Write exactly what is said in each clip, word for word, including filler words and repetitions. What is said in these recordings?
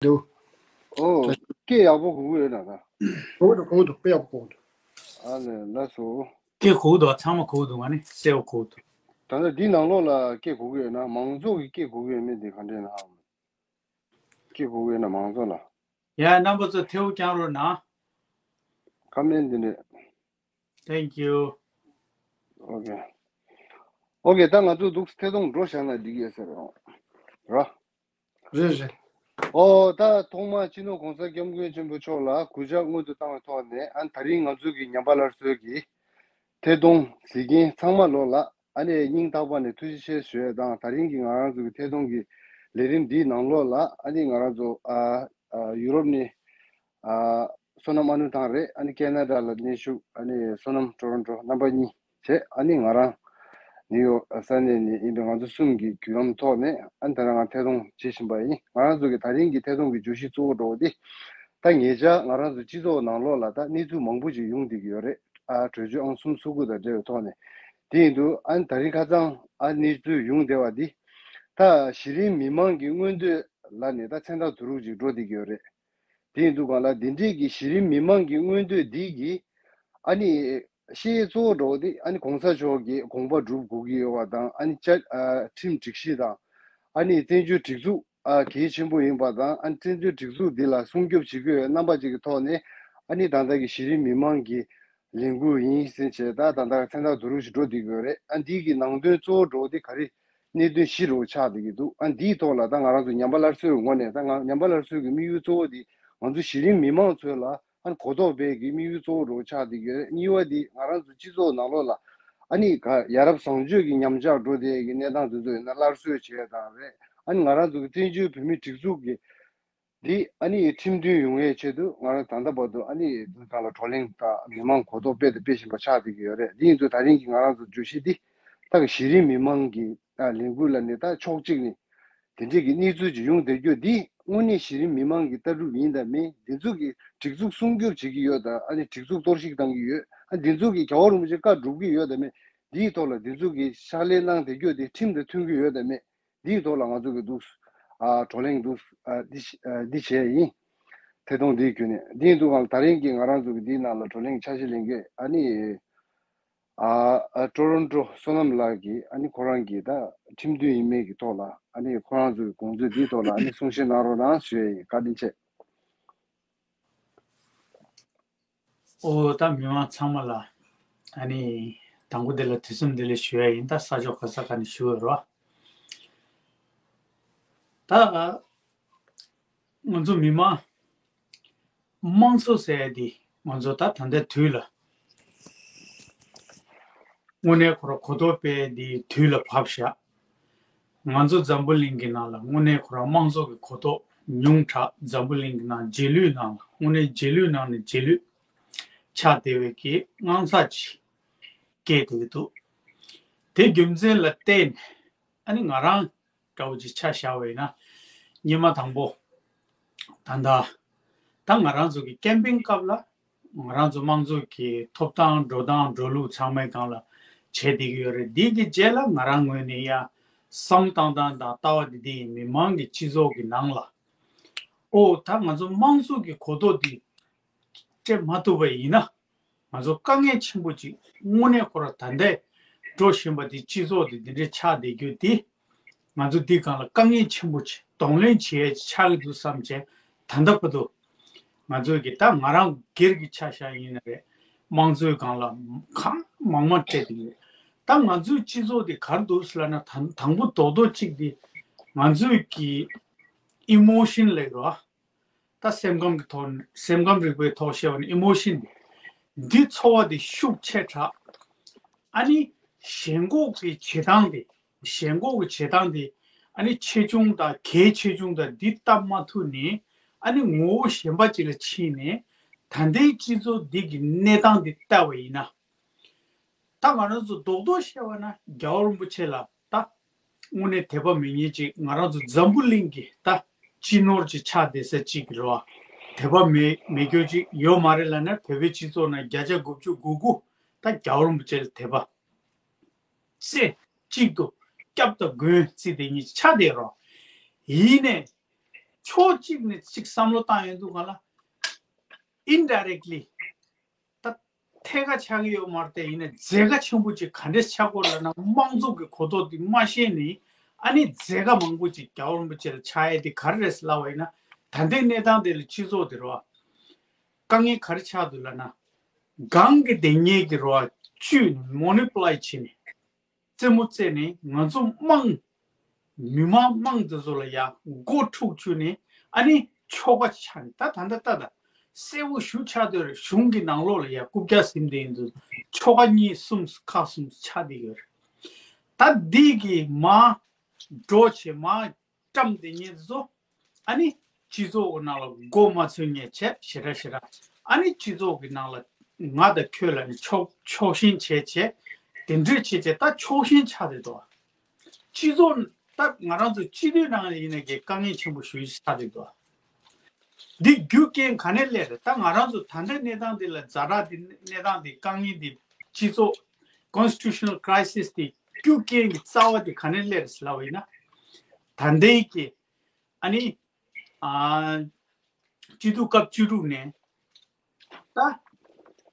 འདུག་ཨོ། སྐད་ཡག་པོ་གོ་གི་ཡོད་ན་ད། གོ་གི་འདུག་གོ་གི་འདུག་དཔེ་ཡག་པོ་གོ་གི་འདུག་ཨ་ནི་ལགས་སོ། སྐད་གོ་གི་འདུག་ཚང་མ་གོ་གི་འདུག་ང་ནི་གསལ་པོ་གོ་གི་འདུག་ད་ལྟ་འདི་ནང་ལོགས་ལ་སྐད་གོ་གི་ཡོད་ན། མང་ཚོགས་ཀྱི་སྐད་གོ་གི་ཡོད་མེད་འདི་ག་འདྲས་ན། སྐད་གོ་གི་ཡོད་ན་མང་ཚོགས་ལ། ཡ་རྣམ་པ་ཚོ་ཐེའུ་བསྐྱངས་རོགས་གནང་། ཁ་མེན་འདི་འདྲས། Thank you. ཨོ་ཀེ། ཨོ་ཀེ། ད་ང་ཚོ་འདུག་ཐད་གཏོང་འགྲོ་བཞག་ན་འགྲིག་ཡོད་ས་རེད། ར། རེད་རེད། ཨོ། ད་ཐོག་མར་སྤྱི་ནོར་༸གོང་ས་༸སྐྱབས་མགོན་ཆེན་པོ་མཆོག་ལ་གུས་ཕྱག་སྔོན་དུ་བཏང་བའི་ཐོག་ནས། ཨ་ནི་ད་རིང་ང་ཚོ་གི་ཉམས་པ་སླར་གསོའི་གི་ཐད་གཏོང་གཟིགས་མཁན་ཚང་མ་ལོ་ལ་ཨ་ནི་སྙིང་ཐག་པ་ནས་ཐུགས་རྗེ་ཆེ་ཞུ་ཡས་དང་། ད་རིང་གི་ང་རང་ཚོ་གི་ཐད་གཏོང་གི་ལས་རིམ་འདིའི་ནང་ལོགས་ལ་ཨ་ནི་ང་རང་ཚོ་ཨ་ཨ་ཡུ་རོབ་ནས་ཨ་བསོད་ནམས་ཨ་ནུ་ཐང་རེད། ཨ་ནི་ཁེ་ན་ཌ་ལ་གནས་བཞུགས་ཨ་ནི་བསོད་ནམས་ཊོ་རོན་ཊོ་རྣམ་པ་གཉིས་བྱས། ཨ་ནི་ང་རང་ནིའུ་ཡོག་ས་གནས་ནས་ཡིན་པའི་ང་ཚོ་གསུམ་གྱི་བརྒྱུད་ལམ་ཐོག་ནས་ཨ་ནི་ད་རང་ང་ཐད་གཏོང་བྱེད་བཞིན་པ་ཡིན། ང་རང་ཚོ་གི་ད་རིང་གི་ཐད་གཏོང་གི་བརྗོད་གཞི་གཙོ་བོ་འདྲ་བོ་དེ། ད་ཉེ་ཆར་ང་རང་ཚོ་སྤྱི་ཚོགས་ནང་ལོགས་ལ་ད་གནས་ཚུལ་མང་པོ་ཅིག་ཡོང་བསྡད་ཀྱི་ཡོད་རེད། ཨ་གྲོས་ཆོད་ཨང་གསུམ་སོ་དགུ་དང་འབྲེལ་བའི་ཐོག་ནས། དེ་ཡིན་དུས་ཨ་ནི་ད་རིང་ཁ་སང་ཨ་གནས་ཚུལ་ཡོང་བསྡད་པ་འདི། ད་གཞི་རིམ་མི་མང་གི་མངོན་འདོད་ལ་ནི་ད་མཚན་རྟགས་བསྡུ་རུབ་ཅིག་འགྲོ་བསྡད་ཀྱི་ཡོད་རེད། དེ་ཡིན་དུས་གང་ལ་འདི་འདྲས་ཀྱི་གཞི་རིམ་མི་མང་གི་མངོན་འདོད་འདི་གིས་ཨ་ནི་ཤེས་གཙོ་བོ་འདྲ་བོ་དེ་ཨ་ནི་གོང་ས་མཆོག་གི་དགོངས་པ་སྒྲུབ་དགོས་ཀྱི་ཡོད་པ་དང་། ཨ་ནི་བཅའ་ཨ་ཁྲིམས་སྒྲིག་གཞི་དང་། ཨ་ནི་བཙན་བྱོལ་སྒྲིག་འཛུགས་ཨ་གལ་ཆེན་པོ་ཡིན་པ་དང་། ཨ་ནི་བཙན་བྱོལ་སྒྲིག་འཛུགས་འདི་ལ་སྲུང་སྐྱོབ་བྱེད་དགོས་ཡོད་རྣམ་པ་ཅིག་གི་ཐོག་ནས། ཨ་ནི་ད་ལྟ་གི་གཞི་རིམ་མི་མང་གི་ལས་འགུལ་ཡིན་ཟེར་བྱས། ད་ད་ལྟ་མཚན་རྟགས་བསྡུ་རུབ་ཞིག་འགྲོ་བསྡད་ཀྱི་ཡོད་རེད། ཨ་འདི་གི་ནང་དོན་གཙོ་བོ་འདྲ་བོ་དེ་ག་རེ། གནད་དོན་བཞི་རུ་ཆགས་བསྡད་ཀྱི་འདུག་ཨ་འདིའི་ཐོག་ལ་ད་ང་རང་ཚོ་ཉམས་པ་སླར་གསོའི་ངོས་ནས། ད་ང་ཉམས་པ་སླར་གསོའི་གི་དམིགས་ཡུལ་གཙོ་བོ་དེ་ང་ཚོ་གཞི་རིམ་མི་མང་ཚོ་ལ་ཨ་གོ་རྟོགས་སྤེལ་གྱི་དམིགས་ཡུལ་གཙོ་བོ་རུ་ཆགས་བསྡད་ཀྱི་ཡོད་རེད། གཉིས་པ་དེ་ང་རང་ཚོ་སྤྱི་ཚོགས་ནང་ལོགས་ལ་ཨ་ནི་ག་ཡ་རབས་བཟང་སྤྱོད་ཀྱི་ཉམས་ཆག་འགྲོ་བསྡད་ཀྱི་གནས་སྟངས་དེ་ཚོ་ཡིན་ན་སླར་གསོ་བྱེད་ཡ་དང་རེད། ཨ་ནི་ང་རང་ཚོ་གི་བཙན་བྱོལ་བོད་མིའི་སྒྲིག་འཛུགས་ཀྱི་འདི་ཨ་ནི་ཁྲིམས་མཐུན་ཡོང་བའི་ཆེད་དུ་ང་རང་ད་ལྟ་བར་དུ་ཨ་ནི་འདི་གང་ལ་བགྲོ་གླེང་དང་མི་མང་གོ་རྟོགས་སྤེལ་དང་སྤེལ་བཞིན་པ་ཆགས་བསྡད་ཀྱི་ཡོད་རེད། འདི་ཡིན་དུས་ད་རིང་གི་ང་རང་ཚོ་བརྗོད་གཞི་འདི་ད་གི་གཞི་རིམ་མི་མང་གི་ཨ་ལས་འགུལ་ལ་ནི་ད་ཕྱོགས་གཅིག་ནས་དེ་འདྲས་ཀྱི་གནས་ཚུལ་ཅིག་ཡོང་བསྡད་རྒྱུ་འདི་དངོས་གནས་གཞི་རིམ་མི་མང་གི་ལྟ་གྲུབ་ཡིན་དང་མིན། འདི་ཚོ་གི་སྒྲིག་འཛུགས་སྲུང་སྐྱོབ་བྱེད་ཀྱི་ཡོད་དང་། ཨ་ནི་སྒྲིག་འཛུགས་གཏོར་བཤིག་བཏང་གི་ཡོད། ཨ་འདི་ཚོ་གི་རྒྱལ་བ་རིན་པོ་ཆེ་བཀའ་སྒྲུབ་ཀྱི་ཡོད་དང་མིན། འདིའི་ཐོག་ལ་འདི་ཚོ་གི་ཕྱག་ལས་གནང་བསྡད་རྒྱུ་འདི་ཁྲིམས་དང་མཐུན་གྱི་ཡོད་དང་མིན། འདིའི་ཐོག་ལ་ང་ཚོ་གི་འདུག་ཨ་བགྲོ་གླེང་འདུག་ཨ་འདི་ཤ་ཨ་འདི་བྱས་ཡིན། ཐད་གཏོང་འདིའི་བརྒྱུད་ནས། འདིའི་འདུག་ཨང་ད་རིང་གི་ང་རང་ཚོ་གི་འདིའི་ནང་ལ་བགྲོ་གླེང་ཆ་ཤས་ལེན་མཁན་ཨ་ནི་ཨ་ཨ་ཊོ་རོན་ཊོ་བསོད་ནམས་ལགས་ཀྱིས་ཨ་ནི་ཁོ་རང་གི་ད་ཁྲིམས་མཐུན་ཡིན་མིན་གྱི་ཐོག་ལ་ཨ་ནི་ཁོ་རང་ཚོ་གི་དགོངས་ཚུལ་འདིའི་ཐོག་ལ་ཨ་ནི་གསུང་བཤད་གནང་རོགས་གནང་ཞུ་ཡ་ཡིན། བཀའ་དྲིན་ཆེ། ཨོ་ད་མི་མང་ཚང་མ་ལ་ཨ་ནི་དང་པོ་དེ་ལ་དུས་གསུམ་བདེ་ལེགས་ཞུ་ཡ་ཡིན། ད་ས་ཕྱོགས་ག་ས་ག་ནས་ཞུ་འོས་རོགས། ད་ང་ཚོ་མི་མང་དམངས་གཙོ་ཟེར་ཡ་དེ་ང་ཚོ་ད་ད་ལྟའི་དུས་ལ་དངོས་གནས་ཁོ་རང་གོ་རྟོགས་སྤེལ་དེ་དུས་ལ་བབས་ཤག་ང་ཚོ་འཛམ་བུ་གླིང་གི་ནང་ལ་དངོས་གནས་ཁོ་རང་དམངས་གཙོ་གི་གོ་རྟོགས་ཉུང་དྲགས། འཛམ་བུ་གླིང་གི་ནང་རྗེས་ལུས་ནང་ལ་དངོས་གནས་རྗེས་ལུས་ནང་ནས་རྗེས་ལུས་ཆགས་བསྡད་པའི་གི་དངངས་འཚབ་ཅིག་སྐྱེས་བསྡད་ཀྱི་འདུག་དེ་རྒྱུ་མཚན་ལ་བརྟེན་ནས་ཨ་ནི་ང་རང་འདྲ་བོ་ཅིག་ཆ་བཞག་པ་ཡིན་ན། སྔོན་མ་དང་པོ་ད་ལྟ་ད་ང་རང་ཚོ་གི་ཀེམ་པིང་སྐབས་ལ་ང་རང་ཚོ་དམངས་གཙོ་གི་ཐོབ་ཐང་འགྲོ་སྟངས་འགྲོ་ལུགས་ཚང་མའི་སྒང་ལ་བྱས་བསྡད་ཀྱི་ཡོད་རེད། འདི་གི་རྗེས་ལ་ང་རང་ངོས་ནས་ཡ་བསམ་བཏང་སྟངས་དང་ལྟ་བ་འདི་འདི་ཡིན། མི་མང་གི་སྤྱི་ཚོགས་ཀྱི་ནང་ལ་ཨོ་ད་ང་ཚོ་དམངས་གཙོ་གི་གོ་རྟོགས་འདི་སྤྲད་མ་ཐུབ་པ་ཡིན་ན། ང་ཚོ་དཀའ་ངལ་ཆེན་པོ་ཅིག་དངོས་གནས་ཁོ་རང་ད་ལྟའི་འགྲོ་བཞིན་པ་འདི་སྤྱི་ཚོགས་འདི་འདི་འདྲའི་ཆགས་བསྡད་རྒྱུ་འདི་ང་ཚོ་འདི་སྒང་ལ་དཀའ་ངལ་ཆེན་པོ་ཅིག་གདོང་ལེན་བྱེད་ཡས་ཆགས་ཀྱི་འདུག་བསམ་བྱས། ད་ལྟ་བར་དུ་ང་ཚོས་ཀྱི་ད་ང་རང་སྒེར་གྱི་ཆ་བཞག་ཡིན་ན་རེད། དམངས་གཙོའི་སྒང་ལ་གང་མང་མང་སྤྲད་བསྡད་ཡོད། ད་ང་ཚོའི་སྤྱི་ཚོགས་འདི་ག་རེ་འདུག་ཟེར་ལབ་ན། ད་དང་པོ་རྡོག་རྡོག་གཅིག་འདི་ང་ཚོའི་གི་ཨི་མོ་ཤན་ལབ་རོ། ད་སེམས་ཁམས་ཀྱི་ཐོག་ནས་སེམས་ཁམས་རིག་པའི་ཐོག་བཤད་པ་ནི་ཨི་མོ་ཤན་འདི་འདི་ཚོར་བ་འདི་ཤུགས་ཆེ་དྲགས། ཨ་ནི་ཞེན་ཁོག་གི་བྱེད་སྟངས་འདི་ཞེན་ཁོག་གི་བྱེད་སྟངས་འདི་ཨ་ནི་ཆེ་ཆུང་དང་གལ་ཆེ་ཆུང་དང་འདི་བལྟ་མ་ཐུབ་ནས་ཨ་ནི་ངོ་བོ་གཞན་པ་ཅིག་ལ་ཕྱིན་ནས་ད་ལྟའི་སྤྱི་ཚོགས་འདི་གི་གནས་སྟངས་འདི་བལྟ་བ་ཡིན་ན། ད་ང་རང་ཚོ་རྡོག་རྡོག་བཤད་པ་ན་རྒྱལ་བ་རིན་པོ་ཆེ་ལ་ད་དངོས་གནས་དད་པ་མེད་མཁན་ཅིག་ང་རང་ཚོ་འཛམ་བུ་གླིང་གི་ད་སྤྱི་ནོར་ཅིག་ཆགས་བསྡད་ས་ཅིག་གི་རེད་བ། དད་པ་མེད་མེད་རྒྱུ་ཅིག་ཡོད་མ་རེད་ལབ་ན། བོད་པའི་སྤྱི་ཚོགས་ནང་བརྒྱ་ཆ་དགུ་བཅུ་གོ་དགུ་ད་རྒྱལ་བ་རིན་པོ་ཆེ་ལ་དད་པ་རྩེ་གཅིག་ཏུ་སྐྱབས་དང་མགོན་བརྩིས་བསྡད་མཁན་ཅིག་ཆགས་བསྡད་རེད་བ། ཡིན་ནའི་ ཕྱོགས་གཅིག་ནས་གཅིག་བསམ་བློ་བཏང་ཡོང་དུས་ག་ལ་indirectly ད་ཐད་ཀ་ཆགས་ཀྱི་ཡོད་མ་རེད་དེ། ཡིན་ན་རྫས་ཀ་ཆེན་པོ་ཅིག་ག་འདྲས་ཆགས་ཀྱི་ཡོད་ལབ་ན། དམངས་གཙོ་གི་གོ་རྟོགས་དེ་མ་ཤེས་ནས་ཨ་ནི་རྫས་ཀ་མང་པོ་ཅིག་རྒྱལ་བ་རིན་པོ་ཆེ་ལ་ཆགས་ཡས་དེ་ག་རེ་རེད་ལབ་པ་ཡིན་ན། ད་ལྟའི་གནས་སྟངས་དེ་ལ་སྤྱི་ཚོགས་དེ་རེད་བ། དཀའ་ངལ་ག་རེ་ཆགས་འདུག་ལབ་ན། གང་གི་དེ་ཉེས་ཀྱི་རེད་བ། བཅུས་ནས་མོ་ནི་པུ་ལེ་ཊི་བྱས་ནས། རྩེད་མོ་རྩེས་ནས་ང་ཚོ་དམངས། མི་མང་དམངས་དེ་ཚོ་ལ་ཡ་མགོ་འཁྲུག་བཅུག་ནས་ཨ་ནི་ཆོལ་ཁ་ཆགས་ནས། ད་ད་ལྟ་ལྟ་ད་གསལ་པོ་ཞེ་པོ་ཆགས་བསྡད་རེད། གཞུང་གི་ནང་ལོགས་ལ་ཡ་རྐུབ་བཀྱག་ཟིན་བསྡད་ཡིན་འདུག་ཆོལ་ཁ་གཉིས་གསུམ་ཁག་གསུམ་ཆགས་བསྡད་ཡོད་རེད། ད་འདི་གི་མར་འགྲོ་བྱེད་མར་བཀྲམ་བསྡད་མཁན་དེ་ཚོ་ཨ་ནི་སྤྱི་ཚོགས་ཀྱི་ནང་ལ་མགོ་མ་ཚོས་མཁན་བྱས་ཞེ་དྲག་ཞེ་དྲག་ཨ་ནི་སྤྱི་ཚོགས་ཀྱི་ནང་ལ་ང་དང་ཁྱོད་ལ་ནི་ཕྱོགས་ཕྱོགས་ཞེན་བྱས་བྱས་དེ་འདྲས་བྱས་བྱས་ད་ཕྱོགས་ཞེན་ཆགས་བསྡད་འདུག་སྤྱི་ཚོགས་ད་ང་རང་ཚོ་སྤྱི་འཐུས་ནང་ཡིན་ནའི་གི་དཀའ་ངལ་ཆེན་པོ་ཞེ་པོ་ཞིག་ཆགས་བསྡད་འདུག་འདི་རྒྱུ་རྐྱེན་ག་ནས་སླེབས་རེད། ད་ང་རང་ཚོ་ད་ལྟའི་གནས་སྟངས་འདི་ལ་ཛ་དྲག་འདི་གནས་སྟངས་འདི་དཀའ་ངལ་འདི་སྤྱི་ཚོགས་constitutional crisis་འདི་རྒྱུ་རྐྱེན་གྱི་རྩ་བ་འདི་ག་ནས་སླེབས་རེད་ལབ་པ་ཡིན་ན། ད་ལྟའི་གི་ཨ་ནི་ཨ་སྤྱི་འཐུས་སྐབས་བཅུ་དྲུག་ནས་ད་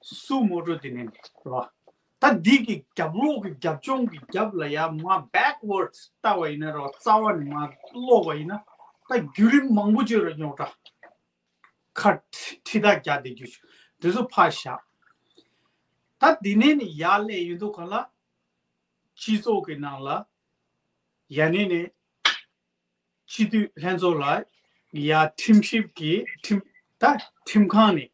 སུ་མོ་ཊ་དེ་ནས་རེད་བ། ད་འདི་གི་རྒྱབ་ལོགས་ཀྱི་རྒྱབ་ལྗོངས་ཀྱི་རྒྱབ་ལ་ཡ་མར་backwards་ལྟ་བ་ཡིན་ན་རེད་བ། རྩ་བ་ནས་མར་ཀློག་པ་ཡིན་ན་ད་བརྒྱུད་རིམ་མང་པོ་ཅིག་རེད། རྙོག་དྲ་ཁ་ཁྲི་ཐག་རྒྱག་བསྡད་རྒྱུ་དེ་ཚོ་ཕར་བཞག་ད་འདི་ནས་ནི་ཡར་སླེབས་ཡོང་དུས་ག་ལ་སྤྱི་ཚོགས་ཀྱི་ནང་ལ་ཡ་ནས་ནས་སྤྱི་འཐུས་ལྷན་ཚོགས་ལ་ཡ་ཁྲིམས་ཞིབ་ཀྱི་ཁྲིམས་ད་ཁྲིམས་ཁང་ནས་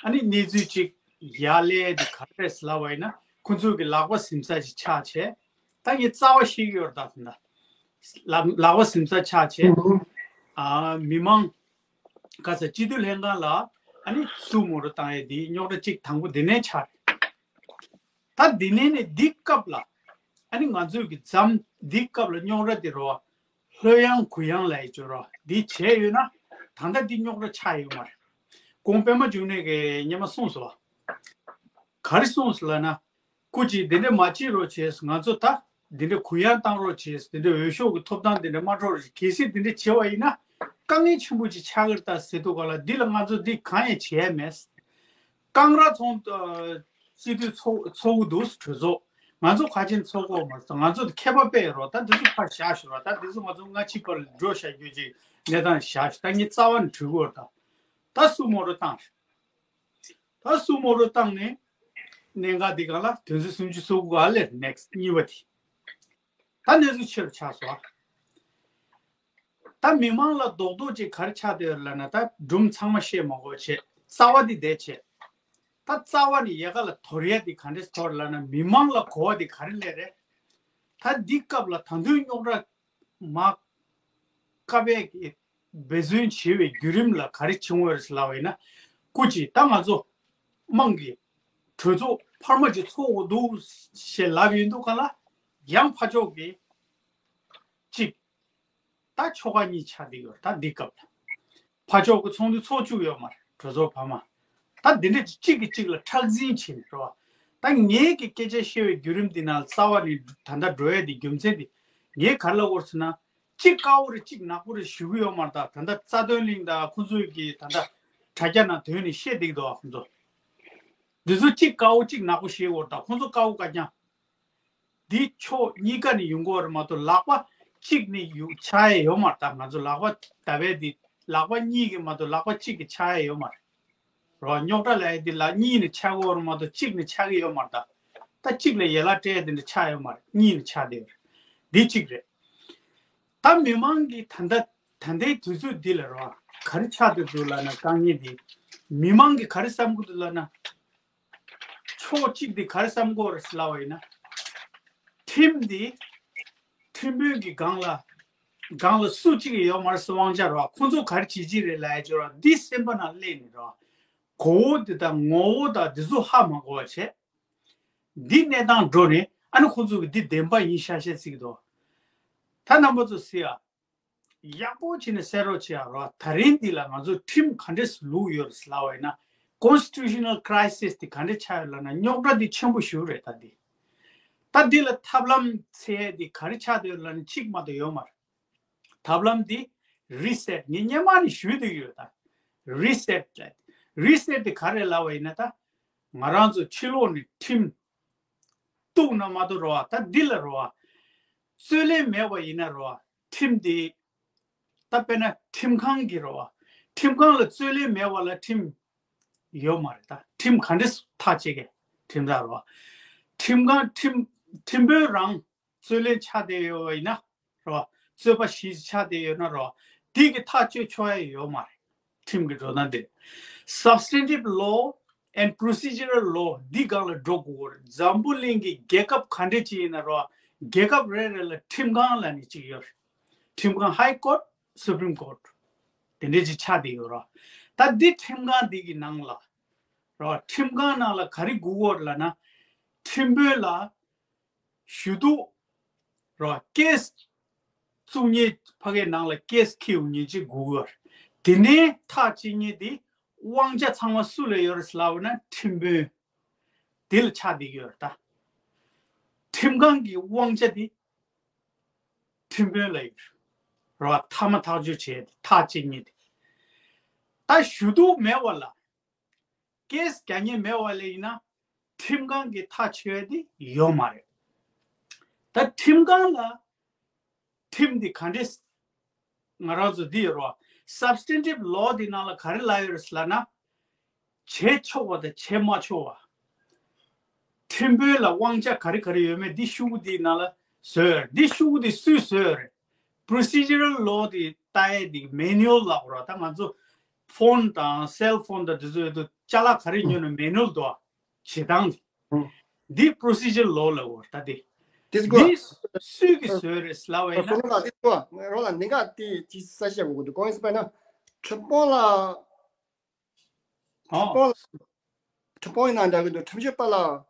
ཨ་ནི་གནས་ཚུལ་ཅིག་ཡར་སླེབས་དེ་ག་རེ་རེད་ལབ་པ་ཡིན་ན། ཁོ་ཚོ་གི་ལག་པ་ཟིན་ས་ཅིག་ཆགས་བྱས། ད་ངས་རྩ་བ་ཤེས་ཀྱི་ཡོད་རེད། ད་ད་ལག་ལག་པ་ཟིན་ས་ཆགས་བྱས། ཨ་མི་མང་ག་ས་སྤྱི་འཐུས་ལྷན་ཁང་ལ་ཨ་ནི་སུ་མོ་ཊ་བཏང་ཡས་དེ་རྙོག་དྲ་གཅིག་དང་པོ་དེ་ནས་ཆགས་རེད། ད་འདི་ནས་ནི་འདི་སྐབས་ལ་ཨ་ནི་ང་ཚོས་ཀྱི་མཚམས་འདི་སྐབས་ལ་རྙོག་དྲ་དེ་རོ། ལྷོད་ཡངས་གུ་ཡངས་ལ་ཡི་ཅོ་རོ་འདི་བྱས་ཡོད་ན་ད་ལྟ་འདི་རྙོག་དྲ་ཆགས་ཡོད་མ་རེད། གོང་པད་མ་འབྱུང་གནས་ཀྱིས་སྔོན་མ་གསུངས་སོང་བ། ག་རེ་གསུངས་སོང་ལབ་ན། སྐུ་མཁྱེན་འདི་འདྲ་མ་བྱེད་རོགས་བྱས། ང་ཚོ་ད་འདི་འདྲ་གུ་ཡངས་བཏང་རོགས་བྱས། འདི་འདྲ་འོས་ཤོག་གི་ཐོབ་ཐང་འདི་འདྲ་མ་འཕྲོག་རོགས་བྱས། གལ་སྲིད་འདི་འདྲ་བྱས་པ་ཡིན་ན་དཀའ་ངལ་ཆེན་པོ་ཅིག་ཆགས་ཀྱི་རེད་ད་ཟེར་དུས་ག་ལ་འདི་ལ་ང་ཚོ་འདི་གང་ཡང་བྱས་མེད། ཀང་ར་ཚོང་སྤྱི་འཐུས་ཚོགས་ཚོགས་འདུ་གྲོས་ཚོགས་ང་ཚོ་ཁ་ཆེན་ཚོགས་གོ་མ་སོང་། ང་ཚོ་མཁས་པ་དཔེ་རོགས་ད་འདི་ཚོ་ཕར་བཞག་ཞོར་བ། ད་འདི་ཚོ་ང་ཚོ་སྔ་ཕྱི་བར་འགྲོ་བཞག་རྒྱུ་ཅིག་གནས་སྟངས་བཞག་ཞོར་ད་ངས་རྩ་བ་ནས་གྲོས་གོ་ར་ད་ད་སུ་མོ་རོ་བཏང་། ད་སུ་མོ་རུ་བཏང་ནས་གནད་འགག་འདི་གང་ལ་དོན་ཚན་སུམ་ཅུ་སོ་དགུ་ག་ལེར་next གཉིས་པ་དེ། ད་གནས་ཚུལ་ཆེ་རུ་ཆགས་སོང་། ད་མི་མང་ལ་རྡོག་རྡོག་ཅིག་ག་རེ་ཆགས་བསྡད་ཡོད་ལབ་ན། ད་སྒྲུང་ཚང་མ་བཤད་མ་དགོས་བྱས་རྩ་བ་འདི་བསྡད་བྱས། ད་རྩ་བ་ནས་ཡལ་ག་ལ་དོར་ཡ་འདི་ག་འདྲས་དོར་ལབ་ན། མི་མང་ལ་གོ་བ་འདི་ག་རེ་སླེབས་རེད། ད་འདི་སྐབས་ལ་ད་དུང་རྙོག་དྲ་མ་བཀག་པའི་གི་འབད་བརྩོན་བྱེད་པའི་བརྒྱུད་རིམ་ལ་ག་རེ་བྱུང་བ་རེད་ལབ་པ་ཡིན་ན། སྐུ་མཁྱེན་ད་ང་ཚོ་དམངས་ཀྱི་གྲོས་ཚོགས་འཕར་མ་ཅིག་ཚོགས་དགོས་འདུག་ཞེས་ལབ་ཡོང་དུས་ག་ལ་ཡང་ཕར་ཕྱོགས་ཀྱི་གཅིག་ད་ཆོལ་ཁ་གཉིས་ཆགས་བསྡད་ཡོད་རེད། ད་འདི་སྐབས་ལ་ཕར་ཕྱོགས་ཀྱི་ཚོགས་འདུ་ཚོགས་བཅུག་ཡོད་མ་རེད། གྲོས་ཚོགས་འཕར་མ། ད་འདི་འདྲ་གཅིག་གིས་གཅིག་ལ་ཁྲག་འཛིང་བྱས་ནས་རེད་བ། ད་ངའི་གི་སྐད་ཆ་བཤད་པའི་བརྒྱུད་རིམ་འདི་ནང་རྩ་བ་ནས་ད་ལྟ་འགྲོ་ཡ་འདི་རྒྱུ་མཚན་འདི་ངས་ག་རེ་ལབ་དགོས་ཟེར་ན། གཅིག་དཀར་པོ་རེད་གཅིག་ནག་པོ་རེད་ཞུ་གི་ཡོད་མ་རེད། ད་ད་ལྟ་རྩ་དོན་གླིང་དང་ཁོང་ཚོའི་གི་ད་ལྟ་དྲ་རྒྱ་ནང་དོན་ནས་བཤད་བསྡད་ཀྱི་འདུག་བ། ཁོང་ཚོ་འདི་ཚོ་གཅིག་དཀར་པོ་གཅིག་ནག་པོ་བཤད་ཀྱི་ཡོད་རེད། ད་ཁོང་ཚོ་དཀར་པོ་དཀར་རྐྱང་། འདི་ཕྱོགས་གཉིས་ཀ་ནས་ཡོང་གི་ཡོད་རེད་མ་གཏོགས་ལག་པ་གཅིག་ནས་ཡོང་ཆགས་ཡས་ཡོད་མ་རེད། ད་ང་ཚོ་ལག་པ་ད་བས་འདི་ལག་པ་གཉིས་ཀྱིས་མ་གཏོགས་ལག་པ་གཅིག་གིས་ཆགས་ཡས་ཡོད་མ་རེད། རོ་རྙོག་དྲ་ལབ་ཡས་འདི་ལ་གཉིས་ནས་ཆགས་ཀྱི་ཡོད་རེད་མ་གཏོགས་གཅིག་ནས་ཆགས་ཀྱི་ཡོད་མ་རེད། ད་ད་གཅིག་ལ་ཡན་ལག་སྤྲད་ཡས་འདི་འདྲ་ཆགས་ཡོད་མ་རེད། གཉིས་ནས་ཆགས་བསྡད་ཡོད་རེད། འདི་གཅིག་རེད། ད་མི་མང་གིས་ད་ལྟ་ད་ལྟའི་དུས་ཚོད་འདི་ལ་རོ་ག་རེ་ཆགས་བསྡད་འདུག་ལབ་ན། དཀའ་ངལ་འདི་མི་མང་གིས་ག་རེ་བསམ་གྱི་འདུག་ལབ་ན། ཕྱོགས་གཅིག་འདི་ག་རེ་བསམ་གྱི་ཡོད་རེད་ལབ་པ་ཡིན་ན། ཁྲིམས་འདི་ཁྲིམས་དཔོན་གྱི་སྒང་ལ་སྒང་ལ་སུ་གཅིག་ཡོད་མ་རེད་ཟེར། དབང་ཆ་རེད་བ། ཁོང་ཚོ་ག་རེ་བྱེད་ཀྱི་རེད་ལབ་ཡ་ཅིག་རེད་བ། འདི་སེམས་པ་ནང་སླེབས་ནས་རེད་བ། གོ་བོ་འདི་དང་ངོ་བོ་དང་འདི་ཚོ་ཧ་མ་གོ་བ་བྱས། འདི་གནས་སྟངས་འགྲོ་ནས་ཨ་ནི་ཁོང་ཚོ་གི་འདི་བདེན་པ་ཡིན་ཤག་བཤད་སྲིད་ཀྱི་འདུག་ད་རྣམ་པ་ཚོ་གཟིགས་ཨ། ཡག་པོ་བྱས་ནས་གསན་རོགས་བྱེད་ཨ་རོ། ད་རིང་འདི་ལ་ང་ཚོ་ཁྲིམས་ག་འདྲས་སུ་ལུགས་ཡོད་རེད་ལབ་པ་ཡིན་ན། constitutional crisis་དེ་ག་འདྲས་ཆགས་ཡོད་ལབ་ན། རྙོག་དྲ་འདི་ཆེན་པོ་ཞེ་པོ་རེད། ད་འདི་ད་འདི་ལ་ཐབས་ལམ་འཚོལ་ཡས་འདི་ག་རེ་ཆགས་བསྡད་ཡོད་ལབ་ན་གཅིག་མ་གཏོགས་ཡོད་མ་རེད། ཐབས་ལམ་འདི་ རི་སེཊ་ངས་སྔོན་མ་ནས་ཞུས་བསྡད་ཡོད་ད། རི་སེཊ་རེད། རི་སེཊ་དེ་ག་རེ་ལབ་པ་ཡིན་ན་ད། ང་རང་ཚོ་ཕྱི་ལོགས་ནས་ཁྲིམས་གཏུགས་ན་མ་གཏོགས་རོ་བ་ད་འདི་ལ་རོ་བ། རྩོད་ལེན་མེད་པ་ཡིན་ན་རོ་བ་ཁྲིམས་དེ། ད་དཔེར་ན་ཁྲིམས་ཁང་གི་རོ་བ། ཁྲིམས་ཁང་ལ་རྩོད་ལེན་མེད་པ་ལ་ཁྲིམས་ཡོད་མ་རེད་ད། ཁྲིམས་ག་འདྲས་ཐག་བཅད་གི་ཁྲིམས་ཐག་རོ་བ། ཁྲིམས་ཁང་ཁྲིམས་ཁྲིམས་དཔོན་རང་རྩོད་ལེན་ཆགས་བསྡད་ཡོད་པ་ཡིན་ན་རོ་བ། རྩོད་པ་གཞི་ཆགས་བསྡད་ཡོད་ན་རོ་བ། དེ་གི་ཐག་གཅོད་ཆོག་ཡ་ཡོད་མ་རེད། ཁྲིམས་ཀྱི་འགྲོ་སྟངས་དེ། Substantive law and procedural law འདི་སྒང་ལ་འགྲོ་དགོས་རེད། འཛམ་བུ་གླིང་གི་རྒྱལ་ཁབ་ག་འདྲས་ཅིག་ཡིན་ན་རོ་བ། རྒྱལ་ཁབ་རེ་རེ་ལ་ཁྲིམས་ཁང་ལབ་ནས་ཅིག་ཡོད་རེད། ཁྲིམས་ཁང་High Court, Supreme Court དེ་འདྲས་ཅིག་ཆགས་བསྡད་ཡོད་རོ། ད་འདི་ཁྲིམས་ཁང་འདི་གི་ནང་ལ་རོ་བ། ཁྲིམས་ཁང་ནང་ལ་ག་རེ་དགོས་ཀྱི་ཡོད་རེད་ལབ་ན། ཁྲིམས་དཔོན་ལ་ཞུ་གཏུག་རོ་བ། ཀེ་སི་བཙུགས་མཁན་ཕ་གའི་ནང་ལ་ཀེ་སི་འཁྱེར་ཡོང་མཁན་ཅིག་དགོས་ཀྱི་ཡོད་རེད། དེ་ནས་ཐག་བཅད་མཁན་དེ་དབང་ཆ་ཚང་མ་སུ་ལ་ཡོད་རེད་ལབ་ན་ཁྲིམས་དཔོན་དེ་ལ་ཆགས་བསྡད་ཀྱི་ཡོད་རེད་ད། ཁྲིམས་ཁང་གི་དབང་ཆ་དེ་ཁྲིམས་དཔོན་ལ་ཡོད་རེད་རོ་བ། མཐའ་མ་ཐག་གཅོད་བྱས་ཐག་བཅད་མཁན་དེ། ད་ཞུ་གཏུག་མེད་པ་ལ། ཀེ་སི་རྒྱག་མཁན་མེད་པ་ལ་ཡིན་ན་ཁྲིམས་ཁང་གི་ཐག་གཅོད་དེ་ཡོད་མ་རེད། ད་ཁྲིམས་ཁང་ལ་ཁྲིམས་འདི་ག་འདྲས་ང་རང་ཚོ་འདི་ཡོད་རོ། Substantive law འདི་ནང་ལ་ག་རེ་ལབ་ཡོད་རེད་ལབ་ན། བྱེད་ཆོག་པ་དང་བྱེད་མ་ཆོག་པ། ཁྲིམས་དཔོན་ལ་དབང་ཆ་ག་རེ་ག་རེ་ཡོད་མེད་འདི་ཤོག་གུ་འདིའི་ནང་ལ་བཟོས་ཡོད་རེད། འདི་ཤོག་གུ་འདི་སུས་བཟོས་ཡོད་རེད། Procedural law འདི་ལྟ་ཡས་འདི་manual ལབ་དགོས་རེད། ད་ང་ཚོ་ཕོན་དང་སེལ་ཕོན་དང་དེ་ཚོ་ཡོད་དུས་ཅ་ལག་ག་རེ་ཉོས་ན་manual འདུག་བྱེད་སྟངས་འདི། འདི་procedural law ལབ་དགོས་རེད། ད་འདི། དེ་ཚོ་འདི་སུས་ཀྱིས་བཟོས་རེད་ལབ་པ་ཡིན་ན། སོ་ལོ་ལ་དེ་ཚོ་རོ་ལ་ནི་ག་དེ་ཅི་ས་བཤད་དགོས་འདུག་གང་ཡིན་ཟེར་བ་ཡིན་ན། ཁྲི་པང་ལ། ཁྲི་ཨོ། པང་ལ། ཁྲི་པང་ཡིན་ན་འདྲ་གི་འདུག་ཁྲིམས་ཞིབ་པ་ལ། ཨ།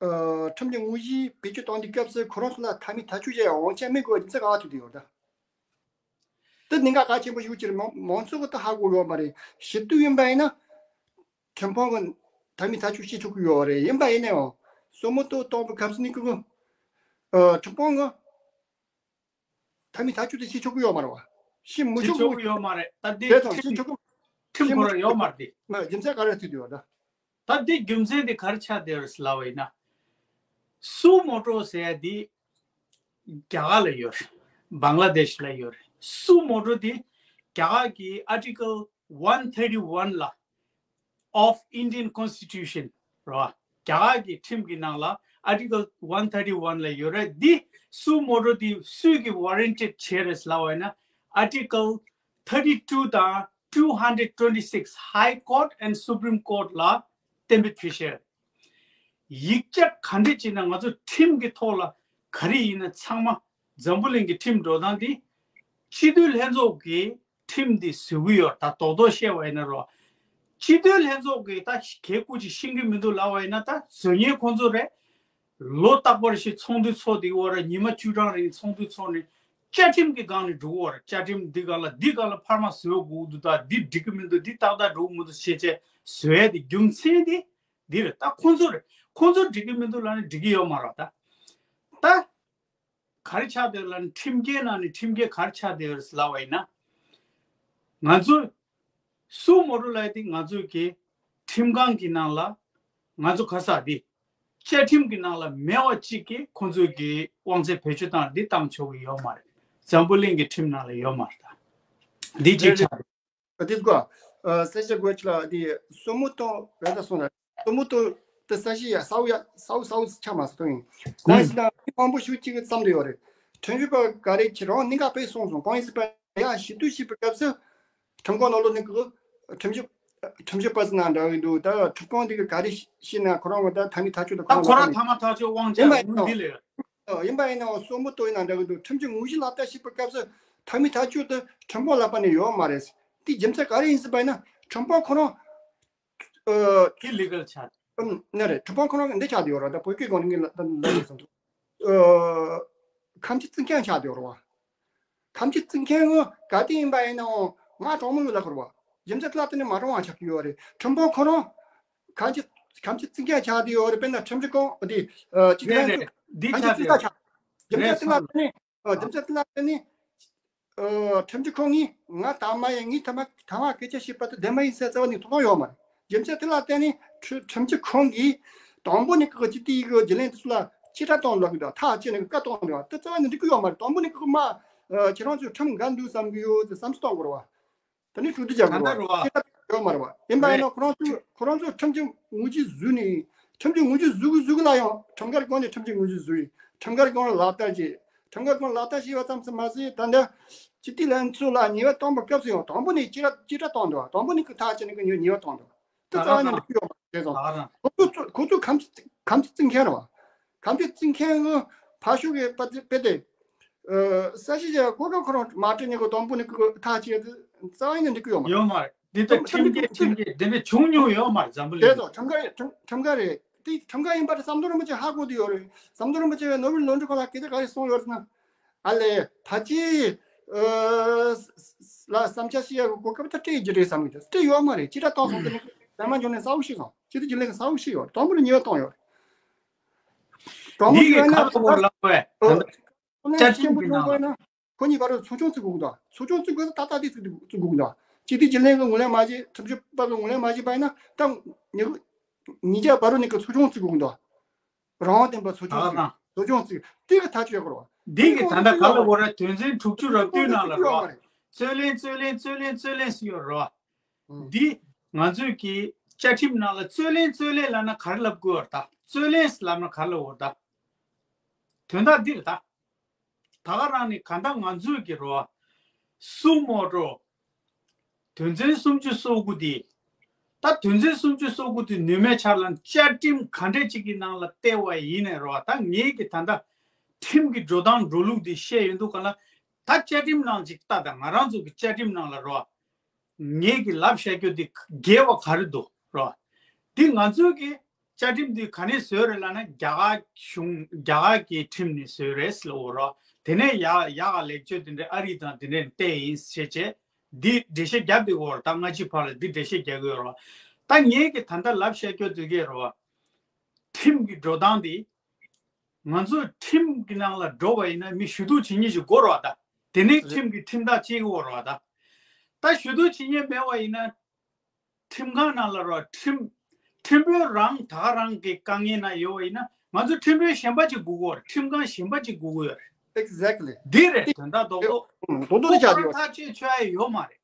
ཁྲིམས་ཀྱི་དངོས་གཞི་བེད་སྤྱོད་གཏོང་དུས་སྐབས་སུ་ཁོ་རང་ཚོ་ལ་མཐའ་མའི་ཐག་གཅོད་བྱེད་ཡ་དབང་ཆ་མེད་དགོས་རྒྱུ་མཚན་ག་བ་ཐུག་དུ་ཡོད་ད། དེ་གནད་འགག་གལ་ཆེན་པོ་ཞིག་ཅིག་རེད། མང་མང་ཚོགས་ཀྱི་ད་ཧ་གོ་ཡོད་མ་རེད། ཞུ་གཏུག་ཡིན་པ་ཡིན་ན། ཁྲིམས་དཔོན་གྱི་མཐའ་མའི་ཐག་གཅོད་བྱེད་ཆོག་གི་ཡོད་རེད། ཡིན་པ་ཡིན་ནའང་སོ་མོ་ཏོ་གཏོང་བའི་སྐབས་སུ་ནི་ཁོ་གི། ཨ། ཁྲིམས་དཔོན་གྱི་མཐའ་མའི་ཐག་གཅོད་དེ་བྱེད་ཆོག་གི་ཡོད་མ་རེད་བ། བྱེད་མི་བྱེད་ཆོག་ཆོག་གི་གི་ཡོད་མ་རེད། ད་དེ་དེ་ཐང་བྱེད་ཁྲིམས་ཆོག་གི། ཁྲིམས་ཁོ་རང་ཡོད་མ་རེད་དེ། མ་རྒྱུ་མཚན་ག་རེ་ཐུག་དུ་ཡོད་ད། ད་དེ་རྒྱུ་མཚན་དེ་ག་རེ་ཆགས་བསྡད་ཡོད་རེད་ལབ་པ་ཡིན་ན། སུ་མོ་ཊོ་ཟེར་ཡ་དེ་རྒྱ་གར་ལ་ཡོད་རེད། བང་ལ་དེཤ་ལ་ཡོད་རེད། སུ་མོ་ཊོ་དེ་རྒྱ་གར་གྱི་Article one thirty one ལ་of Indian Constitution རོ། རྒྱ་གར་གྱི་ཁྲིམས་ཀྱི་ནང་ལ་Article one thirty one ལ་ཡོད་རེད། འདི་སུ་མོ་ཊོ་དེ་སུས་ཀྱིས་ཝ་རན་ཊེཌ་བྱས་རེད་ལབ་པ་ཡིན་ན། Article thirty two དང་two hundred twenty six High Court and Supreme Court ལ་གཏན་འབེབས་བྱས་ཤག་ཡིག་ཆ་ག་འདྲ་བྱས་ན་ང་ཚོ་ཁྲིམས་ཀྱི་ཐོག་ལ་ག་རེ་ཡིན་ན་ཚང་མ་འཛམ་བུ་གླིང་གི་ཁྲིམས་འགྲོ་སྟངས་དེ་སྤྱི་འཐུས་ལྷན་ཚོགས་ཀྱིས་ཁྲིམས་འདི་བཟོ་གི་ཡོད། ད་རྡོག་རྡོག་བཤད་པ་ཡིན་ན་རོ། སྤྱི་འཐུས་ལྷན་ཚོགས་ཀྱིས་ད་གལ་ཀུ་ཅིག་ཤེས་ཀྱི་མི་འདུག་ལབ་པ་ཡིན་ན་ད་བཟོ་མཁན་ཁོང་ཚོ་རེད། ལོ་རྟག་པར་ཞིག་ཚོགས་འདུ་ཚོགས་དེ་བར་ཉི་མ་བཅུ་གྲངས་རིང་ཚོགས་འདུ་ཚོགས་ནས་བཅའ་ཁྲིམས་ཀྱི་སྒང་ནས་འགྲོ་གི་ཡོད་རེད། བཅའ་ཁྲིམས་འདི་སྒང་ལ་འདི་སྒང་ལ་འཕར་མ་བཟོ་དགོས་འདུག་ད་འདི་འགྲིག་གི་མི་འདུག་འདི་ཏག་ཏག་འགྲོ་གི་མི་འདུག་ཞེས་བྱས་བཟོ་ཡ་དེ་རྒྱུ་མཚན་དེ་འདི་རེད། ད་ཁོང་ཚོ་རེད། ཁོང་ཚོ་འགྲིག་གི་མི་འདུག་ལབ་ན་འགྲིག་གི་ཡོད་མ་རེད། ད་ད། ག་རེ་ཆགས་བསྡད་ཡོད་ལབ་ན་ཁྲིམས་འགལ་ནང་ནས་ཁྲིམས་འགལ་ག་རེ་ཆགས་བསྡད་ཡོད་ལབ་པ་ཡིན་ན། ང་ཚོ་སུ་མོ་ཊོ་ལབ་ཡ་དེ་ང་ཚོ་གི་ཁྲིམས་ཁང་གི་ནང་ལ་ང་ཚོ་ག་ས་དེ་བཅའ་ཁྲིམས་ཀྱི་ནང་ལ་མེད་པ་གཅིག་གིས་ཁོང་ཚོ་གི་དབང་ཚད་བེད་སྤྱོད་བཏང་འདི་བཏང་ཆོག་གི་ཡོད་མ་རེད། འཛམ་བུ་གླིང་གི་ཁྲིམས་ནང་ལ་ཡོད་མ་རེད། ད་འདི་གཅིག་ཆགས་རེད། ཨ། དེ་གོ། ཨ། ས་ཆ་གོ་ཆ་ལ་དེ་སོ་མོ་ཏོ་རེ་ད་སོང་ན་སོ་མོ་ཏོ་དེ་ས་ཆ་ཡ་སའུ་ཡ་སའུ་སའུ་ཆ་མ་སོ་ཏོ་ཡིན། གང་ཞིག་ན་མི་མང་པོ་ཞིག་གཅིག་གི་བསམ་དུ་ཡོད་རེད། ཁྲིམས་ཞིབ་པ་ག་རེ་ཁྱེད་རང་གནད་འགག་དཔེ་སོང་སོང་གང་ཡིན་ཟེར་བ་ཡ་ཞིབ་ཏུ་ཞིབ་པའི་སྐབས་སུ་ཁྲིམས་ཁང་ནང་ལོགས་ནས་གི་ཁྲིམས་ཞིབ་ཁྲིམས་ཞིབ་པ་ཟེར་ན་འདྲ་གི་འདུག་ད་ཁྲིམས་ཁང་དེ་གི་ག་རེ་ཤེས་ན་ཁོ་རང་གི་ད་མཐའ་མའི་ཐག་གཅོད་དུ་ད་ཁོ་རང་མཐའ་མ་ཐག་གཅོད་དབང་ཆ་ཡིན་པ་ཡིན་ཡོད་ནོ། འདི་ལས། ཨ། ཡིན་པ་ཡིན་ནའང་སོ་མོ་ཏོ་ཡིན་ན་འདྲ་གི་འདུག་ཁྲིམས་ཀྱི་དངོས་གཞི་ལག་བསྟར་བྱེད་པའི་སྐབས་སུ་མཐའ་མའི་ཐག་གཅོད་དེ་ཁྲིམས་དཔོན་ལག་པ་ནས་ཡོད་མ་རེད། དེ་རྒྱུ་མཚན་ག་རེ་ཡིན་ཟེར་བ་ཡིན་ན་ཁྲིམས་དཔོན་ཁོ་རང་། ཨ། ཀི་ལི་གལ་ཆགས། ཨམ། ནི་རེད། ཁྲིམས་དཔོན་ཁོ་རང་གི་འདི་ཆགས་བསྡད་ཡོད་རེད། ད་བོད་སྐད་སྒང་ནས་ངས་ལ་ལ་ལ་ཟེར་འདུག་ཨ། ཁམས་ཀྱི་བཙུན་མཁན་ཆགས་བསྡད་ཡོད་རེད་བ། ཁམས་ཀྱི་བཙུན་མཁན་ངོ་ག་དེ་ཡིན་པ་ཡིན་ནའང་ང་གྲོགས་མོ་ཡོད་ལ་ཁུར་བ། རྒྱུ་མཚན་དེ་ལ་བརྟེན་ནས་མ་གྲོངས་པ་ཆགས་ཀྱི་ཡོད་རེད། ཁྲིམས་དཔོན་ཁོ་རང་ཁམས་ཀྱི་ཁམས་ཀྱི་བཙུན་མཁན་ཆགས་བསྡད་ཡོད་རེད། དཔེར་ན་ཁྲིམས་ཞིབ་ཁང་དེ་ཨ་ཅི་རེད་ཟེར་ན་རེད། འདི་ཁམས་ཀྱི་ཆགས་བཙུན་ས་བསྡད་ཆགས། རྒྱུ་མཚན་རེད་དེ་ལ་སོང་བརྟེན་ནས་ཨ་རྒྱུ་མཚན་དེ་ལ་བརྟེན་ནས། ཨ། ཁྲིམས་ཞིབ་ཁང་གིས་ང་དང་མ་ཡིན། ངས་ཐ་མ་ཐ་མ་སྐད་ཆ་བཤད་པ་དེ་བདེན་པ་ཡིན་ཟེར་རྩ་བ་ནས་ཐོབ་ཐང་ཡོད་མ་རེད། རྒྱུ་མཚན་དེ་ལ་བརྟེན་ནས་ཁྲི་ཁྲིམས་ཞིབ་ཁང་གིས་དང་པོ་ནས་ཀྱི་སྤྱི་བདེ་གི་བརྒྱུད་ལས་དེ་ཚོ་ལ་ཅི་འདྲ་གཏོང་ལབ་ཀྱི་འདུག་ཐག་བཅད་ནས་བཀའ་གཏོང་འདུག་དེ་རྩ་བ་ནས་འགྲིག་གི་ཡོད་མ་རེད། དང་པོ་ནས་ཀྱི་མ་ཨ། ཁྱེད་རང་ཚོས་ཁྲིམས་འགལ་འདུག་བསམ་གྱི་ཡོད་ཟེར་བསམ་ཚུལ་གཏོང་དགོས་རེད་བ། དེ་ནས་ཞུ་དུས་རྒྱག་དགོས་རེད་བ། ཅི་འདྲ་ཡོད་མ་རེད་བ། ཡིན་པ་ཡིན་ན་ཁོ་རང་ཚོས་ཁོ་རང་ཚོས་ཁྲིམས་ཀྱི་དངོས་གཞི་བཟོས་ནས། ཁྲིམས་ཀྱི་དངོས་གཞི་བཟོ་གི་བཟོ་གི་ལ་ཡང་ཁྲིམས་འགལ་སྒང་ནས་ཁྲིམས་ཀྱི་དངོས་གཞི་བཟོས་ཡིན། ཁྲིམས་འགལ་སྒང་ལ་ལག་བསྟར་བྱས། ཁྲིམས་འགལ་སྒང་ལག་བསྟར་བྱས་པ་ཙམ་ཙམ་མ་ཟད། ད་ལྟ་སྤྱི་བདེ་ལྷན་ཚོགས་ལ་ཉེས་པ་བཏང་པའི་སྐབས་སུ་ཡང་དང་པོ་ནས་ཅི་འདྲ་ཅི་འདྲ་བཏང་འདུག་དང་པོ་ནས་ཀྱི་ཐག་བཅད་ནས་ཀྱི་ཉེས་ཉེས་པ་བཏང་འདུག་དེ་རྩ་བ་ནས་འགྲིག་གི་ཡོད་མ་རེད་བྱས་ཙང་། ཁོ་ཚོ་ཚོ་ཁོ་ཚོ་ཁམས་ཁམས་ཚིག་བཙུན་མཁན་རེད་བ། ཁམས་ཚིག་བཙུན་མཁན་གྱི་ཕར་ཕྱོགས་ཀྱི་དཔེ་དེ། ཨ། ས་གཞི་བྱས་གོ་སྐབས་ཁོ་རང་མ་སྤྲད་ནས་གོ་དང་པོ་ནས་གོ་ཐག་བཅད་དེ་རྩ་བ་ནས་འགྲིག་གི་ཡོད་མ་རེད། ཡོད་མ་རེད། འདི་ལྟར་ཁྲིམས་འགལ་ཁྲིམས་འགལ་དེ་འདྲ་བྱུང་མྱོང་ཡོད་མ་རེད་འཛམ་བུ་གླིང་དེ་ཚོ་ཁྲིམས་འགལ་ཁྲིམས་ཁྲིམས་འགལ་རེད། དེ་ཁྲིམས་འགལ་ཡིན་པ་དེ་ཟམ་གདོང་རིན་པོ་ཆེ་ཧ་གོ་བསྡད་ཡོད་རེད། ཟམ་གདོང་རིན་པོ་ཆེ་བས་ནོ་བེལ་ནོ་བེལ་གླིང་ཕྲན་ལ་སྐད་ཆ་ག་རེ་གསུངས་ཡོད་ཟེར་ན། ཨ་ལས་ཕལ་ཆེར་ཨ་ལ་བསམ་འཆར་བཤད་ཡག་གི་གོ་སྐབས་ད་སྤྲད་ཀྱི་རེད་བསམ་གྱི་འདུག་སྤྲད་ཡོད་མ་རེད། ཅི་འདྲ་བཏང་སོང་དེ་ནི་ཟམ་མ་འཇོག་ནས་གསལ་པོ་ཤེས་སོང་། སྤྱི་བདེ་བརྒྱུད་ལས་ཀྱིས་གསལ་པོ་ཤེས་ཡོད་རེད། དང་པོ་ནས་ཉེས་པ་བཏང་ཡོད་རེད། དང་པོ་འདི་གི་ཁ་ལོ་བོར་ལབ་པས་ད་ལྟ་བཅའ་ཁྲིམས་ཀྱི་ནང་ལ། ཁོ་གཉིས་བར་དུ་ཚོགས་ཆུང་བཙུགས་དགོས་འདུག་ཚོགས་ཆུང་བཙུགས་དགོས་ས་ཏག་ཏག་དེ་བཙུགས་དགོས་འདུག་སྤྱི་བདེ་བརྒྱུད་ལས་ཀྱིས་ངོས་ལེན་མ་བྱས། ཁྲིམས་ཞིབ་པ་ཚོས་ངོས་ལེན་མ་བྱས་པ་ཡིན་ན་ད་ཉི་ཉིས་བརྒྱ་བར་དུ་ནས་ཀྱི་ཚོགས་ཆུང་བཙུགས་དགོས་འདུག་རང་དབང་ལྡན་པ་ཚོགས་ཆུང་བཙུགས། ཚོགས་ཆུང་བཙུགས་དེ་གི་ཐག་གཅོད་དགོས་རེད་བ། འདི་གི་ད་ལྟ་ག་ལ་བོར་ར་དོན་ཚན་དྲུག་ཅུ་རེ་བདུན་ནང་ལ་རེད་བ། རྩོད་ལེན་རྩོད་ལེན་རྩོད་ལེན་རྩོད་ལེན་ཟེར་ཡོད་རེད་བ། འདི་ང་ཚོས་ཀྱི་བཅའ་ཁྲིམས་ནང་ལ་རྩོད་ལེན་རྩོད་ལེན་ལབ་ན་ག་རེ་ལབ་དགོས་བར་ད། རྩོད་ལེན་ལབ་ན་ག་རེ་ལབ་བར་ད། དོན་དག་འདི་རེད་ད། ད་ག་རང་ནས་ག་ད་ང་ཚོས་ཀྱི་རོ། སུ་མོ་ཏྲོ། དོན་ཚན་སུམ་ཅུ་སོ་དགུ་འདི། ད་དོན་ཚན་སུམ་ཅུ་སོ་དགུ་འདི་ནུས་མེད་ཆགས་ལ་བཅའ་ཁྲིམས་ག་འདྲས་ཅིག་གི་ནང་ལ་བལྟས་པ་ཡིན་ནའི་རོ། ད་ངེད་ཀྱི་ད་ལྟ་ཁྲིམས་ཀྱི་འགྲོ་སྟངས་འགྲོ་ལུགས་འདི་བཤད་ཡོང་དུས་ག་ལ། ད་བཅའ་ཁྲིམས་ནང་ཅིག་ལྟ་དང་། ང་རང་ཚོ་གི་བཅའ་ཁྲིམས་ནང་ལ་རོ། ངེད་ཀྱི་ལབ་བཤད་རྒྱུ་འདི་འགལ་བ་ག་རེ་འདུག་རོ། འདི་ང་ཚོའི་གི་བཅའ་ཁྲིམས་འདི་ག་ནས་བཟོས་རེད་ལབ་ན། རྒྱ་གར་གཞུང་རྒྱ་གར་གྱི་ཁྲིམས་ནས་བཟོས་རེད་ཟེར་ལབ་ཡོད་རོ། དེ་ནས་ཡག་ཡག་ག་ལེགས་བཅོས་དེ་འདྲ་ཨ་རི་དང་དེ་འདྲས་བལྟས་ཡིན་ཟེར་བྱས། འདི་འགྲེལ་བཤད་རྒྱབ་བསྡད་ཡོད་རོ། ད་སྔ་ཕྱི་བར་ལ་འདི་འགྲེལ་བཤད་རྒྱག་གི་ཡོད་རོ། ད་ངེད་ཀྱི་ད་ལྟ་ལབ་བཤད་རྒྱུ་འདི་གས་རོ། ཁྲིམས་ཀྱི་འགྲོ་སྟངས་འདི། ང་ཚོ་ཁྲིམས་ཀྱི་ནང་ལ་འགྲོ་བ་ཡིན་ན་མི་ཞུ་གཏུག་བྱེད་མཁན་ཞིག་དགོས་རེད་བ། ད་དེ་ནས་ཁྲིམས་ཀྱི་ཁྲིམས་ཐག་བཅད་ཀྱི་ཡོད་རེད་བ། ད་ད་ཞུ་གཏུག་བྱེད་མཁན་མེད་པ་ཡིན་ན། ཁྲིམས་ཁང་ནང་ལ་རོ། ཁྲིམས་ཁྲིམས་དཔོན་རང་ད་ག་རང་གི་དཀའ་ངལ་ན་ཡོད་པ་ཡིན་ན། ང་ཚོ་ཁྲིམས་དཔོན་གཞན་པ་ཅིག་དགོས་ཀྱི་ཡོད་རེད། ཁྲིམས་ཁང་གཞན་པ་ཅིག་དགོས་ཀྱི་ཡོད་རེད། Exactly. འདི་རེད་དོན་དག་རྡོག་རྡོག་རྡོག་རྡོག་ཆགས་ཀྱི་ཡོད་རེད། ཁོ་རང་ཐག་གཅོད་ཆོག་ཡ་ཡོད་མ་རེད།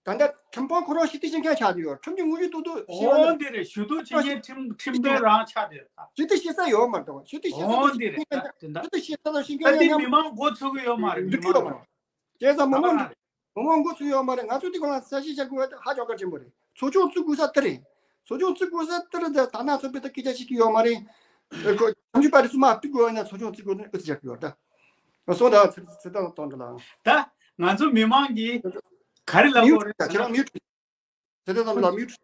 ད་ལྟ་ཁྲིམས་ཁང་ཁོ་རང་ཞི་བདེ་བྱེད་མཁན་ཆགས་ཀྱི་ཡོད། ཁྲིམས་ཀྱི་དངོས་གཞི་ཏོག་ཏོག་ཤེས་པ་འོ་ན། འདི་རེད། ཞུ་གཏུག་བྱེད་མཁན་ཁྲིམས་ཁྲིམས་དཔོན་རང་ཆགས་བསྡད་རེད་ད། ཞི་བདེ་བྱེད་ས་ཡོད་མ་རེད་ད། ཞི་བདེ་བྱེད་ས་འོ་ལ་འདི་ཤེས་རེད་མཁན་ད། དེ་འདྲ་ཞི་བདེ་བྱེད་ས་ལ་ཤེས་ད་མཁན་འདི་མི་མང་མགོ་ཚོས་ཀྱི་ཡོད་མ་རེད། མི་འགྲིག་གི་ཡོད་མ་མང་རེད། བྱས་ཙང་མི་མང་ད་ག་རང་རེད། མི་མང་མགོ་ཚོས་ཡོད་མ་རེད། ང་ཚོ་འདི་སྒང་ལ་གསལ་བཤད་བྱ་དགོས་པ་ཧ་ཅང་གལ་ཆེན་པོ་རེད། ཚོགས་ཆུང་བཙུགས་དགོས་ས་དེ་རེད། ཚོགས་ཆུང་བཙུགས་དགོས་ས་དེ་རེད། ད་ད་ནང་ཚོགས་པའི་ད་སྐད་ཆ་བཤད་ཀྱི་ཡོད་མ་རེད། ཁོ་ཁྲིམས་ཞིབ་པ་རེ་ཚུར་མ་ཕུད་དགོས་ན་ཚོགས་ཆུང་བཙུགས་དགོས་ན་ཨུ་ཚུགས་བྱ་གི་ཡོད་ད། སོང་ད་ཚེ་ཚེ་ད་དང་འདྲ་ལ། ད་ང་ཚོ་མི་མང་གིས་ག་རེ་ལབ་དགོས་རེད་ད། ཁྱེད་རང་མིའུ་ཊི། ཚེ་ད་དང་འདྲ་ལ་མིའུ་ཊི།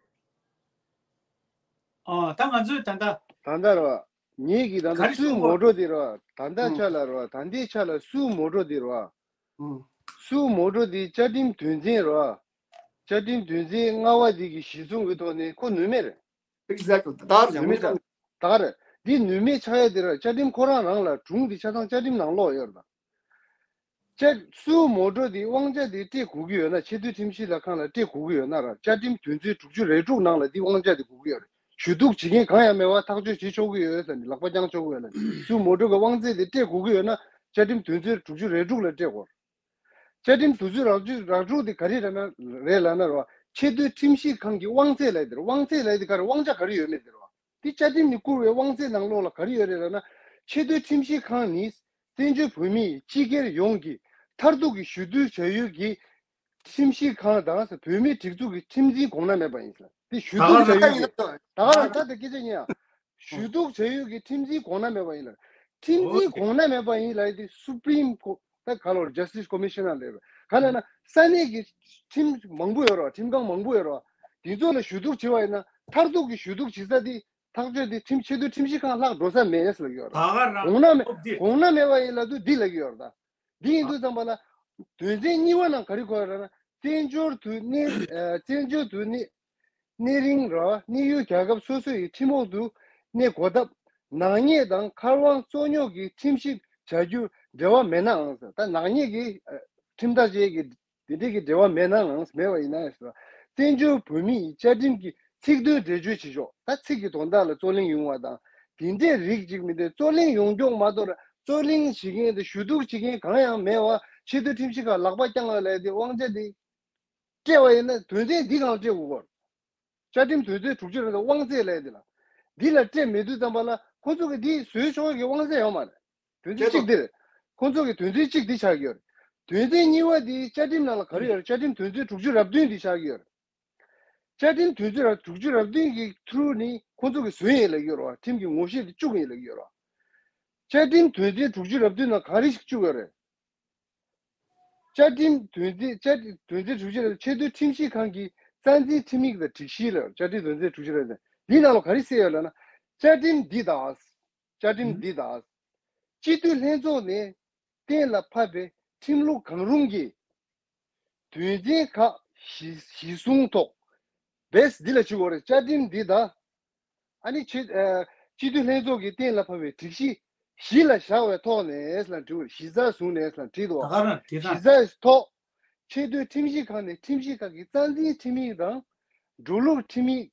ཨ་ད་ང་ཚོས་ད་ལྟ་ད་ལྟ་རེད་བ། ངེད་ཀྱིས་ད་ལྟ་ག་རེ་སུའི་གསུང་མོ་གོ་ཊོ་དེ་རེད་བ། ད་ལྟ་ཆ་ལ་རེད་བ། ད་ལྟའི་ཆ་ལ་སུའི་མོ་ཊོ་དེ་རེད་བ། ཨུ། སུའི་མོ་ཊོ་དེ་བཅའ་ཁྲིམས་དོན་ཚན་རེད་བ། བཅའ་ཁྲིམས་དོན་ཚན་ལྔ་པ་དེ་གི་གཞི་བཟུང་གི་ཐོག་ནས་ཁོ་ནུས་མེད་རེད། Exactly. ད་ག་རེད་ནུས་མེད་ཆགས། ད་ག་རེད། འདི་ནུས་མེད་ཆགས་ཡ་དེ་རེད། བཅའ་ཁྲིམས་ཁོ་རང་རང་ལ་སྒྲུང་དེ་ཆ་ཚང་བཅའ་ཁྲིམས་ནང་ལོགས་ཡོད་རེད་ད། བཅའ། སུའུ་མོ་ཊོ་དེ་དབང་ཆ་དེ་སྤྲད་དགོས་ཀྱི་ཡོད་ན། ཆེས་མཐོའི་ཁྲིམས་ཞིབ་ལྷན་ཁང་ལ་སྤྲད་དགོས་ཀྱི་ཡོད་ན་ར། བཅའ་ཁྲིམས་དོན་ཚན་དྲུག་ཅུ་རེ་དྲུག་ནང་ལ་དེ་དབང་ཆ་དེ་དགོས་ཀྱི་ཡོད་རེད། ཞུ་གཏུག་བྱེད་མཁན་གང་ཡང་མེད་པར་ཐག་གཅོད་བྱེད་ཆོག་གི་ཡོད་ཟེར་ནས་ལག་པ་བརྐྱང་ཆོག་གི་ཡོད་ལ། སུའུ་མོ་ཊོ་གི་དབང་ཚད་དེ་སྤྲད་དགོས་ཀྱི་ཡོད་ན་བཅའ་ཁྲིམས་དོན་ཚན་དྲུག་ཅུ་རེ་དྲུག་ལ་སྤྲད་དགོས། བཅའ་ཁྲིམས་དོན་ཚན་དྲུག་ཅུ་རེ་དྲུག་དེ་ག་རེ་རེད་ན་རེད་ལབ་ན་ར། ཆེས་མཐོའི་ཁྲིམས་ཞིབ་ཁང་གི་དབང་ཚད་ལབ་དེ་རེད། དབང་ཚད་ལབ་དེ་ག་རེ། དབང་ཆ་ག་རེ་ཡོད་མེད་དེ་རེད་བ། དེ་བཅའ་ཁྲིམས་ནས་བསྐུར་བའི་དབང་ཚད་ནང་ལོགས་ལ་ག་རེ་ཡོད་རེད་ལབ་ན། ཆེས་མཐོའི་ཁྲིམས་ཞིབ་ཁང་ནི་བཙན་བྱོལ་བོད་མིའི་སྤྱི་སྒེར་ཡོངས་ཀྱི་མཐར་ཐུག་གི་ཞུ་གཏུག་བྱ་ཡུལ་གྱི་ཁྲིམས་ཞིབ་ཁང་དང་། བོད་མིའི་སྒྲིག་འཛུགས་ཀྱི་ཁྲིམས་འཛིན་གོང་ན་མེད་པ་ཡིན་ལ། དེ་ཞུ་གཏུག་བྱ་ཡུལ་གྱི། ད་ག་རང་ད་དེ་སྐད་ཆ་ཉན་ཡ། ཞུ་གཏུག་བྱ་ཡུལ་གྱི་ཁྲིམས་འཛིན་གོང་ན་མེད་པ་ཡིན་ལ། ཁྲིམས་འཛིན་གོང་ན་མེད་པ་ཡིན་ལ། དེ་སུ་པྲིམ་ཀོ་ད་ག་ལོར་Justice Commissioner་ལས་རོ། ག་ལ་ན་ས་གནས་ཀྱི་ཁྲིམས་མང་པོ་ཡོད་རོ། ཁྲིམས་ཁང་མང་པོ་ཡོད་རོ། དེ་ཚོ་ལ་ཞུ་གཏུག་བྱེད་པ་ཡིན་ན་མཐར་ཐུག་གི་ཞུ་གཏུག་བྱེད་ས་དེ། ཐག་གཅོད་དེ་ཁྲིམས་ཆེས་མཐོའི་ཁྲིམས་ཞིབ་ཁང་ལྷག་འགྲོ་ས་མེད་ཟེར་ཡོད་རེད། ད་ག་རང་གོང་ན་མེད། ཨོ་དེ་གོང་ན་མེད་པ་ཡིན་ལབ་དུས་འདི་ལབ་ཀྱི་ཡོད་རེད་ད། འདི་ཡིན་དུས་ཙམ་པ་ལ། དོན་ཚན་གཉིས་པ་ནང་ག་རེ་འཁོད་ཡོད་རེད་ན། བཙན་བྱོལ་དུ་གནས། ཨ། བཙན་བྱོལ་དུ་གནས། གནས་རིང་ར་གནས་ཡུལ་རྒྱལ་ཁབ་སོ་སོ་ཡི་ཁྲིམས་འོག་ཏུ་གནས་དགོས་སྟབས། ནག་ཉེས་དང་མཁར་དབང་རྩོད་རྙོག་གི་ཁྲིམས་ཞིབ་བྱ་རྒྱུར་འབྲེལ་བ་མེད་ནའང་ཟེར། ད་ནག་ཉེས་ཀྱི། ཨ། ཁྲིམས་ཐག་བཅད་ཀྱི་དེ་འདྲས་ཀྱི་འབྲེལ་བ་མེད་ན་ལངས་མེད་པ་ཡིན་ན་ཡང་ཟེར་བ། བཙན་བྱོལ་བོད་མིས་བཅའ་ཁྲིམས་ཀྱི་ཚིག་དོན་འགྲེལ་བརྗོད་བྱེད་ཆོག་ད་ཚིག་གི་དོན་དག་ལ་རྩོད་གླེང་ཡོང་བ་དང་དེ་འདྲས་རིགས་ཅིག་མི་འདུག་རྩོད་གླེང་ཡོང་ཀྱོག་མ་གཏོགས་རྩོད་གླེང་བྱེད་མཁན་དང་ཞུ་གཏུག་བྱེད་མཁན་གང་ཡང་མེད་པ། ཆེས་མཐོའི་ཁྲིམས་ཞིབ་ཁང་ལག་པ་བརྐྱངས་ལ་ལས་དེ་དབང་ཆ་དེ་སྤྲད་པ་ཡིན་ན་དོན་ཚན་འདི་གང་སྤྲད་དགོས་གོ། བཅའ་ཁྲིམས་དོན་ཚན་དྲུག་ཅུ་རེ་དང་དབང་ཚད་ལས་དེ་ལ། འདི་ལ་སྤྲད་མེད་དུས་ཙམ་པ་ལ་ཁོང་ཚོ་གི་འདི་བཟོས་ཆོག་གི་དབང་ཚད་ཡོད་མ་རེད། དོན་ཚན་གཅིག་འདི་རེད། ཁོང་ཚོ་གི་དོན་ཚན་གཅིག་འདི་ཆགས་ཀྱི་ཡོད་རེད། དོན་ཚན་གཉིས་པ་འདི་བཅའ་ཁྲིམས་ནང་ལ་ག་རེ་ཡོད་རེད། བཅའ་ཁྲིམས་དོན་ཚན་དྲུག་ཅུ་རེ་བདུན་འདི་ཆགས་ཀྱི་ཡོད་རེད། བཅའ་ཁྲིམས་དོན་ཚན་དྲུག་ཅུ་རེ་བདུན་གྱི་ཐུ་རུ་ནི་ཁོང་ཚོ་གི་བཟོས་ཡིན་ལབ་ཀྱི་ཡོད་རེད་བ། ཁྲིམས་ཀྱི་ངོ་ཤེས་འདི་བཅུག་ཡིན་ལབ་ཀྱི་ཡོད་རེད་བ། བཅའ་ཁྲིམས་དོན་ཚན་དྲུག་ཅུ་རེ་བདུན་ནང་ག་རེ་ཞིག་བཅུག་ཡོད་རེད། བཅའ་ཁྲིམས་དོན་ཚན་བཅའ་ཁྲིམས་དོན་ཚན་དྲུག་ཅུ་རེ་ཆེས་མཐོའི་ཁྲིམས་ཞིབ་ཁང་གི་རྩ་འཛིན་ཁྲིམས་ཡིག་དང་སྒྲིག་གཞི་ལ་བཅའ་ཁྲིམས་དོན་ཚན་དྲུག་ཅུ་རེ་ཆེ་འདི་ནང་ལ་ག་རེ་གསལ་ཡོད་ལབ་ན། བཅའ་ཁྲིམས་འདི་དང་། བཅའ་ཁྲིམས་འདི་དང་། སྤྱི་འཐུས་ལྷན་ཚོགས་ནས་གཏན་ལ་ཕབ་པའི་ཁྲིམས་ལུགས་གང་རུང་གི་དོན་ཚན་ཁག་གཞི་གཞི་བཟུང་ཐོག་བེས་འདི་ལ་བྱེད་དགོས་རེད། བཅའ་ཁྲིམས་འདི་དང་། ཨ་ནི་ཆེ་ཨ་སྤྱི་འཐུས་ལྷན་ཚོགས་ཀྱིས་གཏན་ལ་ཕབ་པའི་སྒྲིག་གཞི་གཞི་ལ་བཞག་པའི་ཐོག་ནས་ལ་འབྲི་བར་གཞི་རྩར་བཟུང་ནས་ལ་བྲིས་འདུག་ད་ག་རང་དེ་གཞི་དང་རྩའི་ཐོག་ཆེས་མཐོའི་ཁྲིམས་ཞིབ་ཁང་ནས་ཁྲིམས་ཞིབ་ཁང་གི་རྩ་འཛིན་ཁྲིམས་ཡིག་དང་། འགྲོ་ལུགས་ཁྲིམས་ཡིག་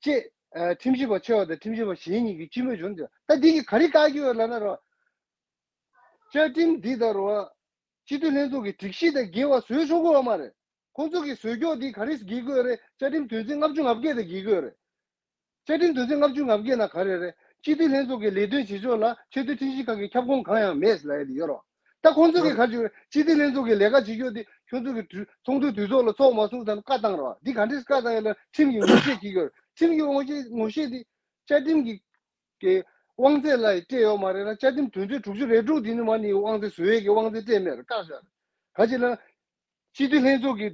བཅས་ཨ་ཁྲིམས་ཞིབ་པ་ཆེ་བ་དང་ཁྲིམས་ཞིབ་པ་གཞན་གཉིས་ཀྱི་སྤྱི་མོས་བྱུང་འདུག་ད་འདི་གི་ག་རེ་བཀག་གི་ཡོད་ལབ་ན་རོ། བཅའ་ཁྲིམས་འདི་ལྟར་རོ། སྤྱི་འཐུས་ལྷན་ཚོགས་ཀྱི་སྒྲིག་གཞི་དང་འགལ་བ་བཟོས་ཆོག་གི་ཡོད་མ་རེད། ཁོང་ཚོ་གིས་བཟོས་ཀྱོག་འདི་ག་རེ་འགལ་གྱི་ཡོད་རེད། བཅའ་ཁྲིམས་དོན་ཚན་ལྔ་བཅུ་ང་བརྒྱད་དང་འགལ་གྱི་ཡོད་རེད། བཅའ་ཁྲིམས་དོན་ཚན་ལྔ་བཅུ་ང་བརྒྱད་ནང་ག་རེ་རེད། སྤྱི་འཐུས་ལྷན་ཚོགས་ཀྱི་ལས་དོན་བྱེད་ཕྱོགས་ལ་ཆེས་མཐོའི་ཁྲིམས་ཞིབ་ཁང་གི་ཁྱབ་ཁོངས་གང་ཡང་མེད་ལབ་ཡ་དེ་ཡོད་རོགས། ད་ཁོང་ཚོ་གིས་ག་རེ་བྱེད་ཀྱི་ཡོད་རེད། སྤྱི་འཐུས་ལྷན་ཚོགས་ཀྱི་ལས་ཀ་བྱེད་ཕྱོགས་དེ་ཁྱོད་ཚོ་གི་དུས་ཚོགས་འདུ་དུས་ཚོགས་ལ་ཚོགས་མ་སོང་ཙང་བཀའ་བཏང་རོགས། འདི་ག་འདྲས་བཀའ་བཏང་ཡ་ལ་ཁྲིམས་ཀྱི་ངོ་ཤེས་བྱེད་ཀྱི་ཡོད་རེད། ཁྲིམས་ཀྱི་ངོ་ཤེས་ངོ་ཤེས་དེ་བཅའ་ཁྲིམས་ཀྱི་གི་དབང་ཚད་ལ་སྤྲད་ཡོད་མ་རེད་ལ། བཅའ་ཁྲིམས་དོན་ཚན་དྲུག་ཅུ་རེ་དྲུག་འདི་ནི་མ་ནི་དབང་ཚད་བཟོ་ཡས་ཀྱི་དབང་ཚད་སྤྲད་མེད་རེད། བཀག་བཞག་རེད། ག་ཅི་ལ། སྤྱི་འཐུས་ལྷན་ཚོགས་ཀྱི་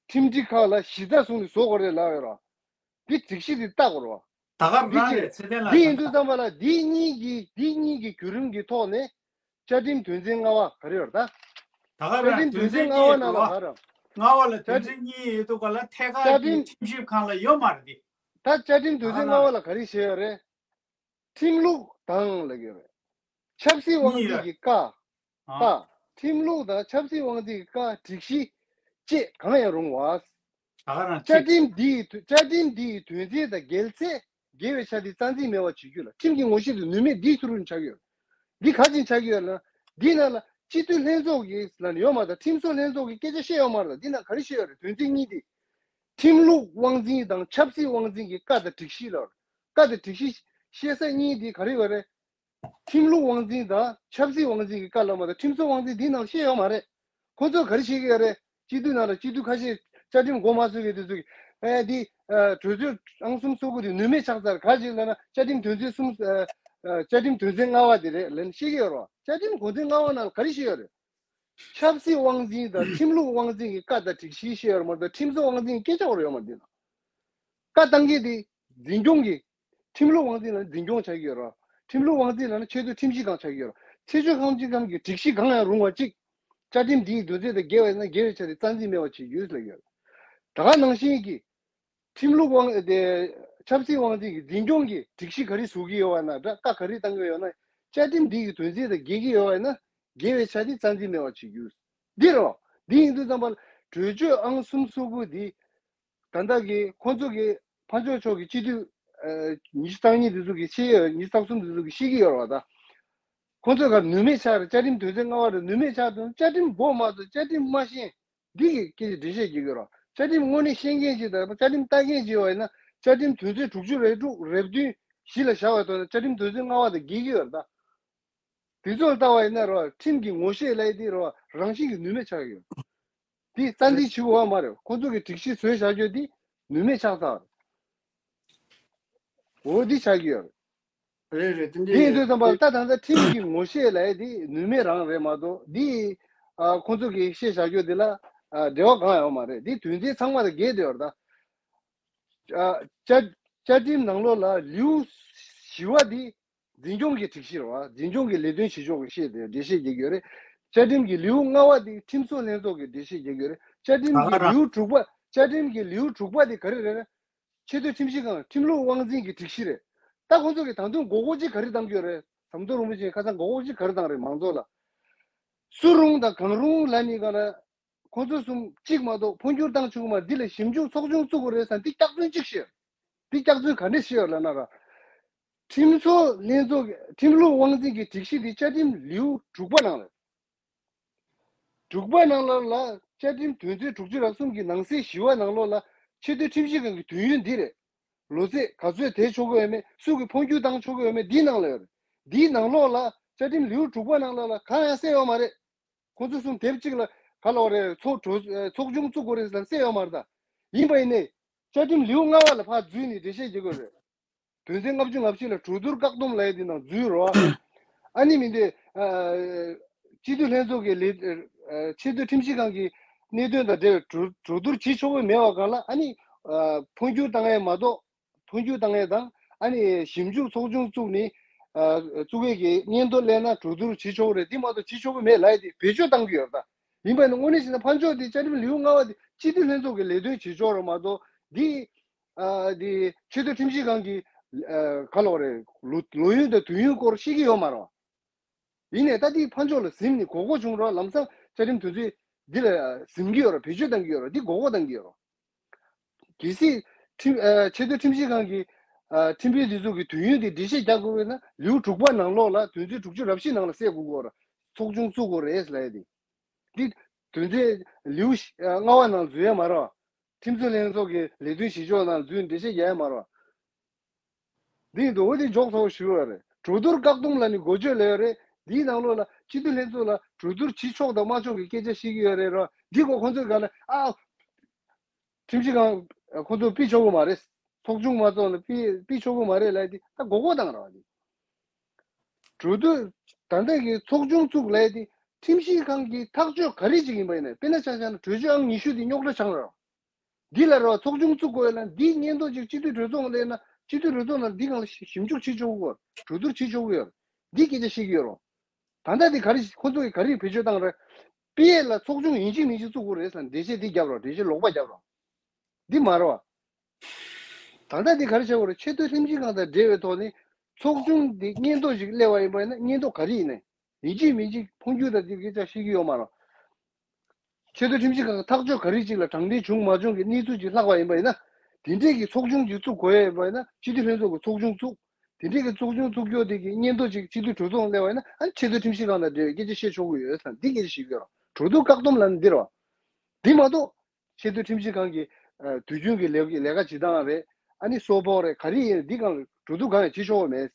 ཁྲིམས་སྒྲིག་ཁག་ལ་གཞི་རྩ་བཟུང་ནས་བཟོ་དགོས་རེད་ལབ་ཡོད་ར། འདི་སྒྲིག་གཞི་འདི་བལྟ་དགོས་ར། ད་ག་འདི་རང་གཅིག་རེད་ཚེ་བརྟན་ལགས། འདི་ཡིན་དུས་ཙམ་པ་ལ་འདི་གཉིས་ཀྱི་འདི་གཉིས་ཀྱི་བརྒྱུད་རིམ་གྱི་ཐོག་ནས་བཅའ་ཁྲིམས་དོན་ཚན་ལྔ་པ་ག་རེ་ཡོད་རེད་ད། ད་ག་རང་བཅའ་ཁྲིམས་དོན་ཚན་ལྔ་པ་ནང་ལ་ག་རེ། ལྔ་པ་ལ་དོན་ཚན་གཉིས་ཡོད་འདུག་ག་ལ་ཐད་ཀར་གྱི་ཁྲིམས་ཞིབ་ཁང་ལ་ཡོད་མ་རེད་འདི། ད་བཅའ་ཁྲིམས་དོན་ཚན་ལྔ་པ་ལ་ག་རེ་བྱས་ཡོད་རེད། ཁྲིམས་ལུགས་དང་ལབ་ཀྱི་ཡོད་རེད། ཆབ་སྲིད་དབང་འཛིན་གྱི་བཀའ། ཨ། ཁྲིམས་ལུགས་དང་ཆབ་སྲིད་དབང་འཛིན་གྱི་བཀའ་སྒྲིག་གཞི་བཅས་གང་ཡང་རུང་བ། ད་ག་རང་བཅའ་ཁྲིམས་འདིའི་བཅའ་ཁྲིམས་འདིའི་དོན་ཚན་དང་འགལ་ཚེ་འགལ་བའི་ཆ་དེ་རྩ་འཛིན་མེད་པ་བྱེད་རྒྱུ་ལ་ཁྲིམས་ཀྱི་ངོ་ཤེས་དེ་ནུས་མེད་འདིའི་ཐུ་རུ་ཆགས་ཀྱི་ཡོད། འདི་ག་ཅིན་ཆགས་ཀྱི་ཡོད་ལ། འདི་ནང་ལ་སྤྱི་འཐུས་ལྷན་ཚོགས་ཀྱི་ལ་ནི་ཡོད་མ་རེད། ཁྲིམས་བཟོ་ལྷན་ཚོགས་ཀྱི་སྐད་ཆ་བཤད་ཡོད་མ་རེད། འདི་ནང་ག་རེ་བཤད་ཡོད་རེད། དོན་ཚན་གཉིས་དེ། ཁྲིམས་ལུགས་དབང་འཛིན་དང་ཆབ་སྲིད་དབང་འཛིན་གྱི་བཀའ་དང་སྒྲིག་གཞི་ལ། བཀའ་དང་སྒྲིག་གཞི་བཤད་ས་གཉིས་དེ་ག་རེ་ཡོད་རེད། ཁྲིམས་ལུགས་དབང་འཛིན་དང་ཆབ་སྲིད་དབང་འཛིན་གྱི་བཀའ་ལ་མ་དང་ཁྲིམས་བཟོ་དབང་འཛིན་འདི་ནང་བཤད་ཡོད་མ་རེད། ཁོ་ཚོས་ག་རེ་བཤད་ཀྱི་ཡོད་རེད། སྤྱི་འཐུས་ནང་ལ་སྤྱི་འཐུས་ཁ་ཤས་བཅའ་ཁྲིམས་གོ་མ་ཚོད་ཀྱི་དེ་ཚོ་གི་ཨེ་འདི་ཨ་གྲོས་ཆོད་ཨང་གསུམ་སོ་དགུ་དེ་ནུས་མེད་ཆགས་ཚར། ག་ཅིག་ལབ་ན་བཅའ་ཁྲིམས་དོན་ཚན་གསུམ་ཨ་ཨ་བཅའ་ཁྲིམས་དོན་ཚན་ལྔ་པ་དེ་རེད་ལབ་ནས་བཤད་ཀྱི་ཡོད་རེད། བཅའ་ཁྲིམས་དོན་ཚན་ལྔ་པ་ནང་ལ་ག་རེ་བཤད་ཡོད་རེད། ཆབ་སྲིད་དབང་འཛིན་དང་ཁྲིམས་ལུགས་དབང་འཛིན་གྱི་བཀའ་དང་སྒྲིག་གཞི་བཤད་ཡོད་རེད་མ་གཏོགས་ཁྲིམས་བཟོ་དབང་འཛིན་གྱི་སྐད་ཆ་བར་ཡོད་མ་རེད་འདི་ལ། བཀའ་བཏང་མཁན་དེ་འཛིན་སྐྱོང་གི་ཁྲིམས་ལུགས་དབང་འཛིན་ལ་འཛིན་སྐྱོང་བྱ་གི་ཡོད་རེད། ཁྲིམས་ལུགས་དབང་འཛིན་ལ་ནི་ཆེས་མཐོའི་ཁྲིམས་ཞིབ་ཁང་བྱ་གི་ཡོད་རེད། ཆེས་མཐོའི་ཁྲིམས་ཞིབ་ཁང་གི་སྒྲིག་གཞི་གང་ཡང་རུང་བ་གཅིག་བཅའ་ཁྲིམས་འདིའི་འདོད་ཚུལ་དང་འགལ་བ་ཡིན་ན་འགལ་བའི་ཆ་དེ་རྩ་འཛིན་མེད་པ་བྱེད་རྒྱུ་ལ་ཡོད། ད་ག་ནང་བཞིན་གྱི་ཁྲིམས་ལུགས་དབང་དེ་ཆབ་སྲིད་དབང་འཛིན་གྱི་འཛིན་སྐྱོང་གི་སྒྲིག་གཞི་ག་རེ་བཟོ་གི་ཡོད་བ་ན་འདྲ། བཀའ་ག་རེ་བཏང་གི་ཡོད་ན་བཅའ་ཁྲིམས་འདི་ཡི་དོན་ཚན་དང་འགལ་གྱི་ཡོད་བ་ཡིན་ན་འགལ་བའི་ཆ་དེ་རྩ་འཛིན་མེད་པ་བྱེད་རྒྱུ། འདི་རོ། འདི་ཡིན་དུས་ཙམ་པ་ལ་གྲོས་ཆོད་ཨང་གསུམ་སོ་དགུ་འདི་ད་ལྟ་གི་ཁོང་ཚོ་གི་ཕར་ཕྱོགས་ཕྱོགས་ཀྱི་སྤྱི་འཐུས་ཨ་ཉི་ཤུ་རྩ་གཉིས་འདི་ཚོ་གི་ཤེས་ཡོད། ཉི་ཤུ་རྩ་གསུམ་འདི་ཚོ་གི་ཤེས་ཀྱི་ཡོད་རེད་བ། ད་ཁོང་ཚོ་ག་ནུས་མེད་ཆགས་རེད། བཅའ་ཁྲིམས་དོན་ཚན་ལྔ་པ་རེད་ནུས་མེད་ཆགས་དུས་བཅའ་ཁྲིམས་དགོས་མ་ཚོ་བཅའ་ཁྲིམས་མ་ཤེས། འདི་གི་སྐད་ཆ་འགྲེལ་བཤད་བགྱིད་དགོས་རོགས། བཅའ་ཁྲིམས་དངོས་གནས་ཤེས་མཁན་ཅིག་དང་བཅའ་ཁྲིམས་ལྟ་མཁན་ཅིག་ཡོད་པ་ཡིན་ན་བཅའ་ཁྲིམས་དོན་ཚན་དྲུག་ཅུ་རེ་དྲུག་རེ་བདུན་གཞི་ལ་བཞག་པའི་ཐོག་ནས་བཅའ་ཁྲིམས་དོན་ཚན་ལྔ་པ་དང་འགལ་གྱི་ཡོད་རེད་ད། དེ་ཚོ་ལ་ལྟ་བ་ཡིན་ན་རོ་ཁྲིམས་ཀྱི་ངོ་ཤེས་ལབ་ཡས་དེ་རོ་རང་བཞིན་གྱིས་ནུས་མེད་ཆགས་ཡོད། དེ་རྩ་འཛིན་བྱེད་དགོས་པ་མ་རེད། ཁོང་ཚོ་གི་སྒྲིག་གཞི་བཟོས་བཞག་རྒྱུ་དེ་ནུས་མེད་ཆགས་ཚར། འོ་འདི་ཆགས་ཀྱི་ཡོད་རེད། རེད་རེད་དེ་འདྲ་དེ་ཡིན་དུས་ཙམ་པ་ལ་ད་ད་ལྟ་ཁྲིམས་ཀྱི་ངོ་ཤེས་ལབ་ཡས་དེ་ནུས་མེད་རང་རེད་མ་གཏོགས་འདི་ཨ་ཁོང་ཚོ་གིས་བཤད་བཞག་རྒྱུ་དེ་ལ་ཨ་འབྲེལ་བ་གང་ཡང་ཡོད་མ་རེད། འདི་དོན་ཚན་ཚང་མ་དང་འགལ་བསྡད་ཡོད་རེད་ད། ཨ་བཅའ་བཅའ་ཁྲིམས་ནང་ལོགས་ལ་ལེའུ་བཞི་པ་འདི་འཛིན་སྐྱོང་གི་སྒྲིག་གཞི་རེད་བ། འཛིན་སྐྱོང་གི་ལས་དོན་བྱེད་ཕྱོགས་ཀྱི་བཤད་དེ་འགྲེལ་བཤད་རྒྱག་གི་ཡོད་རེད། བཅའ་ཁྲིམས་ཀྱི་ལེའུ་ལྔ་པ་འདི་ཁྲིམས་བཟོ་ལྷན་ཚོགས་ཀྱི་འགྲེལ་བཤད་རྒྱག་གི་ཡོད་རེད། བཅའ་ཁྲིམས་ཀྱི་ལེའུ་དྲུག་པ་བཅའ་ཁྲིམས་ཀྱི་ལེའུ་དྲུག་པ་འདི་ག་རེ་རེད་རེད། ཆེས་མཐོའི་ཁྲིམས་ཞིབ་ཁང་ཁྲིམས་ལུགས་དབང་འཛིན་གྱི་སྒྲིག་གཞི་རེད། ད་ཁོང་ཚོ་གིས་ད་དུང་མགོ་སྐོར་གཅིག་ག་རེ་བཏང་གི་ཡོད་རེད། ཟམ་གདོང་རིན་པོ་ཆེས་ཁ་སང་མགོ་སྐོར་གཅིག་ག་རེ་བཏང་རེད་མང་ཚོགས་ལ། སུ་རུང་དང་གང་རུང་ལ་ནི་ག་ན། ཁོང་ཚོ་གསུམ་གཅིག་མ་གཏོགས་འཕོ་འགྱུར་བཏང་ཆོག་གི་མ་རེད། འདི་ལ་ཞིབ་འཇུག་ཚོགས་ཆུང་བཙུགས་དགོས་རེད་ཟེར། འདི་སྐྱག་རྫུན་གཅིག་བཤད། འདི་སྐྱག་རྫུན་ག་འདྲས་བཤད་ཡོད་ལབ་ན་ར། ཁྲིམས་བཟོ་ལྷན་ཚོགས་ཀྱི་ཁྲིམས་ལུགས་དབང་འཛིན་གྱི་སྒྲིག་གཞི་འདི་བཅའ་ཁྲིམས་ལེའུ་དྲུག་པ་ནང་ལ། དྲུག་པ་ནང་ལོགས་ལ་བཅའ་ཁྲིམས་དོན་ཚན་དྲུག་ཅུ་རེ་གསུམ་གྱི་ནང་གསེས་བཞི་པ་ནང་ལོགས་ལ་ཆེས་མཐོའི་ཁྲིམས་ཞིབ་ཁང་གི་དུས་ཡུན་འདི་རེད། ལོ་ཚད་ག་ཚོད་དེ་ཆོག་གི་ཡོད་མེད། སུ་གིས་འཕོ་འགྱུར་བཏང་ཆོག་གི་ཡོད་མེད་འདིའི་ནང་ལ་ཡོད་རེད། འདིའི་ནང་ལོགས་ལ་བཅའ་ཁྲིམས་ལེའུ་དྲུག་པ་ནང་ལོགས་ལ་གང་ཡང་གསལ་ཡོད་མ་རེད། ཁོང་ཚོ་གསུམ་དེབ་གཅིག་ལ་ག་ལབ་རེད། ཚོགས་གྲོས་ཚོགས་ཆུང་བཙུགས་དགོས་རེད་ཟེར་གསལ་ཡོད་མ་རེད་ད། ཡིན་པ་ཡིན་ནའི་བཅའ་ཁྲིམས་ལེའུ་ལྔ་པ་ལ་ཕར་འཛུལ་ནས་འགྲེལ་བཤད་བྱེད་དགོས་རེད། དོན་ཚན་ལྔ་བཅུ་ང་བཞི་ལ་གྲོས་བསྡུར་བཀག་སྡོམ་ལབ་ཡ་འདི་ནང་འཛུལ་རོགས། ཨ་ནི་མི་འདི། སྤྱི་འཐུས་ལྷན་ཚོགས་ཀྱི་ལས། ཆེས་མཐོའི་ཁྲིམས་ཞིབ་ཁང་གི་གནད་དོན་དང་འབྲེལ་བའི་གྲོས་གྲོས་བསྡུར་བྱེད་ཆོག་གི་མེད་པ་སྒང་ལ་ཨ་ནི། འཕོ་འགྱུར་བཏང་ཡ་མ་གཏོགས། འཕོ་འགྱུར་བཏང་ཡ་དང་ཨ་ནི་ཞིབ་འཇུག་ཚོགས་ཆུང་བཙུགས་ནས། བཙུགས་ཡས་ཀྱི་སྙན་ཐོ་སླེབས་ན་གྲོས་བསྡུར་བྱེད་ཆོག་གི་རེད། འདི་མ་གཏོགས་བྱེད་ཆོག་གི་མེད་ལབ་ཡ་དེ་བེད་སྤྱོད་བཏང་གི་ཡོད་རེད་ད། ཡིན་པ་ནི་དངོས་གནས་བྱས་ན་ཕར་ཕྱོགས་དེ་བཅའ་ཁྲིམས་ལེའུ་ལྔ་པ་དེ་སྤྱི་འཐུས་ལྷན་ཚོགས་ཀྱི་ལས་དོན་བྱེད་ཕྱོགས་རེད་མ་གཏོགས་འདི། ཨ་འདི་ཆེས་མཐོའི་ཁྲིམས་ཞིབ་ཁང་གི། ཨ་ག་ལབ་རེད། ལོ་ལོ་ཡུན་དང་དུས་ཡུན་སྐོར་ཤེས་ཀྱི་ཡོད་མ་རེད། ཡིན་ནའི་ད་འདི་ཕར་ཕྱོགས་ལ་ཟིན་ནས་མགོ་སྐོར་བྱུང་རོགས། ལམ་སང་བཅའ་ཁྲིམས་དོན་ཚན་འདི་ལ་ཟིན་གྱི་ཡོད་རེད། བེད་སྤྱོད་བཏང་གི་ཡོད་རེད། འདི་མགོ་སྐོར་བཏང་གི་ཡོད་རེད། གལ་སྲིད་ཁྲིམས་ཨ་ཆེས་མཐོའི་ཁྲིམས་ཞིབ་ཁང་གི་ཨ་ཁྲིམས་དཔོན་འདི་ཚོ་གི་དུས་ཡུན་དེ་འགྲེལ་བཤད་རྒྱག་དགོས་པས་ན་ལེའུ་དྲུག་པ་ནང་ལོགས་ལ་དོན་ཚན་དྲུག་ཅུ་རེ་བཞི་ནང་ལ་གསལ་དགོས་ཀྱི་ཡོད་རེད། ཚོགས་ཆུང་བཙུགས་དགོས་རེད་ལབ་ཡ་དེ། འདི་དོན་ཚན་ལེའུ་ལྔ་པ་ནང་འཛུལ་ཡ་མ་རེད། ཁྲིམས་བཟོ་ལྷན་ཚོགས་ཀྱི་ལས་དོན་བྱེད་ཕྱོགས་ནང་འཛུལ་འགྲེལ་བཤད་རྒྱག་ཡ་མ་རེད། འདི་འདུག་འོ་འདི་འཇོག་ཚ་བོ་ཞུ་ཡོད་རེད། གྲོས་བསྡུར་བཀག་སྡོམ་ལ་ནི་འགོ་བརྗོད་ལ་ཡོད་རེད། འདིའི་ནང་ལོགས་ལ་སྤྱི་འཐུས་ལྷན་ཚོགས་ལ་གྲོས་བསྡུར་བྱེད་ཆོག་དང་མ་ཆོག་གི་སྐད་ཆ་བཤད་ཀྱི་ཡོད་རེད་རོ། འདི་གོ་ཁོང་ཚོས་ག་ལ་ཨ། ཁྲིམས་ཞིབ་ཁང་ཁོང་ཚོས་ཕུད་ཆོག་གི་མ་རེད། ཚོགས་ཆུང་མ་ཚོགས་ལ་ཕུད་ཕུད་ཆོག་གི་མ་རེད་ལབ་དེ་ད་མགོ་སྐོར་བཏང་ར་བ་དེ། གྲོས་བསྡུར་ད་ལྟ་གི་ཚོགས་ཆུང་བཙུགས་ལབ་དེ་ཁྲིམས་ཞིབ་ཁང་གི་ཐག་གཅོད་ག་རེ་ཅིག་ཡིན་པ་ཡིན་ན། དཔེར་ན་ཆ་བཞག་ན་གྲོས་ཆོད་ཨང་ཉི་ཤུ་དེ་རྙོག་དྲ་ཆགས་ར། འདི་ལ་རོ་ཚོགས་ཆུང་བཙུགས་དགོས་ལ་འདིའི་སྙན་ཐོ་ཅིག་སྤྱི་འཐུས་གྲོས་ཚོགས་ལ་སླེབས་ན་སྤྱི་འཐུས་གྲོས་ཚོགས་ནང་འདི་སྒང་ལ་ཞིབ་འཇུག་བྱེད་ཆོག་གི་ཡོད། གྲོས་བསྡུར་བྱེད་ཆོག་གི་ཡོད། འདི་སྐད་ཆ་བཤད་ཀྱི་ཡོད་རོ། ད་ལྟ་འདི་ག་རེ་ཁོ་ཚོ་གིས་ག་རེ་བེད་སྤྱོད་བཏང་རེད། པི་ཨེ་ལ་ཚོགས་ཆུང་ཡིན་གཅིག་མིན་གཅིག་བཙུགས་དགོས་རེད་ཟེར་འགྲེལ་བཤད་འདི་རྒྱབ་རོགས། འགྲེལ་བཤད་ལོག་པ་རྒྱབ་རོགས། འདི་མ་རེད་བ། ད་ལྟ་འདི་ག་རེ་བྱ་དགོས་རེད། ཆེས་མཐོའི་ཁྲིམས་ཞིབ་ཁང་དང་འབྲེལ་བའི་ཐོག་ནས་ཚོགས་ཆུང་འདི་སྙན་ཐོ་ཞིག་སླེབས་པ་ཡིན་པ་ཡིན་ན་སྙན་ཐོ་ག་རེ་ཡིན་ནའི་ཡིན་གཅིག་མིན་གཅིག་འཕོ་འགྱུར་དང་འདི་སྐད་ཆ་བཤད་ཀྱི་ཡོད་མ་རེད། ཆེས་མཐོའི་ཁྲིམས་ཞིབ་ཁང་གི་ཐག་གཅོད་ག་རེ་ཅིག་ལ་དྲང་བདེན་བྱུང་མ་བྱུང་གི་གནས་ཚུལ་ཅིག་ལྷག་པ་ཡིན་པ་ཡིན་ན། དེ་འདྲས་ཀྱི་ཚོགས་ཆུང་ཅིག་བཙུགས་དགོས་ཡ་ཡིན་པ་ཡིན་ན་སྤྱི་འཐུས་ལྷན་ཚོགས་ཀྱི་ཚོགས་ཆུང་བཙུགས། དེ་འདྲས་ཀྱི་ཚོགས་ཆུང་བཙུགས་རྒྱུ་དེ་གི་སྙན་ཐོ་ཅིག་སྤྱི་འཐུས་གྲོས་ཚོགས་སླེབས་པ་ཡིན་ན་ཨ་ཆེས་མཐོའི་ཁྲིམས་ཞིབ་ཁང་དང་འབྲེལ་བའི་སྐད་ཆ་བཤད་ཆོག་གི་ཡོད་ཟེར་འདི་སྐད་ཆ་བཤད་ཀྱི་ཡོད་རེད། གྲོས་བསྡུར་བཀག་སྡོམ་ལབ་ནི་འདི་རེད་བ། འདི་མ་གཏོགས་ཆེས་མཐོའི་ཁྲིམས་ཞིབ་ཁང་གི་དུས་རྒྱུན་གྱི་ལས་ལས་ཀ་བྱེད་སྟངས་རེད། ཨ་ནི་གསོལ་ཕོགས་རེད། ག་རེ་ཡིན་འདི་སྒང་ལ་གྲོས་བསྡུར་གང་ཡང་བྱེད་ཆོག་གི་མེད།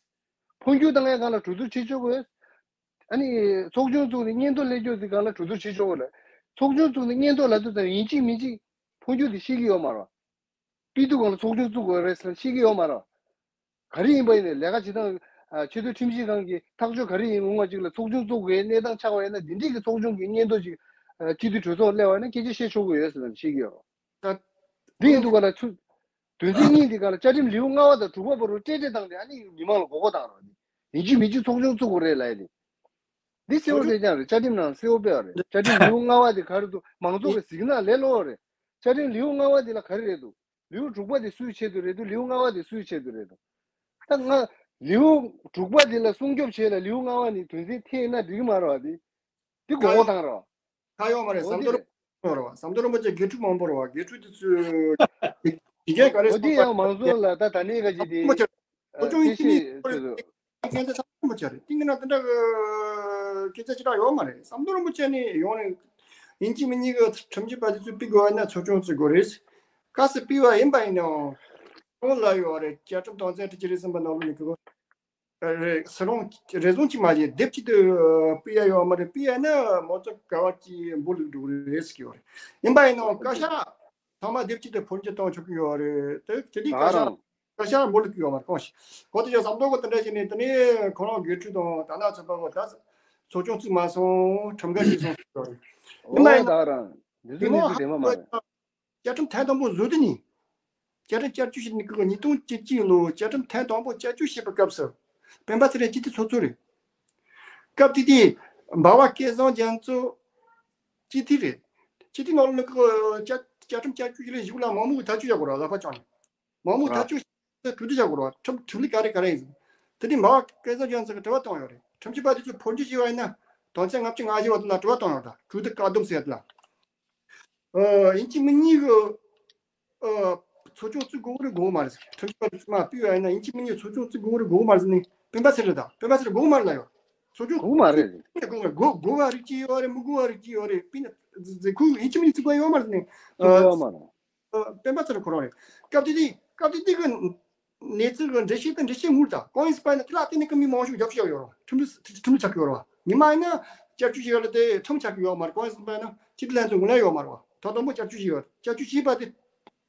འཕོ་འགྱུར་བཏང་ཡ་སྒང་ལ་གྲོས་བསྡུར་བྱེད་ཆོག་གི་ཡོད། ཨ་ནི་ཚོགས་ཆུང་བཙུགས་ནས་སྙན་ཐོ་སླེབས་རྒྱུ་དེ་སྒང་ལ་གྲོས་བསྡུར་བྱེད་ཆོག་གི་རེད། ཚོགས་ཆུང་བཙུགས་ནས་སྙན་ཐོ་ལབ་དུས་ཙམ་ཡིན་གཅིག་མིན་གཅིག་འཕོ་འགྱུར་དེ་ཤེས་ཀྱི་ཡོད་མ་རེད། སྤྱི་འཐུས་སྒང་ལ་ཚོགས་ཆུང་བཙུགས་དགོས་རེད་ཟེར་ཤེས་ཀྱི་ཡོད་མ་རེད། ག་རེ་ཡིན་པ་ཡིན་ནའི་ལས་ཀ་བྱེད་སྟངས་ཆེས་མཐོའི་ཁྲིམས་ཞིབ་ཁང་གི་ཐག་གཅོད་ག་རེ་ཡིན་ངོ་མ་གཅིག་ལ་ཚོགས་ཆུང་བཙུགས་དགོས་གནས་སྟངས་ཆགས་པ་ཡིན་ན་འདི་འདྲས་ཀྱི་ཚོགས་ཆུང་གི་སྙན་ཐོ་ཅིག་སྤྱི་འཐུས་གྲོས་ཚོགས་སླེབས་པ་ཡིན་ན་སྐད་ཆ་བཤད་ཆོག་གི་ཡོད་ཟེར་ནས་ཤེས་ཀྱི་ཡོད་རེད། འདི་ཡིན་དུས་ག་ལ་ཚུ། དོན་ཚན་གཉིས་འདི་ག་ལ་བཅའ་ཁྲིམས་ལེའུ་ལྔ་པ་དང་དྲུག་པ་བར་དུ་སྤྲེལ་སྤྲེལ་བཏང་སྟེ་ཨ་ནི་མི་མང་ལ་མགོ་སྐོར་བཏང་རོགས། ཡིན་གཅིག་མིན་གཅིག་ཚོགས་ཆུང་བཙུགས་དགོས་རེད་ལབ་ཡ་དེ། འདི་གསལ་བོ་གསལ་རྐྱང་རེད། བཅའ་ཁྲིམས་ནང་གསལ་བོ་སྤེལ་བ་རེད། བཅའ་ཁྲིམས་ལེའུ་ལྔ་པ་དེ་ག་རེ་འདུག་མང་ཚོགས་ཀྱི་གཟིགས་སྣང་ལས་སླ་བོ་རེད། བཅའ་ཁྲིམས་ལེའུ་ལྔ་པ་དེ་ལ་ག་རེ་རེད་འདུག་ལེའུ་དྲུག་པ་དེ་སུའི་ཆེད་དུ་རེད་འདུག་ལེའུ་ལྔ་པ་དེ་སུའི་ཆེད་དུ་རེད་འདུག་ད་ང་ལེའུ་དྲུག་པ་དེ་ལ་སྲུང་སྐྱོབ་བྱས་ལ་ལེའུ་ལྔ་པ་ནས་དོན་ཚན་འཐེན་ན་འགྲིག་གི་མ་རེད་བ། དེ་དེ་མགོ་སྐོར་བཏང་རོགས། ཁ་ཡོད་མ་རེད། འོ་ཟམ་དེ་གདོང་རེད། རིན་པོ་ཆེ་ཡོད་རེད་བ། ཟམ་གདོང་རིན་པོ་ཆེ་དགེ་ཕྲུག་མང་པོ་རེད་བ། དགེ་ཕྲུག་དེ་ཚོས་དེ་གས་ག་རེ་འོ་དེ་ཡང་མང་ཚོགས་ལ་ད་ད་ནས་ག་ཅིག་དེ་རིན་པོ་ཆེ་ཨ་ཚོགས་ཆུང་ཡིན་གཅིག་མིན་གཅིག་ཁོ་རེ་ཚོས་ཚོ། ཁྱེད་ཚོ་ཟམ་གདོང་རིན་པོ་ཆེ་རེད། ཏིང་ན་དེ་འདྲ་གི་སྐད་ཆ་ཅི་འདྲ་ཡོད་མ་རེད། ཟམ་གདོང་རིན་པོ་ཆེ་ནས་ཡོང་ནས་ཡིན་གཅིག་མིན་གཉིས་གི་ཁྲིམས་ཞིབ་པ་དེ་ཚོས་ཕུད་དགོས་ན་ཚོགས་ཆུང་བཙུགས་དགོས་རེད། གལ་སྲིད་ཕུད་པ་ཡིན་པ་ཡིན་ནའང་ཁོང་ལ་ཡོད་རེད། བཅའ་ཁྲིམས་དོན་ཚན་ཁྲི་གཅིག་རེ་གསུམ་པ་ནང་ལོགས་ནས་ཁོ་རེ་སུ་རུང་རེ་ཟུང་གཅིག་མ་བྱས་སྡེབ་གཅིག་ཏུ་སྤེལ་ཡ་ཡོད་མ་རེད། སྤེལ་ཡ་ན་མང་ཚོགས་ག་བ་གཅིག་འབོད་ལུགས་འགྲོ་གི་རེད་ཟེར་གྱི་ཡོད་རེད། ཡིན་པ་ཡིན་ནའང་བཀའ་ཤག་ཚང་མ་སྡེབ་གཅིག་ཏུ་འཕོ་འགྱུར་གཏོང་ཆོག་གི་ཡོད་རེད། དེ་དེ་དུས་བཀའ་ཤག་བཀའ་ཤག་འབོད་ལུགས་ཀྱི་ཡོད་མ་རེད། གང་ཞིག་གོ་དེ་ཡོད་ཟམ་གདོང་གི་དེ་འདྲ་བྱས་ནས་དེ་ནས་ཁོ་རང་དགེ་ཕྲུག་དང་ད་ན་ཚོད་པ་གོ་ད་ཚོགས་ཆུང་བཙུགས་མ་སོང་ཁྲིམས་འགལ་བྱས་སོང་ཟེར་གྱི་ཡོད་རེད། ཡིན་པ་ཡིན་ན་ད་རང་འདི་ཚོ་གནས་ཚུལ་བདེན་པ་མ་རེད། བཅའ་ཁྲིམས་ཐེངས་དང་པོ་བཟོ་དུས་ནས། བཅའ་ཁྲིམས་བསྐྱར་བཅོས་བྱས་ནས་ཀྱི་ཉིས་སྟོང་བཅུ་གཅིག་ལོ་བཅའ་ཁྲིམས་ཐེངས་དང་པོ་བསྐྱར་བཅོས་བྱས་པའི་སྐབས་སུ། སྤེན་པ་ཚེ་རིང་སྤྱི་འཐུས་ཚོགས་གཙོ་རེད། སྐབས་དེ་དུས་འབའ་བ་སྐལ་བཟང་རྒྱ་མཚོ་སྤྱི་འཐུས་རེད། སྤྱི་འཐུས་ནང་ལོགས་ཀྱི་བཅའ་བཅའ་ཁྲིམས་བསྐྱར་བཅོས་བྱས་ལས་གཞུག་ལ་མང་མོས་ཀྱིས་ཐག་གཅོད་བྱ་དགོས་རེད། ལག་པ་བརྐྱངས་ནས། མང་མོས་ཐག་གཅོད་བྱས་གྲོས་བསྡུར་བྱ་དགོས་རེད། ཁྲིམས་ཁྲིམས་ལུགས་ག་རེ་ག་རེ་ཡིན་ཟེར། དེ་དུས་འབའ་བ་སྐལ་བཟང་རྒྱ་མཚོ་གིས་དྲི་བ་བཏང་ཡོད་རེད། ཁྲིམས་ཞིབ་པ་དེ་ཚོས་འཕོ་འགྱུར་བྱས་པ་ཡིན་ན། དོན་ཚན་ལྔ་བཅུ་ང་བཞི་བ་དེ་ལ་དྲི་བ་བཏང་ཡོད་ད། དྲུག་དེ་བཀག་སྡོམ་ཟེར་ཡ་དེ་ལ། ཨ་ཡིན་གཅིག་མིན་གཉིས་ཀྱི་ཨ་ཚོགས་ཆུང་བཙུགས་དགོས་རེད་དགོས་མ་རེད་ཟེར། ཁྲིམས་ཞིབ་པ་དེ་ཚོ་མ་ཕུད་པ་ཡིན་ན་ཡིན་གཅིག་མིན་གཉིས་ཚོགས་ཆུང་བཙུགས་དགོས་རེད་དགོས་མ་རེད་ཟེར་ནས་སྤེན་པ་ཚེ་རིང་དང་སྤེན་པ་ཚེ་རིང་དགོས་མ་རེད་ལ་ཡོད། ཚོགས་ཆུང་དགོས་མ་རེད། དགོས་མ་རེད། དགོས་དགོས་པ་རིགས་གཅིག་ཡོད་རེད། མི་དགོས་པ་རིགས་གཅིག་ཡོད་རེད། སྤེན་པ་ཚེ་ཁུ་ཡིན་གཅིག་མིན་གཉིས་བཙུགས་པ་ཡོད་མ་རེད་ཟེར་ནས་ཚོགས་ཆུང་ཡོད་མ་རེད། སྤེན་པ་ཚེ་རིང་ཁོ་རང་རེད། སྐབས་དེ་དུས་སྐབས་དེ་དུས་ཀྱི་གནས་ཚུལ་གྱི་འགྲེལ་བཤད་དང་འགྲེལ་བཤད་ངུར་དང་གང་ཡིན་ཟེར་བ་ཡིན་ན་དེ་ལ་བརྟེན་ནས་ཀྱི་མི་མང་ཤོས་རྒྱབ་སྐྱོར་ཡོད་རེད་བ། ཁྲིམས་ཁྲིམས་ཆག་གི་ཡོད་རེད་བ། ཉི་མ་ཡིན་ན་བསྐྱར་བཅོས་བྱེད་ཡག་ལ་དེ་ཁྲིམས་ཆག་གི་ཡོད་མ་རེད། གང་ཡིན་ཟེར་བ་ཡིན་ན་སྤྱི་འཐུས་ལྷན་ཚོགས་ངོས་ལེན་ཡོད་མ་རེད་བ། ཐོག་དང་པོ་བསྐྱར་བཅོས་བྱས་ཡོད་རེད། བསྐྱར་བཅོས་བྱས་པ་དེ་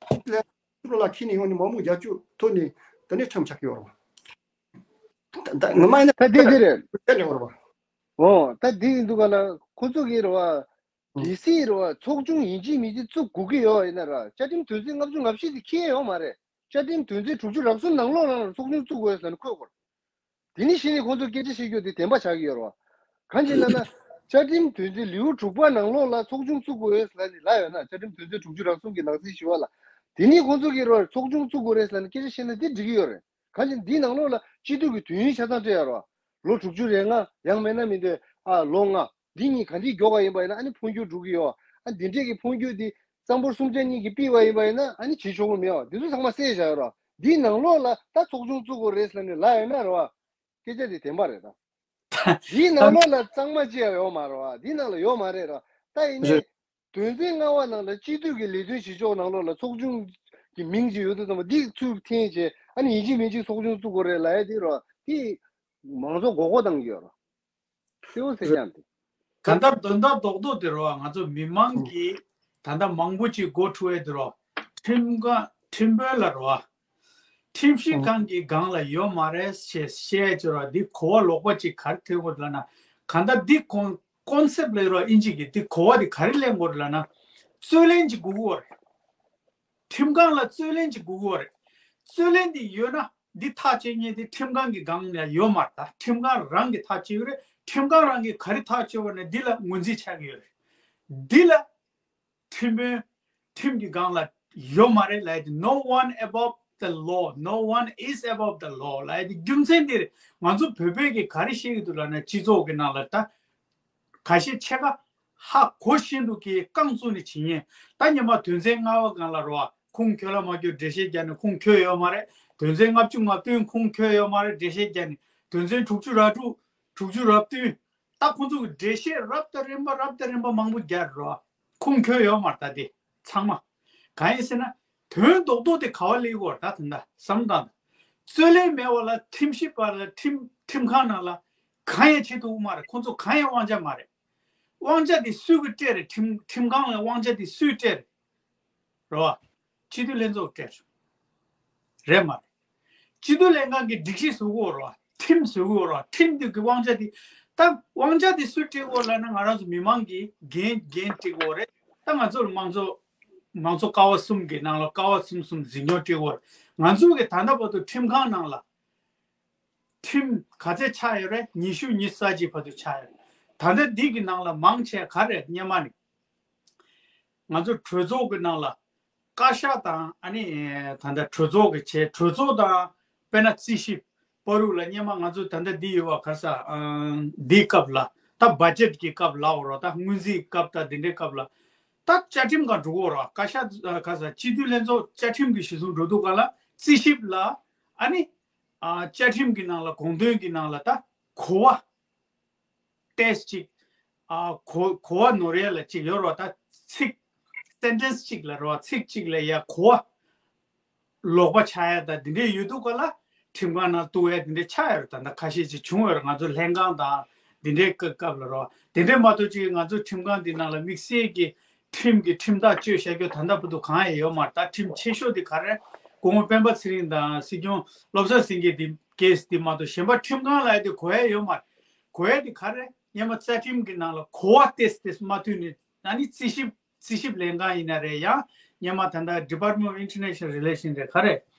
སྤྱི་འཐུས་ལྷན་ཚོགས་ལ་ཁྱེར་ནས་ཡོང་ནས་མང་མོས་རྒྱབ་སྐྱོར་ཐོབ་ནས་དེ་ནས་ཁྲིམས་ཆག་གི་ཡོད་རེད་བ། ད་ད་ངོ་མ་ཡིན་ན་ད་དེ་དེ་རེད། དེ་རེད་བ། འོ་ད་དེ་ཡིན་འདུག་ག་ལ་ཁོ་ཚོ་གིས་རེད་བ། ཨང་། གལ་སྲིད་རེད་བ་ཚོགས་ཆུང་ཡིན་གཅིག་མིན་གཅིག་བཙུགས་དགོས་ཀྱི་ཡོད་ཡིན་ན་ར་བཅའ་ཁྲིམས་དོན་ཚན་ལྔ་བཅུ་ང་བཞི་དེ་འཁྱེར་ཡོད་མ་རེད། བཅའ་ཁྲིམས་དོན་ཚན་དྲུག་ཅུ་རེ་གསུམ་ནང་ལོགས་ལ་ཚོགས་ཆུང་བཙུགས་དགོས་ཟེར་ནས་འཁོད་དགོས། དེ་ནི་གཞི་ནས་ཁོང་ཚོ་སྐད་ཆ་བཤད་རྒྱུ་དེ་བདེན་པ་ཆགས་ཀྱི་ཡོད་རེད་བ། གང་ཞིག་ལབ་ན་བཅའ་ཁྲིམས་དོན་ཚན་ལེའུ་དྲུག་པ་ནང་ལོགས་ལ་ཚོགས་ཆུང་བཙུགས་དགོས་ཟེར་ནས་ལབ་ཡོད་ན་བཅའ་ཁྲིམས་དོན་ཚན་དྲུག་ཅུ་རེ་གསུམ་གྱི་ནང་གསེས་བཞི་བ་ལ། དེ་ནི་ཁོང་ཚོ་གིས་རེད་བ་ཚོགས་ཆུང་བཙུགས་དགོས་རེད་ཟེར་ནས་སྐད་ཆ་བཤད་ན་དེ་འགྲིག་གི་ཡོད་རེད། གང་ཞིག་འདིའི་ནང་ལོགས་ལ་སྤྱི་འཐུས་ཀྱི་དུས་ཡུན་ཆ་ཚང་སྤྲད་ཡོད་རེད་བ། ལོ་དྲུག་ཅུ་རེ་ལྔ་ཡང་མིན་ན་མི་འདོད་ཨ་ལོ་ལྔ། འདི་གཉིས་ག་འདྲས་མགྱོགས་པ་ཡིན་པ་ཡིན་ན་ཨ་ནི་འཕོ་འགྱུར་འགྲོ་གི་ཡོད། ཨ་འདི་འདྲས་ཀྱི་འཕོ་འགྱུར་འདི་གཙང་པོ་སུམ་ཆ་གཉིས་ཀྱིས་ཕུད་པ་ཡིན་པ་ཡིན་ན་ཨ་ནི་བྱེད་ཆོག་གི་མེད་པ་འདི་ཚོ་ཚང་མ་བསལ་བཞག་ཡོད་རེད། འདིའི་ནང་ལོགས་ལ་ད་ཚོགས་ཆུང་བཙུགས་དགོས་རེད་ཟེར་ནས་ལབ་ཡོད་ན་རེད་བ། སྐད་ཆ་འདི་བདེན་པ་རེད་ད། འདིའི་ནང་ལོགས་ལ་གཙང་མ་ཅི་ཡང་ཡོད་མ་རེད་བ། འདིའི་ནང་ལ་ཡོད་མ་རེད་ར། ད་ཡིན་ནའི་རེད། དོན་ཚན་ལྔ་པ་ནང་ལ་སྤྱི་འཐུས་ཀྱི་ལས་དོན་བྱེད་ཕྱོགས་ནང་ལོགས་ལ་ཚོགས་ཆུང་གི་མིང་ཅིག་ཡོད་དུས་ཙམ་པ་འདི་ཚུར་འཐེན་བྱས་ཨ་ནི་ཡིན་གཅིག་མིན་གཅིག་ཚོགས་ཆུང་བཙུགས་དགོས་རེད་ལབ་ཡ་དེ་ར་དེ་མང་ཚོགས་མགོ་སྐོར་བཏང་གི་ཡོད་ར། དེ་འོ་ཟེར་ཀྱང་དེ། གང་ལྟར་དོན་དག་རྡོག་རྡོག་དེ་རེད་བ། ང་ཚོ་མི་མང་གིས་ད་ལྟ་མང་པོ་ཅིག་མགོ་འཁྲུག་ཡས་དེ་རེད་བ། ཁྲིམས་ཁང་ཁྲིམས་དཔོན་ལ་རེད་བ། ཁྲིམས་ཞིབ་ཁང་གི་སྒང་ལ་ཡོད་མ་རེད་ཞེས་བཤད་ཀྱི་རེད་བ། འདི་གོ་བ་ལོག་པ་ཅིག་ག་རེ་ཐོན་དགོས་ལབ་ན། གང་ལྟར་འདི་ཁོང་ཀོན་སེབ་ལ་རེད་བ། ཨིན་ཇི་གི་འདི་གོ་བ་འདི་ག་རེ་ལེན་དགོས་རེད་ལབ་ན། རྩོད་ལེན་ཅིག་དགོས་ཀྱི་ཡོད་རེད། ཁྲིམས་ཁང་ལ་རྩོད་ལེན་ཅིག་དགོས་ཀྱི་ཡོད་རེད། རྩོད་ལེན་འདི་ཡོད་ན་འདི་ཐག་བཅད་མཁན་དེ་ཁྲིམས་ཁང་གི་སྒང་ལ་ཡོད་མ་རེད། ད་ཁྲིམས་ཁང་རང་གིས་ཐག་བཅད་ཀྱི་རེད། ཁྲིམས་ཁང་རང་གིས་ག་རེ་ཐག་བཅད་པ་ན་འདི་ལ་ངོས་འཛིན་བྱ་གི་ཡོད་རེད། འདི་ལ་ཁྲིམས་དཔོན་ཁྲིམས་ཀྱི་སྒང་ལ་ཡོད་མ་རེད་ལབ་ཡ་དེ། No one above the law, no one is above the law ལབ་ཡ་དེ་རྒྱུ་མཚན་འདི་རེད། ང་ཚོ་བོད་པའི་གི་ག་རེ་བཤད་ཀྱི་འདུག་ལབ་ན་སྤྱི་ཚོགས་ཀྱི་ནང་ལ་ད། ཁ་ཤས་ཕྱེད་ཀ་ཧ་གོ་བཞིན་དུ་གི་རྐང་བཙུགས་ནས་བྱེད་ཉན། ད་ཉི་མ་དོན་ཚན་ལྔ་པ་སྒང་ལ་རོ། ཁུངས་འཁྱོལ་ལ་མ་འཁྱོལ་འགྲེལ་བཤད་རྒྱག་ནས་ཁུངས་འཁྱོལ་ཡོད་མ་རེད། དོན་ཚན་ལྔ་བཅུ་ང་བདུན་ཁུངས་འཁྱོལ་ཡོད་མ་རེད་འགྲེལ་བཤད་རྒྱག་ནས། དོན་ཚན་དྲུག་ཅུ་ར་དྲུག་དྲུག་ཅུ་ར་བདུན། ད་ཁོང་ཚོ་གི་འགྲེལ་བཤད་རབ་དང་རིམ་པ་རབ་དང་རིམ་པ་མང་པོ་རྒྱག་རོ། ཁུངས་འཁྱོལ་ཡོད་མ་རེད་ད་དེ་ཚང་མ། གང་ཡིན་ཟེར་ན། དོན་རྡོག་རྡོག་དེ་ག་བ་སླེབས་ཡོད་རེད་ད་དེ་འདྲ་བསམ་བློ་བཏང་དང་། རྩོད་ལེན་མེད་པ་ལ་ཁྲིམས་ཞིབ་པ་ལ་ཁྲིམས་ཁྲིམས་ཁང་ནང་ལ་གང་ཡང་བྱེད་ཐུབ་ཀྱི་མ་རེད། ཁོང་ཚོ་གང་ཡང་དབང་ཆ་མ་རེད། དབང་ཆ་དེ་སུས་ཀྱིས་སྤྲད་རེད། ཁྲིམས་ཁྲིམས་ཁང་ལ་དབང་ཆ་དེ་སུས་སྤྲད་རེད། རེད་བ། སྤྱི་འཐུས་ལྷན་ཚོགས་སྤྲད་རེད། རེད་མ་རེད། སྤྱི་འཐུས་ལྷན་ཁང་གིས་སྒྲིག་གཞི་བཟོ་དགོས་རེད་བ། ཁྲིམས་བཟོ་དགོས་རེད་བ། ཁྲིམས་དེ་གི་དབང་ཆ་དེ། ད་དབང་ཆ་དེ་སུས་སྤྲད་དགོས་ལབ་ན་ང་རང་ཚོ་མི་མང་གིས་འགན་འགན་སྤྲད་དགོས་རེད། ད་ང་ཚོར་མང་ཚོགས་མང་གཙོ་ཀ་བ་གསུམ་གྱི་ནང་ལ་ཀ་བ་གསུམ་གསུམ་འཛིན་སྐྱོང་སྤྲད་དགོས་རེད། ང་ཚོ་གི་ད་ལྟ་བར་དུ་ཁྲིམས་ཁང་ནང་ལ་ཁྲིམས་ག་ཚད་ཆགས་ཡོད་རེད། ཉི་ཤུ་ཉི་ཤུ་རྩ་གཅིག་བར་དུ་ཆགས་ཡོད་རེད། ད་ལྟ་འདི་གི་ནང་ལ་མང་ཆེ་ག་རེ་རེད། སྔོན་མ་ནས་ང་ཚོ་གྲོས་ཚོགས་ཀྱི་ནང་ལ་བཀའ་ཤག་དང་ཨ་ནི་ད་ལྟ་གྲོས་ཚོགས་ཀྱི་ཆེད་གྲོས་ཚོགས་དང་དཔེར་ན་རྩིས་ཞིབ་བར་དུ་ལ་སྔོན་མ་ང་ཚོ་ད་ལྟ་འདི་ཡོད་པ་ག་ས་འདིའི་སྐབས་ལ་ད་བ་ཇེཊ་གི་སྐབས་ལ་འོ་རོ། ད་སྔོན་རྩིས་སྐབས་ད་འདི་འདྲའི་སྐབས་ལ་ད་བཅའ་ཁྲིམས་སྒང་འགྲོ་གི་འོ་རོ། བཀའ་ཤག་ག་ས་སྤྱི་འཐུས་ལྷན་ཚོགས་བཅའ་ཁྲིམས་ཀྱི་གཞི་བཟུང་འགྲོ་དུས་སྒང་ལ་རྩིས་ཞིབ་ལ་ཨ་ནི་ཨ་བཅའ་ཁྲིམས་ཀྱི་ནང་ལ་དགོངས་དོན་གྱི་ནང་ལ་ད་གོ་བ། ཏེས་ཅིག་ཨ་གོ་གོ་བ་ནོར་ཡ་ལ་ཅིག་ཡོད་རོ། ད་ཚིག་སེན་ཊེན་སི་ཅིག་ལ་རོ། ཚིག་ཅིག་ལ་ཡ་གོ་བ་ལོག་པ་ཆགས་ཡ་ད་འདི་འདྲའི་ཡོད་དུས་སྒང་ལ་ཁྲིམས་ཁང་ནང་གཏུག་ཡ་འདི་འདྲའི་ཆགས་ཡ་རོ། ད་ད་ཁ་ཤས་ཅིག་བྱུང་ཡོད་རོ། ང་ཚོ་ལྷན་ཁང་དང་འདི་འདྲའི་སྐབས་སྐབས་ལ་རོ། དེ་འདྲའི་མ་གཏོགས་ཅིག་ང་ཚོ་ཁྲིམས་ཁང་འདི་ནང་ལ་དམིགས་བསལ་གྱི་ཁྲིམས་ཀྱི་ཁྲིམས་ཐག་གཅོད་བྱ་རྒྱུ་ད་ལྟ་བར་དུ་གང་ཡང་ཡོད་མ་རེད། ད་ཁྲིམས་ཆེ་ཤོས་དེ་ག་རེ། སྐུ་ངོ་སྤེན་པ་ཚེ་རིང་དང་སྲིད་སྐྱོང་བློ་བཟང་སེང་གེ་དེ་ཀེ་སི་དེ་མ་གཏོགས་གཞན་པ་ཁྲིམས་ཁང་ལ་ཡ་དེ་གོ་ཡ་ཡོད་མ་རེད། གོ་ཡ་དེ་ག་རེ། སྔོན་མ་རྩ་ཁྲིམས་ཀྱི་ནང་ལ་གོ་བ་ཏེས་ཏེས་མ་མཐུན་ནས་ཨ་ནི་རྩིས་ཞིབ་རྩིས་ཞིབ་ལྷན་ཁང་ཡིན་ན་རེད། ཡང་སྔོན་མ་ད་ལྟ་Department of International Relation རེད། ག་རེ་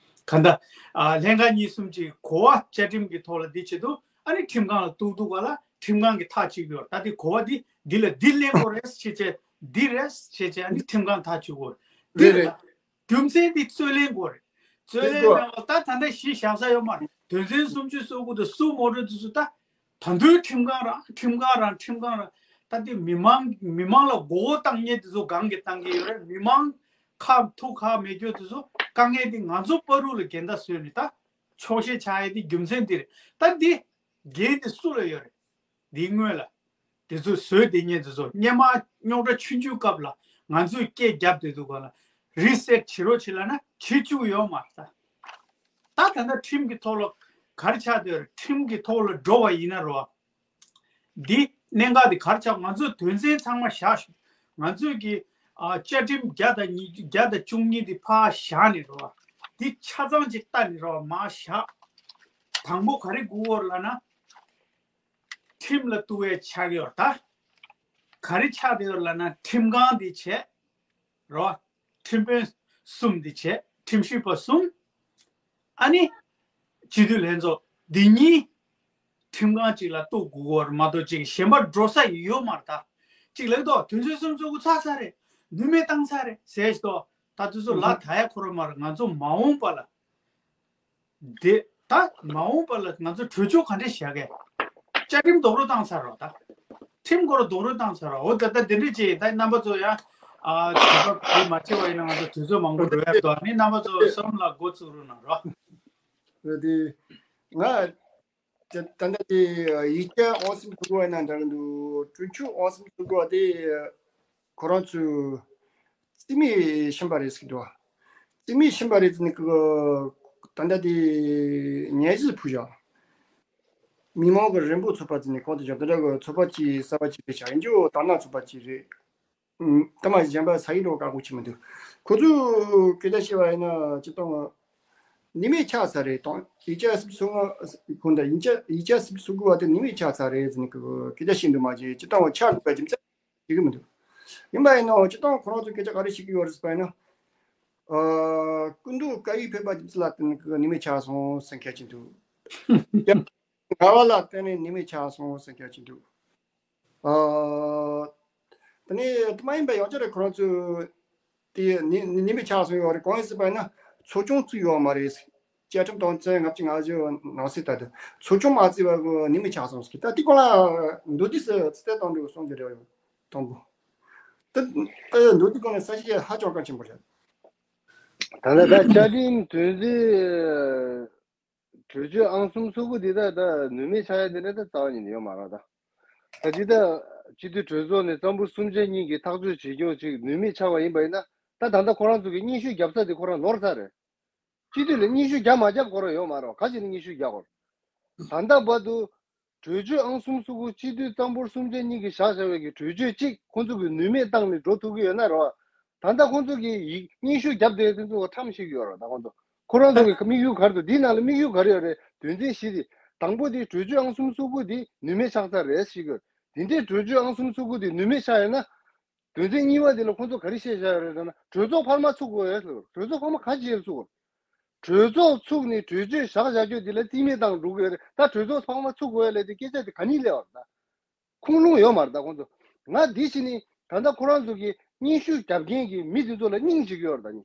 ག་ད་ཨ་ལྷན་ཁང་གཉིས་གསུམ་གྱིས་གོ་བ་བཅའ་ཁྲིམས་ཀྱི་ཐོག་ལ་འདི་བྱེད་དུས་ཨ་ནི་ཁྲིམས་ཁང་ལ་གཏུག་དུས་སྒང་ལ་ཁྲིམས་ཁང་གིས་ཐག་གཅོད་ཀྱི་ཡོད་རེད། ད་དེ་གོ་བ་འདི་འདི་ལ་འདི་ལེན་དགོས་རེད་ཟེར་བྱས་འདི་རེད་ཟེར་བྱས་ཨ་ནི་ཁྲིམས་ཁང་ཐག་གཅོད་དགོས་རེད། འདི་རེད་རེད། རེད། རྒྱུ་མཚན་འདི་རྩོད་ལེན་དགོས་རེད། རྩོད་ལེན་རེད་གོ། མེད་པ་ད་ད་ལྟ་གཞི་བཞག་ས་ཡོད་མ་རེད། དོན་ཚན་སུམ་ཅུ་སོ་དགུ་དང་སུ་མོ་ཊ་དེ་ཚོ་ད། ད་དུང་ཁྲིམས་ཁང་རང་ཁྲིམས་ཁང་རང་ཁྲིམས་ཁང་རང་། ད་དེ་མི་མང་མི་མང་ལ་མགོ་བོ་བཏང་མཁན་དེ་ཚོ་གང་གིས་བཏང་གི་ཡོད་རེད། མི་མང་ཁ་ཐུག་ཁ་མེད་རྒྱུ་དེ་ཚོ་དཀའ་ངལ་དེ་ང་ཚོ་བར་དུ་ལ་འགལ་ཟླ་བཟོས་ནས་ད་ཆོག་ཤེས་ཆགས་ཡས་དེ་རྒྱུ་མཚན་དེ་རེད། ད་འདི་འགན་དེ་སུ་ལ་ཡོད་རེད། འདིའི་སྔོན་ལ་དེ་ཚོ་བཟོས་བསྡད་མཁན་དེ་ཚོ། སྔོན་མ་རྙོག་དྲ་ཆུང་ཆུང་སྐབས་ལ་ང་ཚོས་སྐད་བརྒྱབ་བསྡད་འདུག་ག་ལ། རི་སེཊ་བྱེད་རོགས་བྱེད་ལབ་ན་བྱེད་བཅུག་ཡོད་མ་རེད་ད། ད་ད་ལྟ་ཁྲིམས་ཀྱི་ཐོག་ལ་ག་རེ་ཆགས་བསྡད་ཡོད་རེད། ཁྲིམས་ཀྱི་ཐོག་ལ་འགྲོ་བ་ཡིན་ན་རོ། འདི་གནད་འགག་འདི་ག་རེ་ཆགས། ང་ཚོས་དོན་ཚན་ཚང་མ་བཞག་ཤོག་ང་ཚོས་ཀྱི་ཨ་བཅའ་ཁྲིམས་བརྒྱ་དང་ཉི་བརྒྱ་དང་བཅུ་གཉིས་འདི་ཕར་བཞག་ནས་རོ། འདི་ཆ་ཚང་ཅིག་ལྟ་ནས་རོ་མར་བཞག་དང་པོ་ག་རེ་དགོས་ཡོད་ལབ་ན། ཁྲིམས་ལ་ལྟོས་པའི་ཆགས་ཡོད་ད། ག་རེ་ཆགས་བསྡད་ཡོད་ལབ་ན། ཁྲིམས་ཁང་འདི་བྱས། རོ། ཁྲིམས་དཔོན་གསུམ་འདི་བྱས། ཁྲིམས་ཞིབ་པ་གསུམ། ཨ་ནི། སྤྱི་འཐུས་ལྷན་ཚོགས་འདི་གཉིས། ཁྲིམས་ཁང་གཅིག་ལ་གཏུག་དགོས་ཀྱི་ཡོད་རེད་མ་གཏོགས་གཅིག་གཞན་པ་འགྲོ་ས་ཡོད་མ་རེད་ད། གཅིག་ལབ་ཀྱི་འདུག་དོན་ཚན་སུམ་ཅུ་སོ་དགུ་ཚར་ཚར་རེད། ནུས་མེད་བཏང་ཚར་རེད་ཟེར་ཞིག་འདུག་ད་དུས་ཚོད་ལ་ད་ཡ་ཁོ་རང་མ་རེད། ང་ཚོ་མ་འོངས་པ་ལ། དེ་ད་མ་འོངས་པ་ལ་ང་ཚོ་གྲོས་ཆོད་ག་འདྲ་བཞག་གི། བཅའ་ཁྲིམས་རྡོག་རོལ་བཏང་ཚར་རོགས་ད། ཁྲིམས་སྐོར་རྡོག་རོལ་བཏང་ཚར་རོགས། འོ་ད་ལྟ་འདི་འདྲ་བྱས། ད་རྣམ་པ་ཚོ་ཡང་ཨ་དུས་བབ་དེ་མ་བྱས་པ་ཡིན་ན་ང་ཚོ་དུས་ཚོད་མང་པོ་འགྲོ་ཡ་འདུག་ཨ་ནི་རྣམ་པ་ཚོ་བསམ་བློ་འགོ་བཙུགས་རོགས་གནང་རོགས། འོ་དེ་ང་ད་ལྟ་དེ་ཡིག་ཆ་ཨང་སུམ་ཅུ་སོ་དགུ་ཡིན་ན་འདྲ་གི་འདུག་གྲོས་ཆོད་ཨང་སུམ་ཅུ་སོ་དགུ་དེ། ཁོ་རང་ཚོས་རྩིས་མེད་ཕྱིན་པ་རེད་ཟེར་གྱི་འདུག་རྩིས་མེད་ཕྱིན་པ་རེད་ཟེར་ནས་ཀི་ད་ལྟ་དེ་ཉེས་གཞི་ཕུལ་བཞག་མི་མང་གི་རིན་པོ་ཚོགས་པ་ཟེར་ནས་གང་དུ་བཞག་དེ་འདྲ་གི་ཚོགས་པ་གཅིག་གསར་པ་གཅིག་རེད་བཞག་ཡིན་རྒྱུ་དར་ནག་ཚོགས་པ་གཅིག་རེད། ཨུམ། ད་མ་གཞན་པ་ས་ཡིག་འགྲོ་བཀག་འགོག་བྱེད་མི་འདུག་ཁོ་ཚོས་སྐད་ཆ་བཤད་པ་ཡིན་ན་སྤྱིར་བཏང་ནུས་མེད་ཆགས་ས་རེད་དང་། ཡིག་ཆ་སུབ་སུ་ང་ཁོང་དང་ཡིག་ཆ་ཡིག་ཆ་སུབ་སུ་དགོས་པ་དེ་ནུས་མེད་ཆགས་ས་རེད་ཟེར་ནས་སྐད་ཆ་བཤད་འདུག་མ་གཞི་སྤྱིར་བཏང་བ་ཆགས་འདུག་པ་རྒྱུ་མཚན་ཤེས་ཀྱི་མི་འདུག་ཡིན་པ་ཡིན་ནའང་སྤྱིར་བཏང་ཁོ་རང་ཚོས་སྐད་ཆ་ག་རེ་བཤད་ཀྱི་ཡོད་རེད་ཟེར་བ་ཡིན་ན། ཨ། སྐུ་མདུན་བཀའ་ཡིག་ཕེབས་པ་རྒྱུ་མཚན་ལ་བརྟེན་ནས་ནུས་མེད་ཆགས་སོང་ཟེར་མཁན་ཅིག་འདུག་ངལ་བ་ལ་བརྟེན་ནས་ནུས་མེད་ཆགས་སོང་ཟེར་མཁན་ཅིག་འདུག་ཨ། དེ་ནས་དེ་མ་ཡིན་པ་ཡང་བསྐྱར་ཁོ་རང་ཚོས་དེ་ནི་ནི་ནི་མི་ཆགས་སོང་ཡོད་རེད། གང་ཡིན་ཟེར་བ་ཡིན་ན་ཚོགས་ཆུང་བཙུགས་ཡོད་མ་རེད། བཅའ་ཁྲིམས་དོན་ཚན་ལྔ་བཅུ་ང་བཞི་ནང་གསེས་ལྟར་དུ་ཚོགས་ཆུང་མ་བཙུགས་པ་གི་ནི་མི་ཆགས་སོང་ཟེར་གི། ད་དེ་སྐོར་ལ་མདོར་བསྡུས་སུ་ཚིག་གསལ་གཏོང་རྒྱུ་གསུང་རྒྱུ་རེད། དང་པོ། ད་ད་མདོར་བསྡུས་སྒང་ནས་ས་གཞི་ཧ་ཅང་གལ་ཆེན་པོ་རེད། ད་ལྟ་ད་བཅའ་ཁྲིམས་དོན་ཚན། གྲོས་ཆོད་ཨང་གསུམ་སོ་དགུ་འདི་དག་ད་ནུས་མེད་ཆགས་ཡ་འདི་འདྲ་ད་རྩ་བ་ཉིད་ནས་ཡོད་མ་རེད་ད། ད་ཅི་ད་སྤྱི་འཐུས་གྲོས་ཚོགས་ནས་གཙང་པོ་གསུམ་ཆ་གཉིས་ཀྱིས་ཐག་གཅོད་བྱེད་རྒྱུ་ཅིག་ནུས་མེད་ཆགས་པ་ཡིན་པ་ཡིན་ན། ད་ད་ལྟ་ཁོ་རང་ཚོ་གི་སྙན་ཞུ་རྒྱབ་ས་དེ་ཁོ་རང་ནོར་ཚར་རེད། སྤྱི་འཐུས་ལ་སྙན་ཞུ་རྒྱབ་མ་རྒྱབ་ཁོ་རང་ཡོད་མ་རེད། ག་ཅི་ནས་སྙན་ཞུ་རྒྱག་དགོས། ད་ལྟ་བར་དུ་གྲོས་ཆོད་ཨང་གསུམ་སོ་དགུ་སྤྱི་འཐུས་གཙང་པོ་གསུམ་ཆ་གཉིས་ཀྱིས་བཞག་བཞག་པའི་གི་གྲོས་ཆོད་གཅིག་ཁོང་ཚོ་གིས་ནུས་མེད་བཏང་ནས་འགྲོ་ཐུབ་ཀྱི་ཡོད་ན་རེད་བ། ད་ལྟ་ཁོང་ཚོ་གིས་ཡིག་སྙན་ཞུ་བརྒྱབ་བསྡད་དེ་ཚོ་ཁྲམ་ཤེས་ཀྱི་ཡོད་རེད། ད་ཁོང་ཚོ་ཁོ་རང་ཚོ་གི་དམིགས་ཡུལ་ག་རེ་འདུག་འདིའི་ནང་ལ་དམིགས་ཡུལ་ག་རེ་ཡོད་རེད། དོན་ཚན་བཞི་དེ། དང་པོ་དེ་གྲོས་ཆོད་ཨང་གསུམ་སོ་དགུ་དེ་ནུས་མེད་ཆགས་ཚར་རེད་ཤེས་ཀྱི་ཡོད། དེ་འདྲའི་གྲོས་ཆོད་ཨང་གསུམ་སོ་དགུ་དེ་ནུས་མེད་ཆགས་ཡོད་ན། དོན་ཚན་གཉིས་པ་འདི་ལ་ཁོང་ཚོ་ག་རེ་བཤད་བཞག་ཡོད་རེད་ཟེར་ན། གྲོས་ཚོགས་འཕར་མ་ཚུགས་དགོས་ཟེར། གྲོས་ཚོགས་འཕར་མ་ག་ཅི་ཡས་ཚུགས་དགོས། གྲོས་ཚོགས་ཚུགས་ནས་གྲོས་ཆོད་བཞག་བཞག་རྒྱུ་འདི་ལ་རྩིས་མེད་བཏང་འགྲོ་གི་ཡོད་རེད། ད་གྲོས་ཚོགས་འཕར་མ་ཚུགས་དགོས་ལབ་དེ་སྐད་ཆ་དེ་ག་ནས་སླེབས་པ་རེད། ད་ཁུངས་ལུང་ཡོད་མ་རེད། ད་ཁོང་ཚོ་ང་འདི་བྱས་ནས་ད་ལྟ་ཁོ་རང་ཚོ་གི་སྙན་ཞུ་རྒྱབ་མཁན་གྱི་མི་དེ་ཚོ་ལ་སྙིང་རྗེ་གི་ཡོད་རེད། ད་ནི་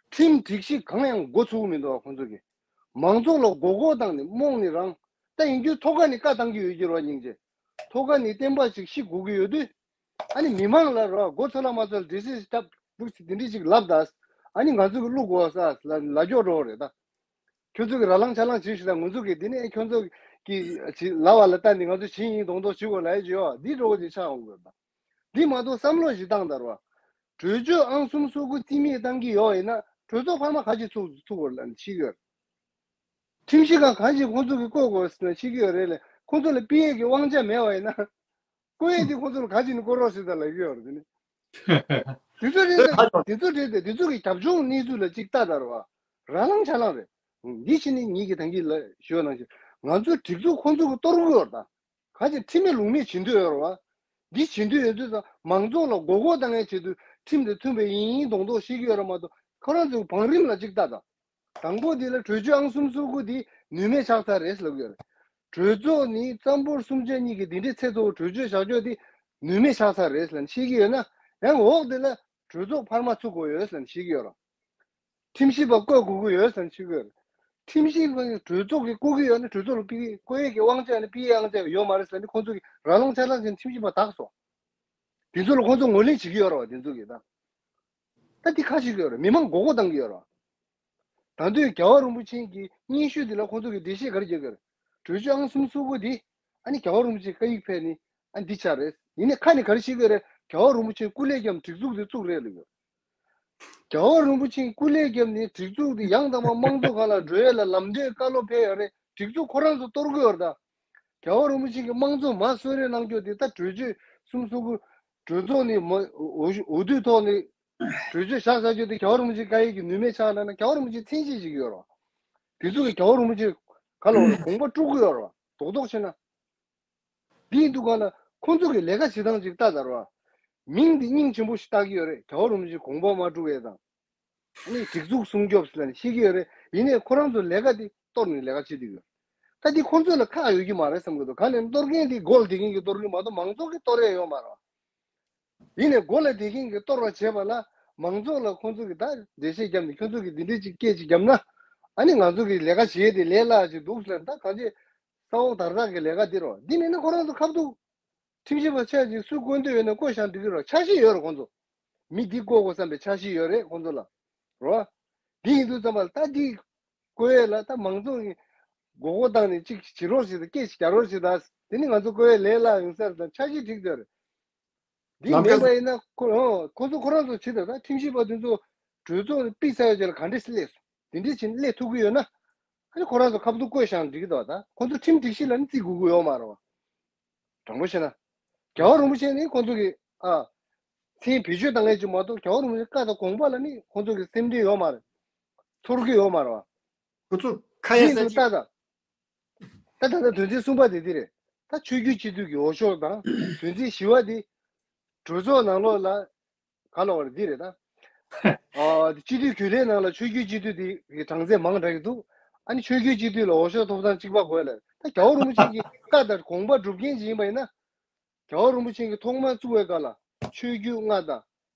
ཁྲིམས་སྒྲིག་གཞི་གང་ཡང་མགོ་ཚོས་མི་འདུག་ཁོང་ཚོ་གི་མང་ཚོགས་ལ་མགོ་སྐོར་བཏང་ནས་རྨོངས་ནས་རང་། ད་ཡིན་རྒྱུ་ཐོག་ཁ་ནས་བཀའ་བཏང་གི་ཡོད་ཀྱི་རེད་བ། སྙིང་རྗེ། ཐོག་ཁ་ནས་བསྟན་པ་ཞིག་བཤིག་དགོས་ཀྱི་ཡོད་དུས། ཨ་ནི་མི་མང་ལ་རོ་མགོ་ཚོས་ལ་མ་ཚོས་ལ་འགྲེལ་བཤད་ཞིག་བཏབ་འདུག་ཟེར་དེ་འདྲ་ཞིག་ལབ་ད། ཨ་ནི་ང་ཚོ་གི་བླུག་དགོས་ས་ལ་ལ་སྐྱོ་འགྲོ་བ་རེད་ད། ཁྱོད་ཚོ་གི་ར་ལངས་ཆ་ལངས་བྱེད་ཞིག་ད། ང་ཚོ་གི་དེ་ནས་ཁྱོད་ཚོ་གི་ཅིག་ལབ་པ་ལ་ལྟ་ནས་ང་ཚོ་བྱེད་ཡིན་མདོག་མདོག་བྱེད་དགོས་ལབ་ཡ་ཅིག་ཡོད། འདི་འགྲོ་བ་དེ་ཆགས་འོང་དགོས་ད། འདི་མ་གཏོགས་བསམ་བློ་ཞིག་བཏང་ད་རོ། གྲོས་ཆོད་ཨང་གསུམ་སོ་དགུ་རྩིས་མེད་བཏང་གི་ཡོད་ཡིན་ན་གྲོས་ཚོགས་འཕར་མ་ག་ཅི་ཚུགས་ཚུགས་དགོས་ལབ་ནས་བཤད་ཀྱི་ཡོད་རེད། ཁྲིམས་ཞིབ་ཁང་གང་ཞིག་ཁོང་ཚོ་གིས་བསྐོ་དགོས་ཟེར་ན་བཤད་ཀྱི་ཡོད་རེད་ལས། ཁོང་ཚོ་ལ་ཕུད་ཡས་ཀྱི་དབང་ཆ་མེད་པ་ཡིན་ན། བསྐོ་ཡས་དེ་ཁོང་ཚོ་ལ་ག་ཅི་ནས་བསྐོ་རོགས་ཟེར་ད་ལབ་ཀྱི་ཡོད་རེད། དེ་ནི་དེ་ཚོ་རེད་དེ། དེ་ཚོ་རེད་དེ། དེ་ཚོ་གི་རྒྱབ་ལྗོངས་གནས་ཚུལ་ལ་ཅིག་ལྟ་ད་རོ། ར་ལངས་ཆ་ལངས་རེད། འདི་ཕྱི་ནས་ཉིད་ཀྱི་ཐང་གི་ལ་ཞུ་ནང་བཞིན་ང་ཚོའི་སྒྲིག་འཛུགས་ཁོང་ཚོ་གིས་གཏོར་གི་ཡོད་རེད་ད། ག་ཅི་ཁྲིམས་མེད་ལུགས་མེད་བྱེད་འདོད་ཡོད་རེད་བ། འདི་བྱེད་འདོད་ཡོད་དུས་ཙང་མང་ཚོགས་ལ་མགོ་སྐོར་བཏང་ཡའི་ཆེད་དུ་ཁྲིམས་དང་མཐུན་པ་ཡིན་མདོག་མདོག་བཤད་ཀྱི་ཡོད་རེད་མ་གཏོགས། ཁོ་རང་ཚོའི་བང་རིམ་ལ་ཅིག་ལྟ་དང་། དང་པོ་འདི་ལ་གྲོས་ཆོད་ཨང་གསུམ་སོ་དགུ་འདི་ནུས་མེད་ཆགས་ཚར་རེད་ལབ་ཀྱི་ཡོད་རེད། གྲོས་ཚོགས་ནི་གཙང་པོ་གསུམ་ཆ་གཉིས་ཀྱི་འདི་འདྲའི་ཚད་མཐོ་བོ་གྲོས་ཆོད་བཞག་ཕྱོགས་འདི་ནུས་མེད་ཆགས་ཚར་རེད་ལབ་བཤད་ཀྱི་ཡོད་ན། ཡང་འོག་འདི་ལ་གྲོས་ཚོགས་འཕར་མ་ཚུགས་དགོས་ཡོད་ལབ་བཤད་ཀྱི་ཡོད་རེད། ཁྲིམས་ཞིབ་པ་བསྐོ་དགོས་ཀྱི་ཡོད་ལབ་བཤད་ཀྱི་ཡོད་རེད། ཁྲིམས་ཞིབ་ཁང་གི་གྲོས་ཚོགས་ཀྱིས་བསྐོ་གི་ཡོད་ན་གྲོས་ཚོགས་ལ་ཕུལ་གི་བསྐོ་ཡས་ཀྱི་དབང་ཆ་ནི་ཕུལ་ཡས་དབང་ཆ་ཡོད་མ་རེད་ཟེར་ནས་ཁོང་ཚོ་གིས་ར་ལོང་ཆ་ལག་ཅན་ཁྲིམས་ཞིབ་པ་དག་སོང་། དེ་ཚོ་ལ་ཁོང་ཚོ་ངོས་ལེན་བྱེད་ཀྱི་ཡོད་རེད་བ། དེ་ཚོ་གིས་ད་ད་འདི་ཁ་ཤས་ཀྱི་ཡོད་རེད། མི་མང་མགོ་སྐོར་བཏང་གི་ཡོད་རེད་བ། ད་དུང་རྒྱལ་བ་རིན་པོ་ཆེ་གི་སྙན་ཞུ་འདི་ལ་ཁོང་ཚོ་གིས་འགྲེལ་བཤད་ག་རེ་རྒྱག་གི་རེད། གྲོས་ཆོད་ཨང་གསུམ་སོ་དགུ་འདི་ཨ་ནི་རྒྱལ་བ་རིན་པོ་ཆེ་བཀའ་ཡིག་ཕེབས་ནི་ཨ་འདི་ཆགས་རེད། ཡིན་ནའི་ཁ་ནས་ག་རེ་བཤད་ཀྱི་རེད། རྒྱལ་བ་རིན་པོ་ཆེ་སྐུ་ལས་བསྐྱབས་སྒྲིག་འཛུགས་འདི་བཙུགས་རེད་ལབ་ཡོད། རྒྱལ་བ་རིན་པོ་ཆེ་སྐུ་ལས་བསྐྱབས་ནས་སྒྲིག་འཛུགས་འདི་ཡང་དག་པ་དམངས་གཙོ་སྒང་ལ་འགྲོ་ཡས་ལ་ལམ་སྟོན་བཀའ་སློབ་ཕེབས་ཡོད་རེད། སྒྲིག་འཛུགས་ཁོ་རང་ཚོ་གཏོར་གི་ཡོད་རེད་ད། རྒྱལ་བ་རིན་པོ་ཆེ་གིས་དམངས་གཙོ་མར་གསོལ་རས་གནང་རྒྱུ་འདི་ད་གྲོས་ཆོད་གསུམ་སོ་དགུ་གྲོས་ཚོགས་ནས་མ་འོས་འོས་བསྡུའི་ཐོག་ནས་གྲོས་ཆོད་བཞག་བཞག་རྒྱུ་དེ་རྒྱལ་བ་རིན་པོ་ཆེ་བཀའ་ཡིག་གི་ནུས་མེད་ཆགས་ན་ན་རྒྱལ་བ་རིན་པོ་ཆེ་མཚན་ཤས་ཤིག་ཡོད་རེད། དེ་ཚོ་གིས་རྒྱལ་བ་རིན་པོ་ཆེ་ག་ལ་བ་དགོངས་པ་དཀྲུག་གི་ཡོད་རེད། རྡོག་རྡོག་བྱས་ན། འདི་ཡིན་དུས་ག་ལ་ཁོང་ཚོ་གི་ལས་ཀ་བྱེད་སྟངས་ཅིག་ལྟ་དར་བ། མིང་འདི་སྙིང་ཆེན་པོ་ཞིག་བཏགས་ཀྱི་ཡོད་རེད། རྒྱལ་བ་རིན་པོ་ཆེ་དགོངས་པ་མ་དཀྲུག་ཡས་དང་། ཨ་ནི་སྒྲིག་འཛུགས་སྲུང་སྐྱོབ་ཟེར་ནས་བཤད་ཀྱི་ཡོད་རེད། ཡིན་ནའི་ཁོ་རང་ཚོ་ལས་ཀ་འདི་གཏོར་ནས་ལས་ཀ་བྱེད་ཀྱི་ཡོད། ད་འདི་ཁོང་ཚོ་ལ་ཁག་ཡོད་ཀྱི་མ་རེད་བསམ་གྱི་འདུག་ག་ལ་ཡིན་གཏོར་མཁན་འདི་སྒོ་ལ་བསྡད་མཁན་གྱིས་གཏོར་གྱི་མ་གཏོགས་མང་ཚོགས་ཀྱིས་གཏོར་ཡས་ཡོད་མ་རེད། ཡིན་ནའི་སྒོ་ལ་བསྡད་མཁན་གྱིས་གཏོར་བ་བྱས་པ་ལ་མང་ཚོགས་ལ་ཁོང་ཚོ་གིས་ད་འགྲེལ་བཤད་བརྒྱབ་ནས་ཁྱོད་ཚོ་གིས་འདི་འདྲས་ཅིག་སྐད་ཅིག་བརྒྱབ་ན་ཨ་ནི་ང་ཚོ་གི་ལས་ཀ་བྱེད་ཡས་དེ་ལས་སླ་ཅིག་འདུག་ཟེར། ད་གང་ཅི་ས་འོག་དར་དར་གྱི་ལས་ཀ་འདི་རོ། འདི་མེད་ན་ཁོ་རང་ཚོ་ཁ་བསྡུ། ཁྲིམས་ཞིབ་པ་ཆ་ཅིག་སུ་བསྐོ་འདོད་ཡོད་ན་བསྐོ་བཞག་འགྲིག་གི་རོ། འཆར་གཞི་ཡོད་རོ་ཁོང་ཚོ། མི་འདི་བསྐོ་དགོས་བསམ་པའི་འཆར་གཞི་ཡོད་རེད་ཁོང་ཚོ་ལ། རོ། འདི་ཡིན་དུས་ཙམ་པ་ལ་ད་འདི་བསྐོ་ཡས་ལ་ད་མང་ཚོགས་ཀྱི་མགོ་སྐོར་བཏང་ནས་ཅིག་བྱེད་རོགས་བྱེད་དང་སྐད་ཅིག་རྒྱག་རོགས་བྱེད་དང་། དེ་ནི་ང་ཚོ་བསྐོ་ཡས་ལས་སླ་ཡོང་ས་རེད་དང་འཆར་གཞི་འགྲིག་འདོད་རེད། འདི་ལམ་མེད་ཁ་པ་ཡིན་ན་ཁོ་ཨོ་ཁོ་ཚོ་ཁོ་རང་ཚོ་བྱེད་དང་ད་ཁྲིམས་ཞིབ་པ་དེ་ཚོ་གྲོས་ཚོགས་ནས་ཕུད་ཚར་ཡོད་ཅེས་ལ་ག་འདྲས་སླེབས་སོང་། དེ་འདྲས་བྱས་ནས་སླེབས་ཐུབ་ཀྱི་ཡོད་ན། ཨ་ནི་ཁོ་རང་ཚོ་ཁ་བསྡུ་བསྐོས་བཞག་འགྲིག་གི་འདུག་ད་ཁོ་ཚོ་ཁྲིམས་སྒྲིག་གཞི་ལ་ནི་བརྩི་དགོས་ཀྱི་ཡོད་མ་རེད་བ། དྲང་པོ་བཤད་ན། རྒྱལ་བ་རིན་པོ་ཆེ་ནི་ཁོ་ཚོ་གི་ཨ་མཚན་བེད་སྤྱོད་བཏང་ཡས་ཅིག་མ་གཏོགས་རྒྱལ་བ་རིན་པོ་ཆེ་བཀའ་དང་དགོངས་པ་ལ་ནི་ཁོ་ཚོ་གི་སེམས་ཁྲལ་ཡོད་མ་རེད། ཚོར་གྱི་ཡོད་མ་རེད་བ། ཁོ་ཚོ་ཁ་ཡ་ཡིན་ས་དུས་ཅིག་ད་ད། ད་ད་ལྟ་དོན་ཚན་གསུམ་པ་དེ་འདི་རེད། ད་ཆོས་བརྒྱུད་སྤྱི་འཐུས་ཀྱི་འོས་ཤོག་དང་དོན་ཚན་བཞི་པ་དེ་གྲོས་ཚོགས་ནང་ལོགས་ལ་ག་ལ་བར་འདི་རེད་ད། ཨ་སྤྱི་འཐུས་རྒྱུན་ལས་ནང་ལ་ཆོས་བརྒྱུད་སྤྱི་འཐུས་དེ་གི་གྲངས་ཚད་མང་དྲགས་ཀྱི་འདུག་ཨ་ནི་ཆོས་བརྒྱུད་སྤྱི་འཐུས་ལ་འོས་ཤོག་ཐོབ་ཐང་གཅིག་པ་དགོས་ལ་ད་རྒྱལ་བ་རིན་པོ་ཆེ་གི་བཀའ་ལྟར་དགོངས་པ་སྒྲུབ་མཁན་ཅིག་ཡིན་པ་ཡིན་ན། རྒྱལ་བ་རིན་པོ་ཆེ་གིས་ཐོག་མར་བཙུགས་པའི་སྐབས་ལ་ཆོས་བརྒྱུད་ལྔ་དང་།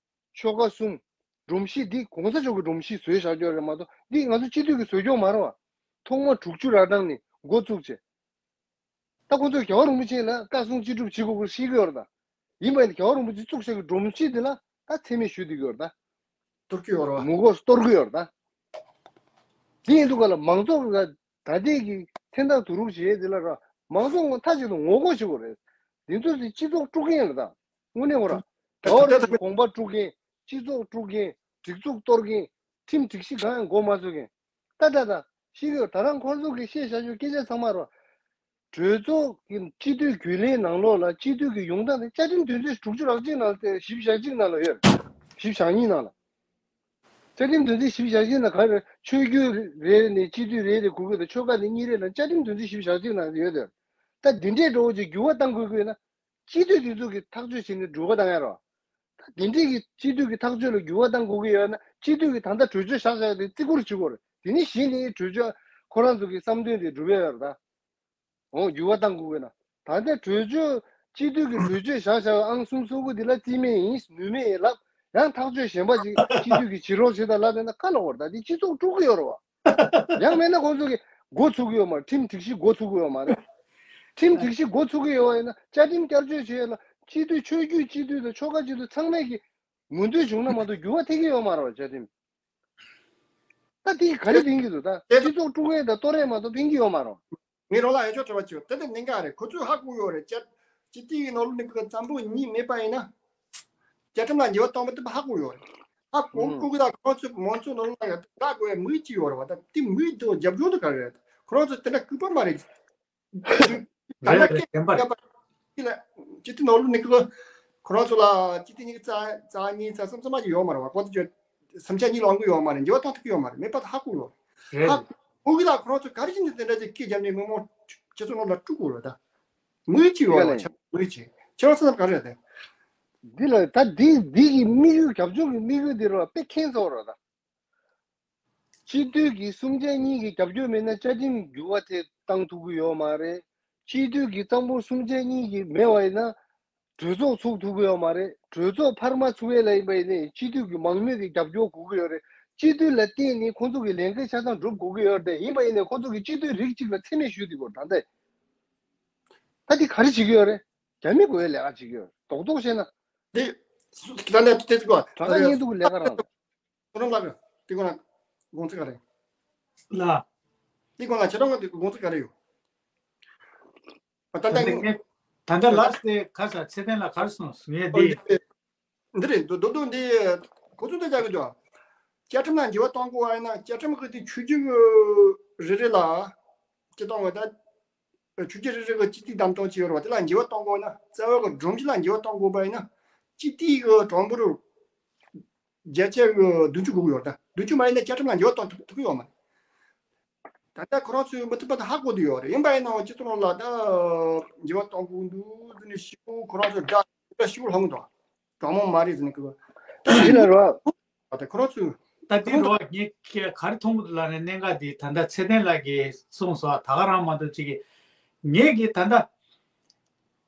ཆོལ་ཁ་གསུམ། སྒྲོམ་གཞི་འདི་གོང་ས་མཆོག་གི་སྒྲོམ་གཞི་བཟོས་བཞག་རྒྱུ་རེད་མ་གཏོགས་འདི་ང་ཚོ་སྤྱི་འཐུས་ཀྱིས་བཟོས་རྒྱུ་མ་རེད་བ། ཐོག་མར་དྲུག་ཅུ་ར་གྲངས་ནས་འགོ་བཙུགས་བྱས། ད་ཁོང་ཚོས་རྒྱལ་བ་རིན་པོ་ཆེ་ལ་བཀའ་གསུང་ཅི་སྒྲུབ་བྱེད་དགོས་སྐོར་ཤེས་ཀྱི་ཡོད་རེད་ད། ཡིན་པ་ཡིན་ན་རྒྱལ་བ་རིན་པོ་ཆེ་བཙུགས་བཞག་གི་སྒྲོམ་གཞི་འདི་ལ་ད་མཚན་སྨད་ཞུ་བསྡད་ཀྱི་ཡོད་རེད་ད། གཏོར་གྱི་ཡོད་རེད་བ། ངོ་ལྐོག་གཏོར་གྱི་ཡོད་རེད་ད། དེ་ཡིན་དུས་ག་ལ་མང་ཚོགས་ལ་ད་ལྟའི་གི་མཚན་རྟགས་བསྡུ་རུབ་བྱེད་ཡས་དེ་ལ་ར་མང་ཚོགས་ངོ་མཐའ་གཅིག་ཏུ་ངོ་ལྐོག་བྱེད་དགོས་རེད། འདི་ཚོ་དེ་སྤྱི་ཚོགས་དཀྲུག་མཁན་རེད་ད། དངོས་གནས་ངོ་ར། ད་རྒྱལ་བ་རིན་པོ་ཆེའི་དགོངས་པ་དཀྲུག་མཁན། སྤྱི་ཚོགས་དཀྲུག་མཁན། སྒྲིག་འཛུགས་གཏོར་མཁན། ཁྲིམས་སྒྲིག་གཞི་གང་ཡང་མགོ་མ་ཚོས་མཁན། ད་ད་ད། ཤེས་ཀྱི་ཡོད་ད་རང་ཁོང་ཚོ་གི་བཤད་བཞག་རྒྱུ་སྐད་ཆ་ཚང་མ་ར། གྲོས་ཚོགས་ཀྱི་སྤྱི་འཐུས་རྒྱུན་ལས་ནང་ལོགས་ལ་སྤྱི་འཐུས་ཀྱི་ཡོང་སྟངས་དེ་བཅའ་ཁྲིམས་དོན་ཚན་དྲུག་ཅུ་རེ་གཅིག་ནང་དེ་བཞི་བཅུ་ཞེ་གཅིག་ནང་ལ་ཡོད། བཞི་བཅུ་ཞེ་གཉིས་ནང་ལ། བཅའ་ཁྲིམས་དོན་ཚན་བཞི་བཅུ་ཞེ་གཅིག་ནང་ག་རེ་ཆོས་བརྒྱུད་རེ་ནས་སྤྱི་འཐུས་རེ་རེ་དགོས་ཀྱི་དང་ཆོལ་ཁ་དེ་གཉིས་རེ་ལ་བཅའ་ཁྲིམས་དོན་ཚན་བཞི་བཅུ་ཞེ་གཅིག་ནང་ཡོད་དེ། ད་འདི་འདྲའི་འགྲོ་བ་ཅིག་འགྱུར་བ་གཏང་དགོས་ཀྱི་ཡོད་ན། སྤྱི་འཐུས་དེ་ཚོ་གིས་ཐག་གཅོད་བྱས་ནས་འགྱུར་བ་གཏང་ཡ་རོ། ད་འདི་འདྲའི་གི་སྤྱི་འཐུས་ཀྱི་ཐག་གཅོད་ལ་འགྱུར་བ་གཏང་དགོས་ཀྱི་ཡོད་ན་སྤྱི་འཐུས་ཀྱིས་ད་ལྟ་གྲོས་ཆོད་བཞག་བཞག་དེ་བརྩི་བཀུར་བྱེད་དགོས་རེད། དེ་ནས་གཞི་ནས་གྲོས་ཆོད་ཁོ་རང་ཚོ་གི་བསམ་འདུན་དེ་འགྲུབ་ཡ་ཡོད་རེད་ད། འོ་འགྱུར་བ་གཏང་དགོས་ཀྱི་ན། ད་ལྟ་གྲོས་ཆོད་སྤྱི་འཐུས་ཀྱི་གྲོས་ཆོད་བཞག་བཞག་ཨང་གསུམ་སོ་དགུ་འདི་ལ་རྩིས་མེད་ཡིན་ནུས་མེད་ཡིན་ལབ། ཡང་ཐག་གཅོད་གཞན་པ་ཅིག་སྤྱི་འཐུས་ཀྱིས་བྱེད་རོགས་བྱེད་དང་ལབ་ཡོད་ན་ཁ་ལོག་བར་ད་འདི་སྤྱི་ཚོགས་དཀྲུག་གི་ཡོད་རེད་བ། ཡང་མེད་ན་ཁོང་ཚོ་གིས་འགོ་ཚུགས་ཀྱི་ཡོད་མ་རེད། ཁྲིམས་སྒྲིག་གཞི་འགོ་ཚུགས་ཀྱི་ཡོད་མ་རེད། ཁྲིམས་སྒྲིག་གཞི་འགོ་ཚུགས་ཀྱི་ཡོད་པ་ཡིན་ན་བཅའ་ཁྲིམས་བསྐྱར་བཅོས་བྱེད་ཡས་ལ་སྤྱི་འཐུས་ཆོས་བརྒྱུད་སྤྱི་འཐུས་དང་ཆོལ་ཁ་སྤྱི་འཐུས་ཚང་མས་ཀྱི་ངོས་འཛིན་བྱུང་ན་མ་གཏོགས་འགྱུར་བ་ཐེབས་ཀྱི་ཡོད་མ་རེད་བ་བཅའ་ཁྲིམས། ད་དེ་ག་རེ་ཡིན་གྱི་འདུག་ད་སྤྱི་ཚོགས་དཀྲུག་ཡས་དང་གཏོར་ཡས་མ་གཏོགས་ཕན་གྱི་ཡོད་མ་རེད། ངས་རང་ལ་ཡང་ཆོག་དྲི་བ་བྱེད། དེ་ལྟར་གནད་འགག་རེད། ཁོ་ཚོས་ཧ་གོ་ཡོད་རེད། བཅའ་སྤྱི་འཐུས་ཀྱི་ནང་ལོགས་ནས་ཁོ་གཙང་པོ་གཉིས་མེད་པ་ཡིན་ན། བཅའ་ཁྲིམས་ལ་འགྱུར་བ་གཏོང་མི་ཐུབ་པ་ཧ་གོ་ཡོད་རེད། ཧ་གོ་ཨུམ། གོ་གི་ད་ཁོ་ཚོས་མང་ཚོགས་ནང་ལ་ཡང་ད་དགོས་ཡ་མི་གཅིག་ཡོད་རེད་བ། ད་དེ་མི་དང་རྒྱབ་ལྗོངས་དེ་ག་རེ་རེད། ཁོ་རང་ཚོ་དེ་འདྲ་སྐུད་པ་མ་རེད། ད་རེད་ལྟ་རེད་སྐད་བདེན་པ་རེད། བརྒྱབ་པ་ཅི་ལ་སྤྱི་འཐུས་ནང་ལོགས་ནས་ཁོ་ཁོ་རང་ཚོ་ལ་སྤྱི་འཐུས་གཉིས་ཀྱི་རྩ་རྩ་གཉིས་རྩ་གསུམ་རྩ་མ་ཅིག་ཡོད་མ་རེད་བ། ཁོ་ཚོ་ཅི་སེམས་ཆ་གཉིས་ལོག་གི་ཡོད་མ་རེད། འགྱུར་བ་གཏོང་ཐུབ་ཀྱི་ཡོད་མ་རེད། མེད་པ་ད་ཧ་གོ་ཡོད་རེད། རེད་ཧ་རེད། གོ་གི་ད་ཁོ་རང་ཚོ་ག་རེ་བྱས་ནས་དེ་འདྲ་ཅིག་སྐད་བརྒྱབ་ནས་མི་མང་སྤྱི་ཚོགས་ནང་ལ་དཀྲུག་དགོས་རེད་ད། མི་གཅིག་ཡོད་རེད་བ། ཆ་མི་གཅིག་ཁྱེད་རང་བསམ་ཚུལ་ག་རེ་རེད་དེ། འདི་ལ་ད་འདི་འདི་གི་དམིགས་ཡུལ་རྒྱབ་ལྗོངས་ཀྱི་དམིགས་ཡུལ་འདི་རེད་བ། དཔེ་ཁྱད་མཚར་རེད་ད། སྤྱི་འཐུས་ཀྱི་གསུམ་ཆ་གཉིས་ཀྱི་རྒྱབ་སྐྱོར་མེད་ན་བཅའ་ཁྲིམས་འགྱུར་བ་དེ་བཏང་ཐུབ་ཀྱི་ཡོད་མ་རེད། སྤྱི་འཐུས་ཀྱི་གཙང་པོ་གསུམ་ཆ་གཉིས་ཀྱི་མེད་པ་ཡིན་ན་གྲོས་ཚོགས་ཚུགས་ཐུབ་ཀྱི་ཡོད་མ་རེད། གྲོས་ཚོགས་འཕར་མ་ཚུགས་ཡས་ལ་ཡིན་པ་ཡིན་ནའི་སྤྱི་འཐུས་ཀྱི་མང་མོས་ཀྱི་རྒྱབ་སྐྱོར་དགོས་ཀྱི་ཡོད་རེད། སྤྱི་འཐུས་ལ་བརྟེན་ནས་ཁོང་ཚོ་གི་ལས་འགན་ཆ་ཚང་སྒྲུབ་དགོས་ཀྱི་ཡོད་རེད། ཡིན་པ་ཡིན་ནའི་ཁོང་ཚོ་གི་སྤྱི་འཐུས་རིགས་གཅིག་ལ་མཚན་སྨད་ཞུས་འདུག་གོ། ད་ལྟ་ད་འདི་ག་རེ་བྱེད་ཀྱི་ཡོད་རེད། རྒྱ་མི་དགོས་ཡའི་ལས་ཀ་བྱེད་ཀྱི་ཡོད་རེད། རྡོག་རྡོག་བཤད་ན། འདི་སུ་ད་ནས་དེ་ཚོ་གོ། དྲ་ཁ་ཉེན་སྡུག་གི་ལས་ཀ་རང་། ཁོ་རང་ལ་དེ་གོ་ན་དགོངས་ཚུལ་ག་རེ། ལ། དེ་གོ་ན་ཁྱེད་རང་གི་དགོངས་ཚུལ་ག་རེ་ཡོད། ད་ལྟ་ད་ལྟ་ངས་ད་ལྟ་ལགས་དེ་ག་ས་ཚེ་བརྟན་ལ་ག་རེ་གསུངས་ངས་འདི། འདི་རེད། འདུག་འདུག་འདི་ཁོ་ཚོ་ད་ཅག་གི་འདུག་བཅའ་ཁྲིམས་ལ་འགྱུར་བ་གཏོང་དགོས་པ་ཡིན་ན། བཅའ་ཁྲིམས་ཀྱི་དེ་ཆོས་བརྒྱུད་རེ་རེ་ལ་སྤྱི་གཏོང་བ་དང་ཆོས་བརྒྱུད་རེ་རེ་གི་སྤྱི་འཐུས་བདམས་ཐོན་བྱས་ཡོད་རེད་བ། དེ་ལ་འགྱུར་བ་གཏོང་དགོས་ན། རྩ་བའི་གི་སྒྲོམ་གཞི་ལ་འགྱུར་བ་གཏོང་དགོས་པ་ཡིན་ན། སྤྱི་འཐུས་ཀྱི་གྲངས་འབོར་བརྒྱ་ཆ་གི་བདུན་ཅུ་དགོས་ཀྱི་ཡོད་རེད། ད་བདུན་ཅུ་མ་ཡིན་ན་བཅའ་ཁྲིམས་ལ་འགྱུར་བ་གཏོང་ཐུབ་ཐུབ་ཀྱི་ཡོད་མ་རེད། ད་ལྟ་ཁོ་རང་ཚོས་མུ་མཐུད་པ་དུ་ཧ་གོ་བསྡད་ཡོད་རེད། ཡིན་པ་ཡིན་ནའང་སྤྱི་ཚོགས་ནང་ལ་ད་འགྱུར་བ་གཏོང་དགོས་འདུག་ཟེར་ནས་ཤི་བོ་ཁོ་རང་ཚོ་དགྲ་དགྲ་ཤི་བོ་ལྷུང་དང་གྲོགས་མོ་མ་རེད་ཟེར་ནས་ཁོ་ད་ཡིན་ལ་རོ། ད་ཁོ་རང་ཚོས་ད་དེ་ཁོང་རོ་ངས་ག་རེ་མཐོང་གི་འདུག་ལབ་ན། གནད་འགག་འདི་ད་ལྟ་ཚེ་བརྟན་ལགས་ཀྱིས་གསུངས་སོང་། ད་ག་རང་མ་གཏོགས་ཅིག་གིས་ངས་ཀྱིས་ད་ལྟ་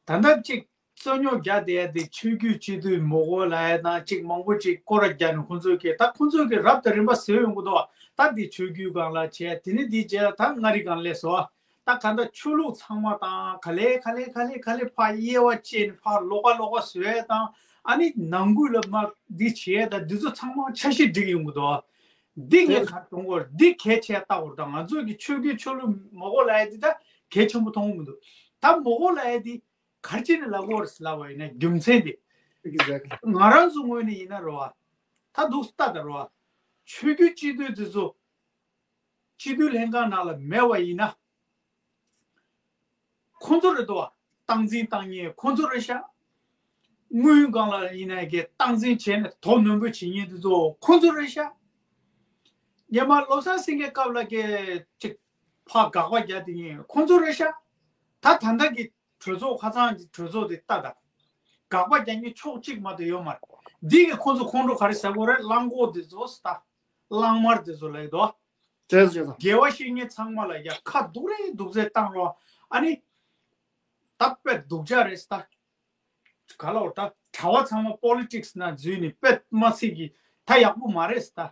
ད་ལྟ་ཅིག་རྩོད་རྙོག་རྒྱག་བསྡད་ཡ་དེ་ཆོས་བརྒྱུད་སྤྱི་འཐུས་མི་དགོས་ལབ་ཡ་དང་ཅིག་མང་པོ་ཅིག་སྐོར་ར་རྒྱག་ནས་ཁོང་ཚོས་ཀྱིས་ད་ཁོང་ཚོས་ཀྱིས་རབ་དང་རིམ་པ་བཟོས་ཡོང་གི་འདུག་ད་འདི་ཆོས་བརྒྱུད་སྒང་ལ་བྱས། དེ་ནས་འདི་བྱས། ད་མངའ་རིས་སྒང་ལ་སླེབས་སོང་། ད་ག་ད་ཆོས་ལུགས་ཚང་མ་དང་ག་ལེ་ག་ལེ་ག་ལེ་ག་ལེ་ཕར་དབྱེ་བ་ཕྱེ་ནས་ཕར་ལོགས་ཀ་ལོགས་ཀ་བཟོ་ཡ་དང་། ཨ་ནི་ནང་ཁུལ་ལ་མར་འདི་བྱེད་ཡ་དང་འདི་ཚོ་ཚང་མ་ཆ་ཤས་སྒྲིག་ཡོང་གི་འདུག་འདི་ངས་ག་རེ་མཐོང་གི་ཡོད་རེད། འདི་གལ་ཆེ་ལྟ་བུ་རེད། ད་ང་ཚོ་གི་ཆོས་བརྒྱུད་ཆོས་ལུགས་མི་དགོས་ལབ་ཡ་འདི་ད་གལ་ཆེན་པོ་མཐོང་གི་མི་འདུག་ད་མི་དགོས་ལབ་ཡ་འདི་ག་རེ་བྱས་ནས་ལབ་དགོས་རེད་ལབ་པ་ཡིན་ན། རྒྱུ་མཚན་འདི་Exactly. ང་རང་ཚོ་ངོས་ནས་ཡིན་ན་རེད་བ། ད་འདུག་ལྟ་ད་རེད་བ། ཆོས་བརྒྱུད་སྤྱི་འཐུས་འདི་ཚོ་སྤྱི་འཐུས་ལྷན་ཁང་ནང་ལ་མེད་པ་ཡིན་ན། ཁོང་ཚོ་རེད་དོ། སྟངས་འཛིན་བཏང་མཁན་ཁོང་ཚོ་རེད་ཤག་དངུལ་སྒང་ལ་ཡིན་ན་གི་སྟངས་འཛིན་བྱས་ནས་དོ་ནན་པོ་བྱེད་མཁན་དེ་ཚོ་ཁོང་ཚོ་རེད་ཤག་སྔོན་མ་བློ་བཟང་སེང་གེའི་སྐབས་ལ་གི་ཅིག་ཕར་དགག་པ་རྒྱག་དེ་ཉིན་ཁོང་ཚོ་རེད་ཤག་ད་ད་ལྟ་གི་གྲོས་ཚོགས་ཁ་སང་གི་གྲོས་ཚོགས་དེ་ལྟ་དང་། དགག་པ་རྒྱག་མཁན་ཕྱོགས་གཅིག་མ་གཏོགས་ཡོད་མ་རེད། འདི་གི་ཁོང་ཚོ་ཁོང་ཁྲོ་ག་རེ་ཟ་དགོས་རེད། གླང་གོག་དེ་ཚོ་ད་གླང་དམར་དེ་ཚོ་ལ་ཡོད་དོ། རེད་རེད། དགེ་བ་བཤེས་གཉེན་ཚང་མ་ལ་ཡ་ཁ་སྡུག་རེ་སྡུག་ཚད་བཏང་རོགས། ཨ་ནི་ད་དཔེ་སྡུག་ཅག་རེད་ད། ག་ལ་བར་ད་གྲྭ་བ་ཚང་མ་པོ་ལི་ཊིག་སི་ནང་འཛུལ་ནས་དཔེ་མ་སྲིད་ཀྱི་ད་ཡག་པོ་མ་རེད་ད།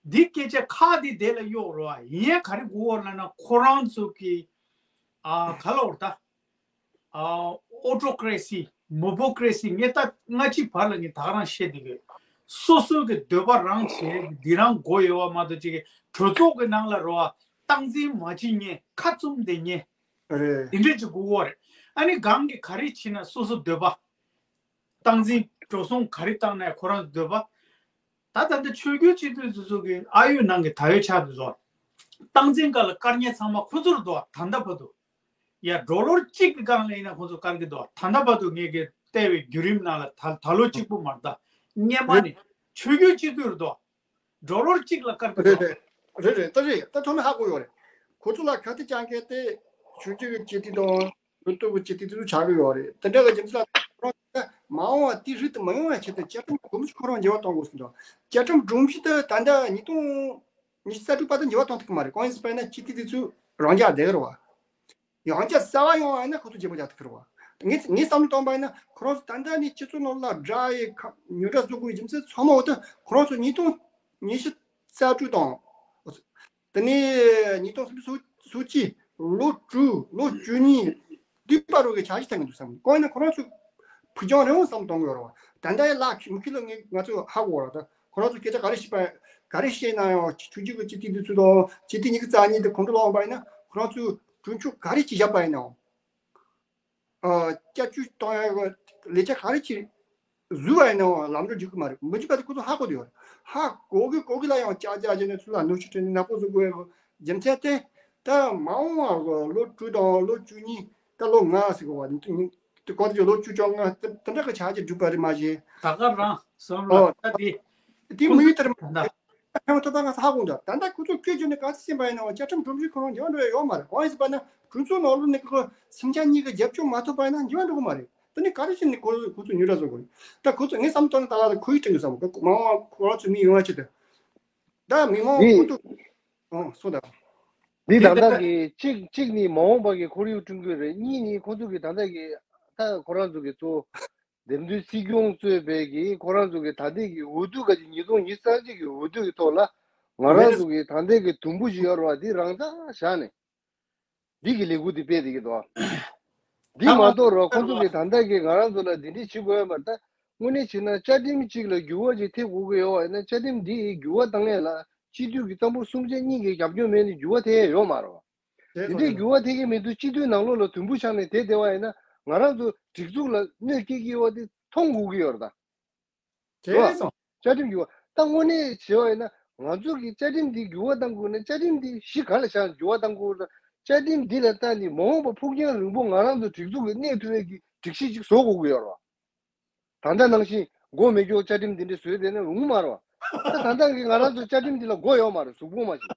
འདི་སྐད་ཆ་ཁག་འདི་དེ་ལ་གཡོག་རོགས། ཡིན་ཡང་ག་རེ་དགོས་ལབ་ན་ཁོ་རང་ཚོ་གི་ཨ་ག་ལ་བར་ད། ཨོ་ཊོ་ཀེ་རེ་སི། མོ་པོ་ཀེ་རེ་སི། ངས་ད་སྔ་ཕྱི་བར་ལ་ངས་ད་ག་རང་བཤད་བསྡད་ཡོད། སོ་སོ་གི་འདོད་པ་རང་བྱས་འདི་རང་དགོས་ཡོད་པ་མ་གཏོགས་ཅིག་གི་གྲོས་ཚོགས་ཀྱི་ནང་ལ་རོ་སྟངས་འཛིན་མ་བྱེད་མཁན་ཁ་བཙུམ་བསྡད་མཁན་རེད། དེ་འདྲས་ཅིག་དགོས་ཀྱི་རེད། ཨ་ནི་གང་གི་ག་རེ་བྱེད་ན་སོ་སོ་འདོད་པ། སྟངས་འཛིན་འགྲོ་སོང་ག་རེ་བཏང་ན་ཁོ་རང་འདོད་པ། ད་ད་ལྟ་ཆོས་བརྒྱུད་སྤྱི་འཐུས་ཚོ་ཚོ་གི་ཨ་ཡོད་ནང་གི་ད་ཡོད་ཆགས་འདུག་བཟོ། སྟངས་འཛིན་སྒང་ལ་བཀར་མཁན་ཚང་མ་ཁོ་ཚོར་འདུག་ད་ལྟ་བར་དུ། ཡ་ཌོ་ལར་གཅིག་གི་སྒང་ལ་ཡིན་ན་ཁོ་ཚོ་བཀར་གི་འདུག་ད་ལྟ་བར་དུ་ངས་གི་བལྟས་པའི་བརྒྱུད་རིམ་ནང་ལ་ད་ད་ལོ་གཅིག་པུ་མ་རེད་ད། སྔོན་མ་ནས་ཆོས་བརྒྱུད་སྤྱི་འཐུས་རེད་འདུག་ཌོ་ལར་གཅིག་ལ་བཀར་གི་རེད་འདུག་རེད་རེད་རེད་ད་རེད། ད་ཐོག་མའི་ཧ་གོ་ཡོད་རེད། ཁོ་ཚོ་ལ་ཁ་གཏད་བཅག་མཁན་དེ་ཆོས་བརྒྱུད་ཀྱི་སྤྱི་འཐུས་དང་། མི་ཐུབ་པའི་སྤྱི་འཐུས་དེ་ཚོ་ཆགས་ཀྱི་ཡོད་རེད། དེ་འདྲ་གི་རྒྱུ་མཚན་ལ་ཁོ་རང་མ་འོངས་པ་དེ་རིགས་དེ་མ་ཡོང་བའི་ཆེད་དུ་བཅའ་ཁྲིམས་སྒོར་མོ་ཞིག་ཁོ་རང་འགྱུར་བ་གཏོང་དགོས་ཟེར་འདུག་བཅའ་ཁྲིམས་སྒྲོམ་གཞི་དེ་ད་ལྟ་ཉིས་སྟོང་ཉི་ཤུ་རྩ་དྲུག་བར་དུ་འགྱུར་བ་གཏོང་ཐུབ་ཀྱི་མ་རེད། གང་ཡིན་ཟེར་བ་ཡིན་ན་སྤྱི་འཐུས་དེ་ཚོ་རང་འཇགས་བསྡད་ཀྱི་རེད་བ། ཡང་བསྐྱར་གསར་པ་ཡོང་བ་ཡིན་ན་ཁོ་ཚོ་བརྗེ་པོ་རྒྱག་ཐུབ་ཀྱི་རེད་བ། ངས་ངས་བསམ་བློ་བཏང་བ་ཡིན་ན་ཁོ་རང་ཚོ་ད་ལྟ་ནས་སྤྱི་ཚོགས་ནང་ལ་དགྲ་ཡི་ཁ་ཉོ་དགྲ་བཟོ་དགོས་ཀྱི་རྒྱུ་མཚན་ཚང་མ་འོ་ད་ཁོ་རང་ཚོ་ཉིས་སྟོང་ཉི་ཤུ་རྩ་དྲུག་དང་། དེ་ནས་ཉིས་སྟོང་སུམ་ཅུ་སོ་གཅིག་ལོ་དྲུག་ལོ་བཅུ་གཉིས་འདི་བར་དུ་གི་འཆར་གཞི་བཏིང་གི་འདུག་བསམ། གང་ཡིན་ན་ཁོ་རང་ཚོས་ཕུགས་རྒྱང་རིང་བོ་བསམ་གཏོང་གི་ཡོད་རེད་བ། ད་ལྟ་ཡི་ལ་མུ་ཁྱུད་ལ་ངས་ང་ཚོས་ཧ་གོ་བ་རེད། ད་ཁོ་རང་ཚོས་སྐད་ཆ་ག་རེ་བཤད་པ་ག་རེ་བཤད་ན་ཡང་ཆོས་བརྒྱུད་ཀྱི་སྤྱི་འཐུས་འདི་ཚོ་དང་སྤྱི་འཐུས་ཉི་ཤུ་རྩ་གཉིས་དེ་གོམ་བགྲོད་ལ་འོངས་པ་ཡིན་ན་ཁོ་རང་ཚོས་གྲོས་ཆོད་ག་རེ་བྱས་བཞག་པ་ཡིན་ནའང་། ཨ། བསྐྱར་བཅོས་གཏོང་ཡག་གི་ལས་ཀ་ག་རེ་བྱས་བཟོས་པ་ཡིན་ནའང་ལམ་འགྲོ་འཇུག་གི་མ་རེད། མི་འཇུག་པ་དེ་ཁོ་ཚོ་ཧ་གོ་བསྡད་ཡོད་རེད། ཧ་གོ་གི་གོ་གི་ལ་ཡང་ཅག་ཅག་བྱས་ནས་ཚུར་ལ་གནོན་ཤུགས་སྤྲད་ནས་ནག་པོ་བཟོ་དགོས་ཡག་གི་རྒྱུ་མཚན་དེ་ད་མ་འོངས་པ་གི་ལོ་དྲུག་དང་ལོ་བཅུ་གཉིས་ད་ལོ་ལྔ་ཟེར་གི་བ་དེ་གོང་དུ་ལོ་བཅུ་བཅོ་ལྔ་དེ་དེ་འདྲ་གི་འཆར་གཞི་བསྒྲུབས་པ་རེད་མ་གཞི། ད་ག་རང་བསམ་བློ་ཨོ་ད་དེ་དེ་མི་ཡུལ་ལྟར་ད། ཁྱེད་རང་ཚོ་ད་ང་ཚོ་ཧ་གོ་འདུག་ད་ལྟ་ཁོ་ཚོ་བཀོད་བྱས་ནས་ག་ཚོད་ཕྱིན་པ་ཡིན་ནའང་བཅའ་ཁྲིམས་སྒྲོམ་གཞི་ཁོ་རང་འགྱུར་བ་འགྲོ་ཡ་ཡོད་མ་རེད། གང་ཡིན་ཟེར་བ་ན་གྲོས་ཚོགས་ནང་ལོགས་ནས་ཁོ་སེམས་ཅན་གཉིས་ཀྱི་རྒྱབ་སྐྱོར་མ་ཐོབ་པ་ཡིན་ན་འགྱུར་བ་འགྲོ་གི་མ་རེད། དེ་ནི་ག་རེ་བྱས་ནས་ཁོ་ཁོ་ཚོ་འགྱུར་བ་བཟོ་དགོས་རེད། ད་ཁོ་ཚོ་ངས་བསམ་བློ་བཏང་ན་ད་ལྟ་ཁོ་ཡིས་དྲན་དགོས་བསམ་གི་མ་འོངས་པ་ཁོ་རང་ཚོའི་མི་ཡོང་བ་ཆེད་དུ། ད་མི་མང་འདི་ཁོ་ཚོ་ཨང་སོང་ད། འདི་ད་ལྟ་གི་གཅིག་གཅིག་ནི་མ་འོངས་པ་གི་ཁོར་ཡུག་བསྐྲུན་དགོས་རེད། གཉིས་ནི་ཁོ་ཚོ་གི་ད་ལྟ་གི་ད་ཁོ་རང་ཚོ་གི་གཙོ་བོ་འདེམས་ཐོན་སྲིད་སྐྱོང་གཙོས་པའི་གི་ཁོ་རང་ཚོ་གི་ད་ལྟའི་གི་འོས་བསྡུ་ག་ཅིག་ཉིས་སྟོང་ཉི་ཤུ་རྩ་གཅིག་གི་འོས་བསྡུ་གི་ཐོག་ལ་ ང་རང་ཚོ་གི་ད་ལྟའི་གི་དུམ་བུ་ཞིག་ཡོད་རེད་བ། འདི་རང་འཇགས་བཞག་ནས། འདི་གི་ལས་འགུལ་འདི་སྤེལ་བསྡད་ཀྱི་འདུག་འདི་མ་གཏོགས་རོ། ཁོང་ཚོ་གི་ད་ལྟ་གི་ང་རང་ཚོ་ལ་འདི་འདྲས་བྱེད་དགོས་ཡོད་མ་རེད། ད་དངོས་གནས་བྱས་ན་བཅའ་ཁྲིམས་གཅིག་ལ་འགྱུར་བ་ཅིག་ཐེབས་དགོས་ཀྱི་ཡོད་པ་ཡིན་ན། བཅའ་ཁྲིམས་འདི་ཡི་འགྱུར་བ་བཏང་ཡས་ལ་སྤྱི་འཐུས་ཀྱི་རྩ་འབོར་གསུམ་ཆ་གཉིས་ཀྱི་རྒྱབ་སྐྱོར་མེད་ནས་འགྱུར་བ་ཐེབས་ཡས་ཡོད་མ་རེད་བ། དེ་འདྲས་འགྱུར་བ་ཐེབས་ཀྱི་མི་འདུག་སྤྱི་འཐུས་ནང་ལོགས་ལ་དུམ་བུ་ཆགས་ནས་བསྡད་བསྡད་པ་ཡིན་ན། ང་རང་ཚོ་སྒྲིག་འཛུགས་ལ་གནོད་སྐྱེལ་གྱི་ཡོད་པ་དེ་མཐོང་དགོས་ཀྱི་ཡོད་རེད་ད། རེད་བ། བཅའ་ཁྲིམས་འགྱུར་བ། ད་དངོས་གནས་བྱས་པ་ཡིན་ན། ང་ཚོ་གི་བཅའ་ཁྲིམས་འདི་འགྱུར་བ་གཏང་དགོས་ན། བཅའ་ཁྲིམས་འདི་གཞི་ག་ལ་བཞག་འགྱུར་བ་གཏང་དགོས་ན། བཅའ་ཁྲིམས་འདི་ལ་བལྟས་ནས་མ་འོངས་པ་ཕུགས་རྒྱང་རིང་པོ་ང་རང་ཚོ་སྒྲིག་འཛུགས་ཀྱི་གནས་ཐུབ་ཡས་ཀྱི་སྒྲིག་གཞི་ཅིག་བཟོ་དགོས་ཀྱི་ཡོད་རེད་བ། ད་ལྟ་ནང་བཞིན་མགོ་མེད་སྐྱོག་བཅའ་ཁྲིམས་འདི་འདྲ་བཟོས་བསྡད་ན་རུང་མ་རེད་བ། ད་ད་ལྟ་གི་ང་རང་ཚོ་བཅའ་ཁྲིམས་འདི་ལ་མགོ་ཡོད་མ་རེད། གཟུགས་པོ་མ་ཞིག་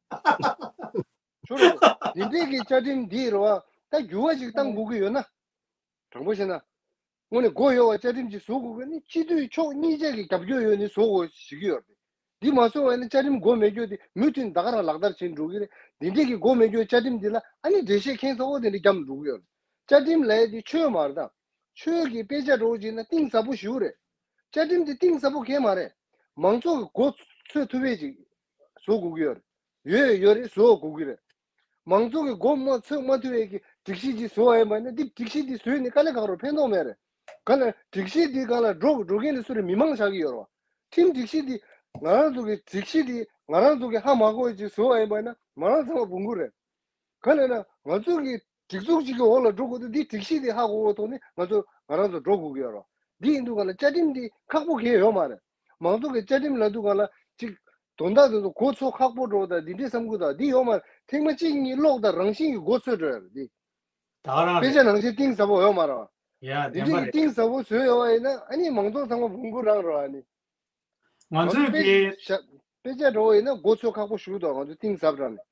ཆོ་རེད། འདི་འདྲས་ཀྱི་བཅའ་ཁྲིམས་འདི་རེད་བ། ད་འགྱུར་བ་ཞིག་གཏང་དགོས་ཀྱི་ཡོད་ན། དྲང་པོ་བཤད་ན། དངོས་གནས་མགོ་ཡོད་པ་བཅའ་ཁྲིམས་ཅིག་བཟོ་དགོས་ཀྱི་ནི། སྤྱི་འཐུས་ཕྱོགས་གཉིས་ཆ་གི་རྒྱབ་སྐྱོར་ཡོད་ནི་བཟོ་དགོས་ཞིག་ཡོད་རེད། འདི་མ་བཟོ་བ་ཡིན་ན་བཅའ་ཁྲིམས་མགོ་མེད་སྐྱོར་དེ་མུ་མཐུད་ད་ག་རང་ལག་བསྟར་བྱེད་འགྲོ་གི་རེད། འདི་འདྲས་ཀྱི་མགོ་མེད་སྐྱོར་བཅའ་ཁྲིམས་འདི་ལ་ཨ་ནི་འགྲེལ་བཤད་ཁྱད་མཚར་པོ་དེ་འདྲ་བརྒྱབ་འགྲོ་གི་ཡོད་རེད། བཅའ་ཁྲིམས་ལབ་ཡས་དེ་ཆོས་མ་རེད་ད། ཆོས་ཀྱི་དཔེ་ཆ་འདྲ་བོ་བྱས་ན་གཏིང་ཟབ་པོ་ཞེ་པོ་རེད། བཅའ་ཁྲིམས་དེ་གཏིང་ཟབ་པོ་གང་ཡང་མ་རེད། མང་ཚོགས་ཀྱི་མགོ་ཚོས་ཐུབ་པའི་ཅིག་བཟོ་དགོས་ཀྱི་ཡོད་རེད། ཡོད་ཡོད་རེད། བཟོ་དགོས་ཀྱི་རེད། མང་ཚོགས་ཀྱི་མགོ་མ་ཚོས་མ་ཐུབ་པའི་གི་སྒྲིག་གཞི་ཅིག་བཟོ་བ་ཡིན་པ་ན། འདི་སྒྲིག་གཞི་འདི་བཟོས་ནས་དཀའ་ལས་ཁག་རུ་ཕན་ཐོགས་མེད་རེད། ག་ལ་སྒྲིག་གཞི་འདི་སྒང་ལ་འགྲོ་འགྲོ་མཁན་དེ་སུ་རེད། མི་མང་ཆགས་ཀྱི་ཡོད་རེད་བ། ཁྲིམས་སྒྲིག་གཞི་འདི་ང་རང་ཚོ་གི་སྒྲིག་གཞི་འདི་ང་རང་ཚོ་གི་ཧ་མ་གོ་བ་ཅིག་བཟོ་བ་ཡིན་པ་ན་མི་མང་ཚང་མ་བུང་གུ་རེད། ག་ལ་ན་ང་ཚོ་གི་སྒྲིག་འཛུགས་གཅིག་གི་འོག་ལ་འགྲོ་དགོས་དུས། འདི་སྒྲིག་གཞི་འདི་ཧ་གོ་གོ་ཐོག་ནས་ང་ཚོ་ང་རང་ཚོ་འགྲོ་དགོས་ཀྱི་ཡོད་རེད། འདི་ཡིན་དུས་ག་ལ་བཅའ་ཁྲིམས་འདི་ཁག་པོ་གང་ཡང་ཡོད་མ་རེད། མང་ཚོགས་ཀྱི་བཅའ་ཁྲིམས་ལབ་དུས་ག་ལ་ཅིག་དོན་དག་དེ་ཚོ་གོ་ཚོད་ཁག་པོ་འགྲོ་དང་འདི་འདྲའི་བསམ་གི་འདུག་འདི་ཡོད་མ་རེད། ཐེངས་མ་གཅིག་གཉིས་ཀློག་དང་རང་བཞིན་གྱི་གོ་ཚོད་འགྲོ་ཡ་རེད་འདི། ད་ག་རང་དཔེ་ཆ་རེད། ནང་བཞིན་གཏིང་ཟབ་པོ་ཡོད་མ་རེད་བ། ཡ་འདི་བདེན་པ་འདྲའི་རེད། གཏིང་ཟབ་པོ་བཟོས་ཡོད་པ་ཡིན་ན་ཨ་ནི་མང་ཚོགས་ཚང་མ་བུང་གུ་རང་རེད་བ། ཨ་ནི་ང་ང་ཚོ་ཚོ་དཔེ་གི་ཆ་དཔེ་ཆ་འདྲ་བོ་ཡིན་ན་གོ་ཚོད་ཁག་པོ་ཞིག་འདུག་ང་ཚོ་གཏིང་ཟབ་རང་ནས།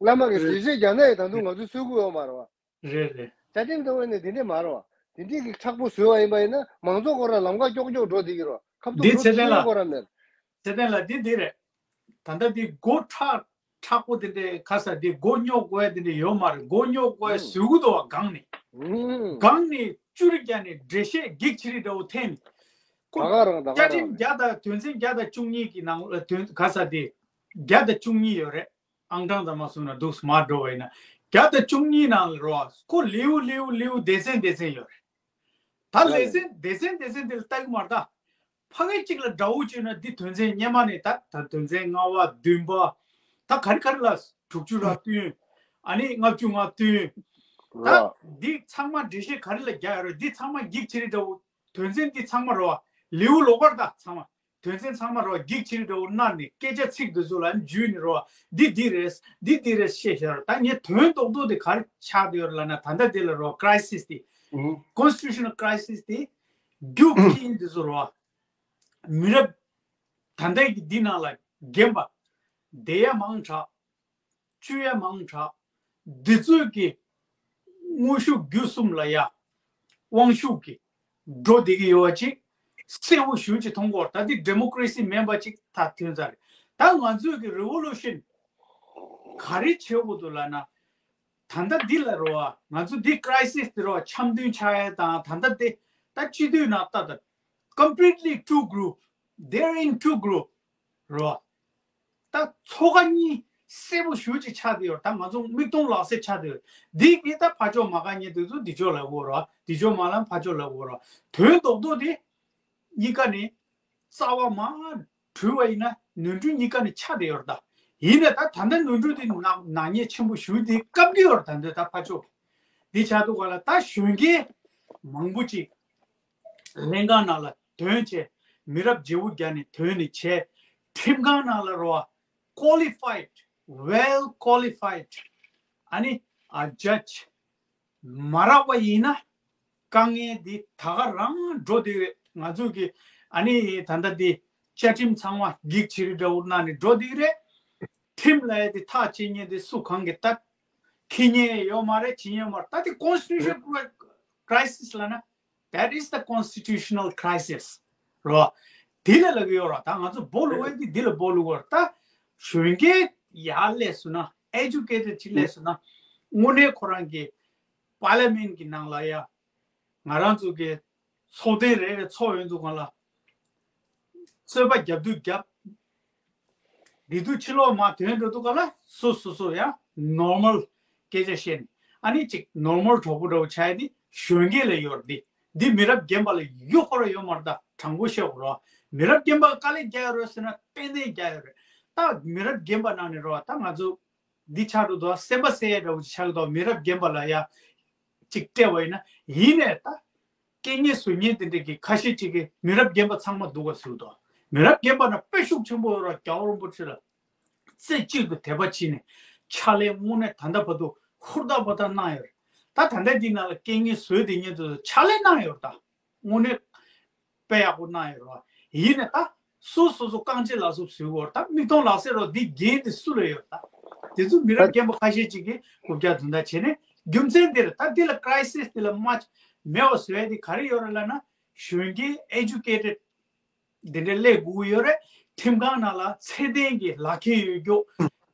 བླ་མ་གི་རེད། འགྲེལ་བཤད་རྒྱག་ན་ཡང་ད་དུང་ང་ཚོས་གསོད་ཀྱི་ཡོད་མ་རེད་བ། རེད་རེད། བཅའ་ཁྲིམས་ལྟ་བུ་ནི་འདི་འདྲས་མ་རེད་བ། འདི་འདྲས་ཀྱི་མཁྲེགས་པོ་བཟོས་པ་ཡིན་པ་ཡིན་ན་མང་ཚོགས་ཁོ་རང་ལམ་ཁ་ཀྱོག་ཀྱོག་འགྲོ་བསྡད་ཀྱི་རེད། ཁ་ཐུག་འདི་འགྲོ་ཚེ་བརྟན་ཐུབ་ཡོད་ལ། ཁོ་རང་མེད། ཚེ་བརྟན་ལ་འདི་འདི་རེད། ད་ལྟ་འདི་མགོ་མཁྲེགས་མཁྲེགས་པོ་དེ་འདྲས་ག་ས་འདི་མགོ་རྙོག་དགོས་ཡ་དེ་འདྲས་ཡོད་མ་རེད། མགོ་རྙོག་དགོས་ཡ་ཨུ་ཟེར་གི་འདུག་བ། སྒང་ནས་ཨུ་སྒང་ནས་བཅུ་རེ་བརྒྱབ་ནས་འགྲེལ་བཤད་འགེགས་ཆེ་རིགས་འདྲ་བོ་འཐེན་ནས། ཁོ་ད་ག་རང་ད་ག་བཅའ་རང་ཁྲིམས་རེད། བརྒྱ་དང་དོན་ཚན་བརྒྱ་དང་བཅུ་གཉིས་ཀྱི་ནང་ལ་དོན་ག་ས་དེ་བརྒྱ་དང་བཅུ་གཉིས་ཡོད་རེད། ཨང་གྲངས་ཙམ་མ་གསུངས་ན་འདུག་མར་འགྲོ་བ་ཡིན་ན། བརྒྱ་དང་བཅུ་གཉིས་ནང་ལ་རོ། ཁོ་ལེའུ་ལེའུ་ལེའུ་སྡེ་ཚན་སྡེ་ཚན་ཡོད་རེད། ད་ལེ་ཚན་སྡེ་ཚན་སྡེ་ཚན་དེ་ལ་ལྟ་གི་མ་རེད་ད། ཕ་གི་གཅིག་ལ་འདྲ་བོ་བྱས་ན་འདི་དོན་ཚན་སྔོན་མ་ནས་ད་ད་དོན་ཚན་ལྔ་པ་བདུན་པ། ད་ག་རེ་ག་རེ་ལ་དྲུག་ཅུ་ར་བདུན། ཨ་ནི་ལྔ་བཅུ་ང་བདུན། ད་ར། འདི་ཚང་མ་འགྲེལ་བཤད་ག་རེ་ལ་རྒྱག་ཡོད་རེད། འདི་ཚང་མ་འགེགས་ཆེ་རིགས་འདྲ་བོ། དོན་ཚན་འདི་ཚང་མ་རོ། ལེའུ་ལོགས་ཀར་ད་ཚང་མ། དོན་ཚན་ཚང་མ་རོ་འགེགས་ཆེ་རིགས་འདྲ་བོ་གནང་ནས་སྐད་ཆ་ཚིག་འདི་ཚོ་ལ་འཇུས་ནས་རོ། འདི་འདི་རེད། འདི་འདི་རེད་བཤད་བཞག་རོ། ད་ངས་དོན་རྡོག་རྡོག་དེ་ག་རེ་ཆགས་བསྡད་ཡོད་རེད་ལབ་ན། ད་ལྟ་འདི་ལ་རོ་crisis་དེ། ཨུ། Constitutional crisis་དེ། རྒྱུ་རྐྱེན་འདི་ཚོ་རོ། མི་རབས་ད་ལྟའི་གི་འདི་ནང་ལ་རྒན་པ། བསྡད་ཡ་མང་དྲགས། བཅུག་ཡ་མང་དྲགས། འདི་ཚོས་ཀྱི་དངོས་ཤུགས་བརྒྱུད་གསུམ་ལ་ཡ་དབང་ཤུགས་ཀྱི་འགྲོ་བསྡད་ཀྱི་ཡོད་པ་ཅིག་གསལ་པོ་ཞེ་པོ་ཅིག་མཐོང་གི་ཡོད་རེད། ད་འདི་democracy་མིན་པ་ཅིག་ད་ཐོན་ཚར་རེད། ད་ང་ཚོས་ཀྱི་revolution་ག་རེ་བྱེད་དགོས་འདུག་ལབ་ན། ད་ལྟ་འདི་ལ་རོ། ང་ཚོ་འདི་crisis་འདི་རོ། འཆམ་མཐུན་ཆགས་ཡ་དང་། ད་ལྟ་འདི་ད་སྤྱི་འཐུས་ནང་ལྟ་ད་completely two group། They're in two group་རོ། ད་ཚོགས་ཁག་གཉིས་གསལ་པོ་ཞེ་པོ་ཅིག་ཆགས་བསྡད་ཡོད། ད་ང་ཚོ་མིག་མཐོང་ལག་ཟིན་ཆགས་བསྡད་ཡོད། འདི་གིས་ད་ཕར་ཕྱོགས་མ་དགའ་མཁན་དེ་ཚོ་འདི་ཕྱོགས་ལ་འོ་རོ། འདི་ཕྱོགས་མ་ལངས་ཕར་ཕྱོགས་ལ་འོ་རོ། དོན་རྡོག་རྡོག་དེ་གཉིས་ཀ་ནས་རྩ་བ་མར་དྲུལ་བ་ཡིན་ན་ནོར་འཁྲུལ་གཉིས་ཀ་ནས་ཆགས་བསྡད་ཡོད་རེད། ད་ཡིན་ན་ད་ད་ལྟ་ནོར་འཁྲུལ་དེ་ནག་ནག་ཉེས་ཆེན་པོ་ཞེ་པོ་དེ་བཀབ་ཀྱི་ཡོད་རེད། ད་འདི་ད་ཕར་ཕྱོགས་འདི་ཆགས་འདུག་ག་ལ། ད་གཞོན་སྐྱེས་མང་པོ་ཅིག་ལྷན་ཁང་ནང་ལ་ཐོན་བྱས། མི་རབས་བརྗེ་པོ་བརྒྱབ་ནས་ཐོན་ནས་བྱས། ཁྲིམས་ཁང་ནང་ལ་རོ། Qualified, well qualified ཨ་ནི་ཨ་judge་མ་རག་པ་ཡིན་ན་དཀའ་ངལ་འདི་ད་ག་རང་འགྲོ་བསྡད་ཡོད། ང་ཚོ་གི་ཨ་ནི་ད་ལྟ་འདི་བཅའ་ཁྲིམས་ཚང་མ་འགེགས་ཆེ་རིགས་འདྲ་བོ་གནང་ནས་འགྲོ་བསྡད་ཀྱི་རེད། ཁྲིམས་ལ་ཡ་དེ་ཐག་བཅད་མཁན་དེ་སུ་གང་གིས་ད་འཁྱེར་མཁན་ཡོད་མ་རེད། བྱེད་མཁན་ཡོད་མ་རེད། ད་དེ་constitutional crisis་ལབ་ན། That is the constitutional crisis་རོ། དེ་ལ་ལབ་ཀྱི་ཡོད་ར། ད་ང་ཚོ་སྦོ་ལུག་པ་དེ་འདི་ལ་སྦོ་ལུག་པ་ར། ད་གཞོན་སྐྱེས་ཡར་སླེབས་སོང་ན། Educated་ཅིག་སླེབས་སོང་ན། དངོས་གནས་ཁོ་རང་གི་Parliament་གི་ནང་ལ་ཡ་ང་རང་ཚོ་གི་ཚོགས་སྡེ་རེ་རེ་ཚོགས་ཡོང་དུས་སྒང་ལ་རྩོད་པ་རྒྱབ་དུས་རྒྱབ། འདི་དུས་ཕྱི་ལོགས་མར་ཐོན་འགྲོ་དུས་ག་ལ་སོ་སོ་སོ་ཡང་ནོར་མལ་སྐད་ཆ་བཤད་ནས། ཨ་ནི་ཅིག་ནོར་མལ་གྲོགས་པོ་འདྲ་བོ་ཆགས་ཡ་དེ་གཞོན་སྐྱེས་ལ་ཡོད་རེད། འདི་འདི་མི་རབས་རྒན་པ་ལ་ཡོད་ཁོ་ར་ཡོད་མ་རེད། ད་དྲང་པོ་བཤད་དགོས་རེད་བ། མི་རབས་རྒན་པ་དཀའ་ལས་རྒྱག་ཡ་རེད་ཟེར་ན་ཏན་ཏན་རྒྱག་ཡ་རེད། ད་མི་རབས་རྒན་པ་ནང་ནས་རེད་བ། ད་ང་ཚོ་འདི་ཆགས་འགྲོ་དུས་སེམས་པ་གསལ་ཡ་འདྲ་བོ་ཅིག་ཆགས་ཀྱི་འདུག་མི་རབས་རྒན་པ་ལ་ཡ་ཅིག་སྤྲད་པ་ཡིན་ན། ཡིན་ནས་ད་སྐད་ངན་བཟོ་མཁན་དེ་འདྲ་གི་ཁ་ཤས་ཅིག་གིས་མི་རབས་རྒན་པ་ཚང་མ་སྡུག་ག་བཟོས་འདུག་མི་རབས་རྒན་པ་ན་དཔེ་ཤུགས་ཆེན་པོ་ཡོད་ར། རྒྱལ་བ་རིན་པོ་ཆེ་ལ་རྩེ་གཅིག་ཏུ་དད་པ་བྱས་ནས་ཕྱག་ལས་དངོས་གནས་ད་ལྟ་བར་དུ་ཧུར་ཐག་འབད་ཐག་གནང་ཡོད་རེད། ད་ད་ལྟ་འདི་ནང་ལ་སྐད་ངན་བཟོས་བསྡད་མཁན་དེ་ཚོ་ཕྱག་ལས་གནང་ཡོད་རེད། ད་དངོས་གནས་དཔེ་ཡག་པོ་གནང་ཡོད་རེད་བ། ཡིན་ནས་ད་སོ་སོ་སོ་རྐང་རྗེས་ལག་སོར་བཟོས་ཡོད་རེད། ད་མིག་མཐོང་ལག་ཟིན་རོ། འདི་འགན་དེ་སུ་ལ་ཡོད་རེད། ད་དེ་ཚོ་མི་རབས་རྒན་པ་ཁ་ཤས་ཅིག་གིས་རྐུབ་བཀྱག་དོན་དག་བྱས་ནས། རྒྱུ་མཚན་འདི་རེད། ད་འདི་ལ་crisis འདི་ལ་མ་མེད་པ་བཟོ་ཡ་དེ་ག་རེ་ཡོད་རེད་ལབ་ན། གཞོན་སྐྱེས་educated འདི་འདྲ་སླེབས་དགོས་ཀྱི་ཡོད་རེད། ཁྲིམས་ཁང་ནང་ལ་ཚད་ལྡན་གྱི་ལག་ཁྱེར་ཡོད་རྒྱུ་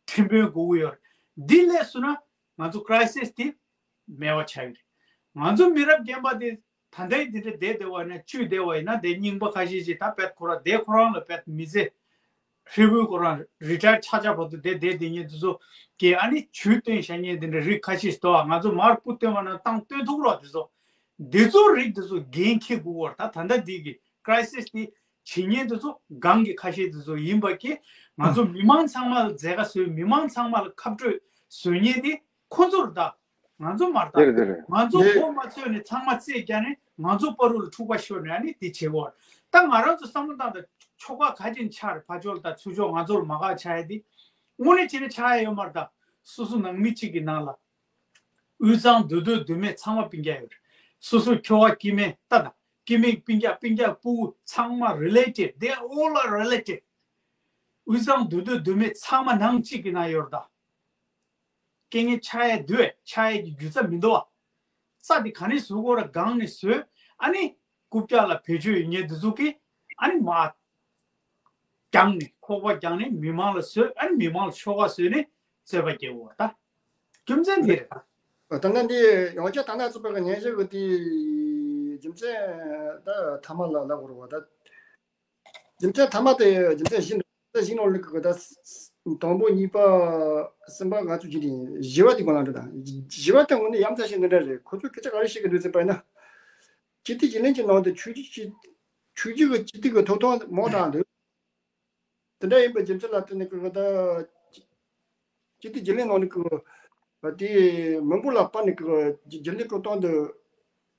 ཁྲིམས་དཔོན་དགོས་ཀྱི་ཡོད་རེད། འདི་སླེབས་སོང་ན་ང་ཚོ་crisis དེ་མེད་པ་ཆགས་ཀྱི་རེད། ང་ཚོ་མི་རབས་རྒན་པ་དེ་ད་ལྟའི་འདི་འདྲ་བསྡད་བསྡད་པ་ན་བཅུག་བསྡད་པ་ཡིན་ན། དེ་རྙིང་པ་ཁ་ཤས་ཤིག་ད་བེད་ཁོ་རང་དེ་ཁོ་རང་ལ་བེད་མི་ཚེ་ཧྲིལ་པོའི་ཁོ་རང་retire ཆགས་ཆགས་བར་དུ་བསྡད་བསྡད་བསྡད་མཁན་དེ་ཚོ་གིས་ཨ་ནི་ཇུས་བཏོན་བཞག་མཁན་དེ་འདྲ་རིགས་ཁ་ཤས་ཤིག་འདུག་ང་ཚོ་མར་སྤུ་བཏོན་པ་ན་བཏང་བཏོན་ཐུབ་རོགས། དེ་ཚོ་དེ་ཚོ་རིགས་དེ་ཚོ་འགན་འཁྱེར་དགོས་པ་རེད། ད་ད་ལྟ་འདི་གི་crisis དེ་བྱེད་མཁན་དེ་ཚོ་སྒང་གི་ཁ་ཤས་དེ་ཚོ་ཡིན་པ་གིས། ང་ཚོ་མི་མང་ཚང་མ་ལ་མཛད་དཀའ་བཟོས། མི་མང་ཚང་མ་ལ་ཁ་སྤྲོད་བཟོ་མཁན་དེ་ཁོ་ཚོ་རེད། ད་ང་ཚོ་མ་རེད། དེ་རེད། དེ་རེད། ད་ང་ཚོ་དེ་མགོ་མ་ཚོས་ནས་ཚང་མ་རྩེད་རྒྱག་ནས་ང་ཚོ་བར་དུ་ལ་འཁྲུག་པ་ཤོར་ནས་ཨ་ནི་དེ་བྱེད་དགོས་རེད། ད་ང་རང་ཚོ་བསམ་བློ་བཏང་དང་། ཆོལ་ཁ་ག་ཅིག་ཆགས་རེད། ཕར་ཕྱོགས་ལ་དང་ཚུར་ཕྱོགས་ང་ཚོ་ལ་མ་དགའ་ཆགས་ཡ་དེ་དངོས་གནས་བྱས་ན་ཆགས་ཡ་ཡོད་མ་རེད། ད་སོ་སོ་ནང་མི་གཅིག་གི་ནང་ལ་དབུས་གཙང་མདོ་སྟོད་མདོ་སྨད་ཚང་མ་སྤུན་ཀྱག་ཡོད་རེད། སོ་སོ་ཁྱོ་ག་སྐྱེ་དམན་ད་དང་། སྐྱེ་དམན་སྤུན་ཀྱག་སྤུན་ཀྱག་སྤུ་གུ་ཚང་མ་related, they all are related. དབུས་གཙང་མདོ་སྟོད་མདོ་སྨད་ཚང་མ་ནང་གཅིག་གི་ནང་ཡོད་རེད། ད་སྐད་ངན་ཆགས་ཡ་འདུག་བས། ཆགས་ཡ་གི་རྒྱུ་རྩ་མི་འདུག་བ། རྩ་དེ་ག་ནས་བཟོ་དགོས་ར། སྒང་ནས་བཟོས། ཨ་ནི་རྐུབ་བཀྱག་ལ་བེད་སྤྱོད་ཡོད་མཁན་དེ་ཚོ་གིས་ཨ་ནི་མར་བརྒྱངས་ནས། ཁོག་པ་བརྒྱངས་ནས་མི་མང་ལ་བཟོས། ཨ་ནི་མི་མང་ལ་ཁྱོ་ག་བཟོས་ནས་རྩོད་པ་རྒྱག་དགོས་རེད། ད་རྒྱུ་མཚན་འདི་རེད། ད་ད་ལྟ་འདི་ཡོངས་ཁྱབ་ད་ལྟ་ཚོགས་པའི་སྙན་ཞུ་གི་དེ་རྒྱུ་མཚན་ད་མཐའ་མ་ལ་ལབ་དགོས་རེད་བ། ད་རྒྱུ་མཚན་མཐའ་མ་དེ་རྒྱུ་མཚན་བཞི་འདུག་རྒྱུ་མཚན་བཞི་ནང་ལ་གི་ད་དང་པོ་གཉིས་པ་གསུམ་པ་ང་ཚོ་བརྒྱུད་དེ་བཞི་པ་དེ་གོ་ལ་འགྲོ། ད་བཞི་པ་དེ་དངོས་གནས་ཡ་མཚན་ཞིག་འདི་འདྲ་རེད། ཁོ་ཚོ་སྐད་ཆ་ག་རེ་བཤད་གི་འདུག་ཟེར་བ་ཡིན་ན། སྤྱི་འཐུས་རྒྱུན་ལས་ཀྱི་ནང་དུ་ཆོས་བརྒྱུད་ཀྱི་ཆོས་བརྒྱུད་ཀྱི་སྤྱི་འཐུས་ཀྱི་ཐོབ་ཐང་མང་དྲགས་འདུག་དེ་འདྲ་ཡིན་པའི་རྒྱུ་མཚན་ལ་བརྟེན་ནས་ཀྱི་ད་སྤྱི་འཐུས་རྒྱུན་ལས་ནང་ནས་ཀྱི་དེ་མི་འབོར་ལ་དཔག་ནས་ཀྱི་རྒྱུན་ལས་ཀྱི་སྟེང་དུ་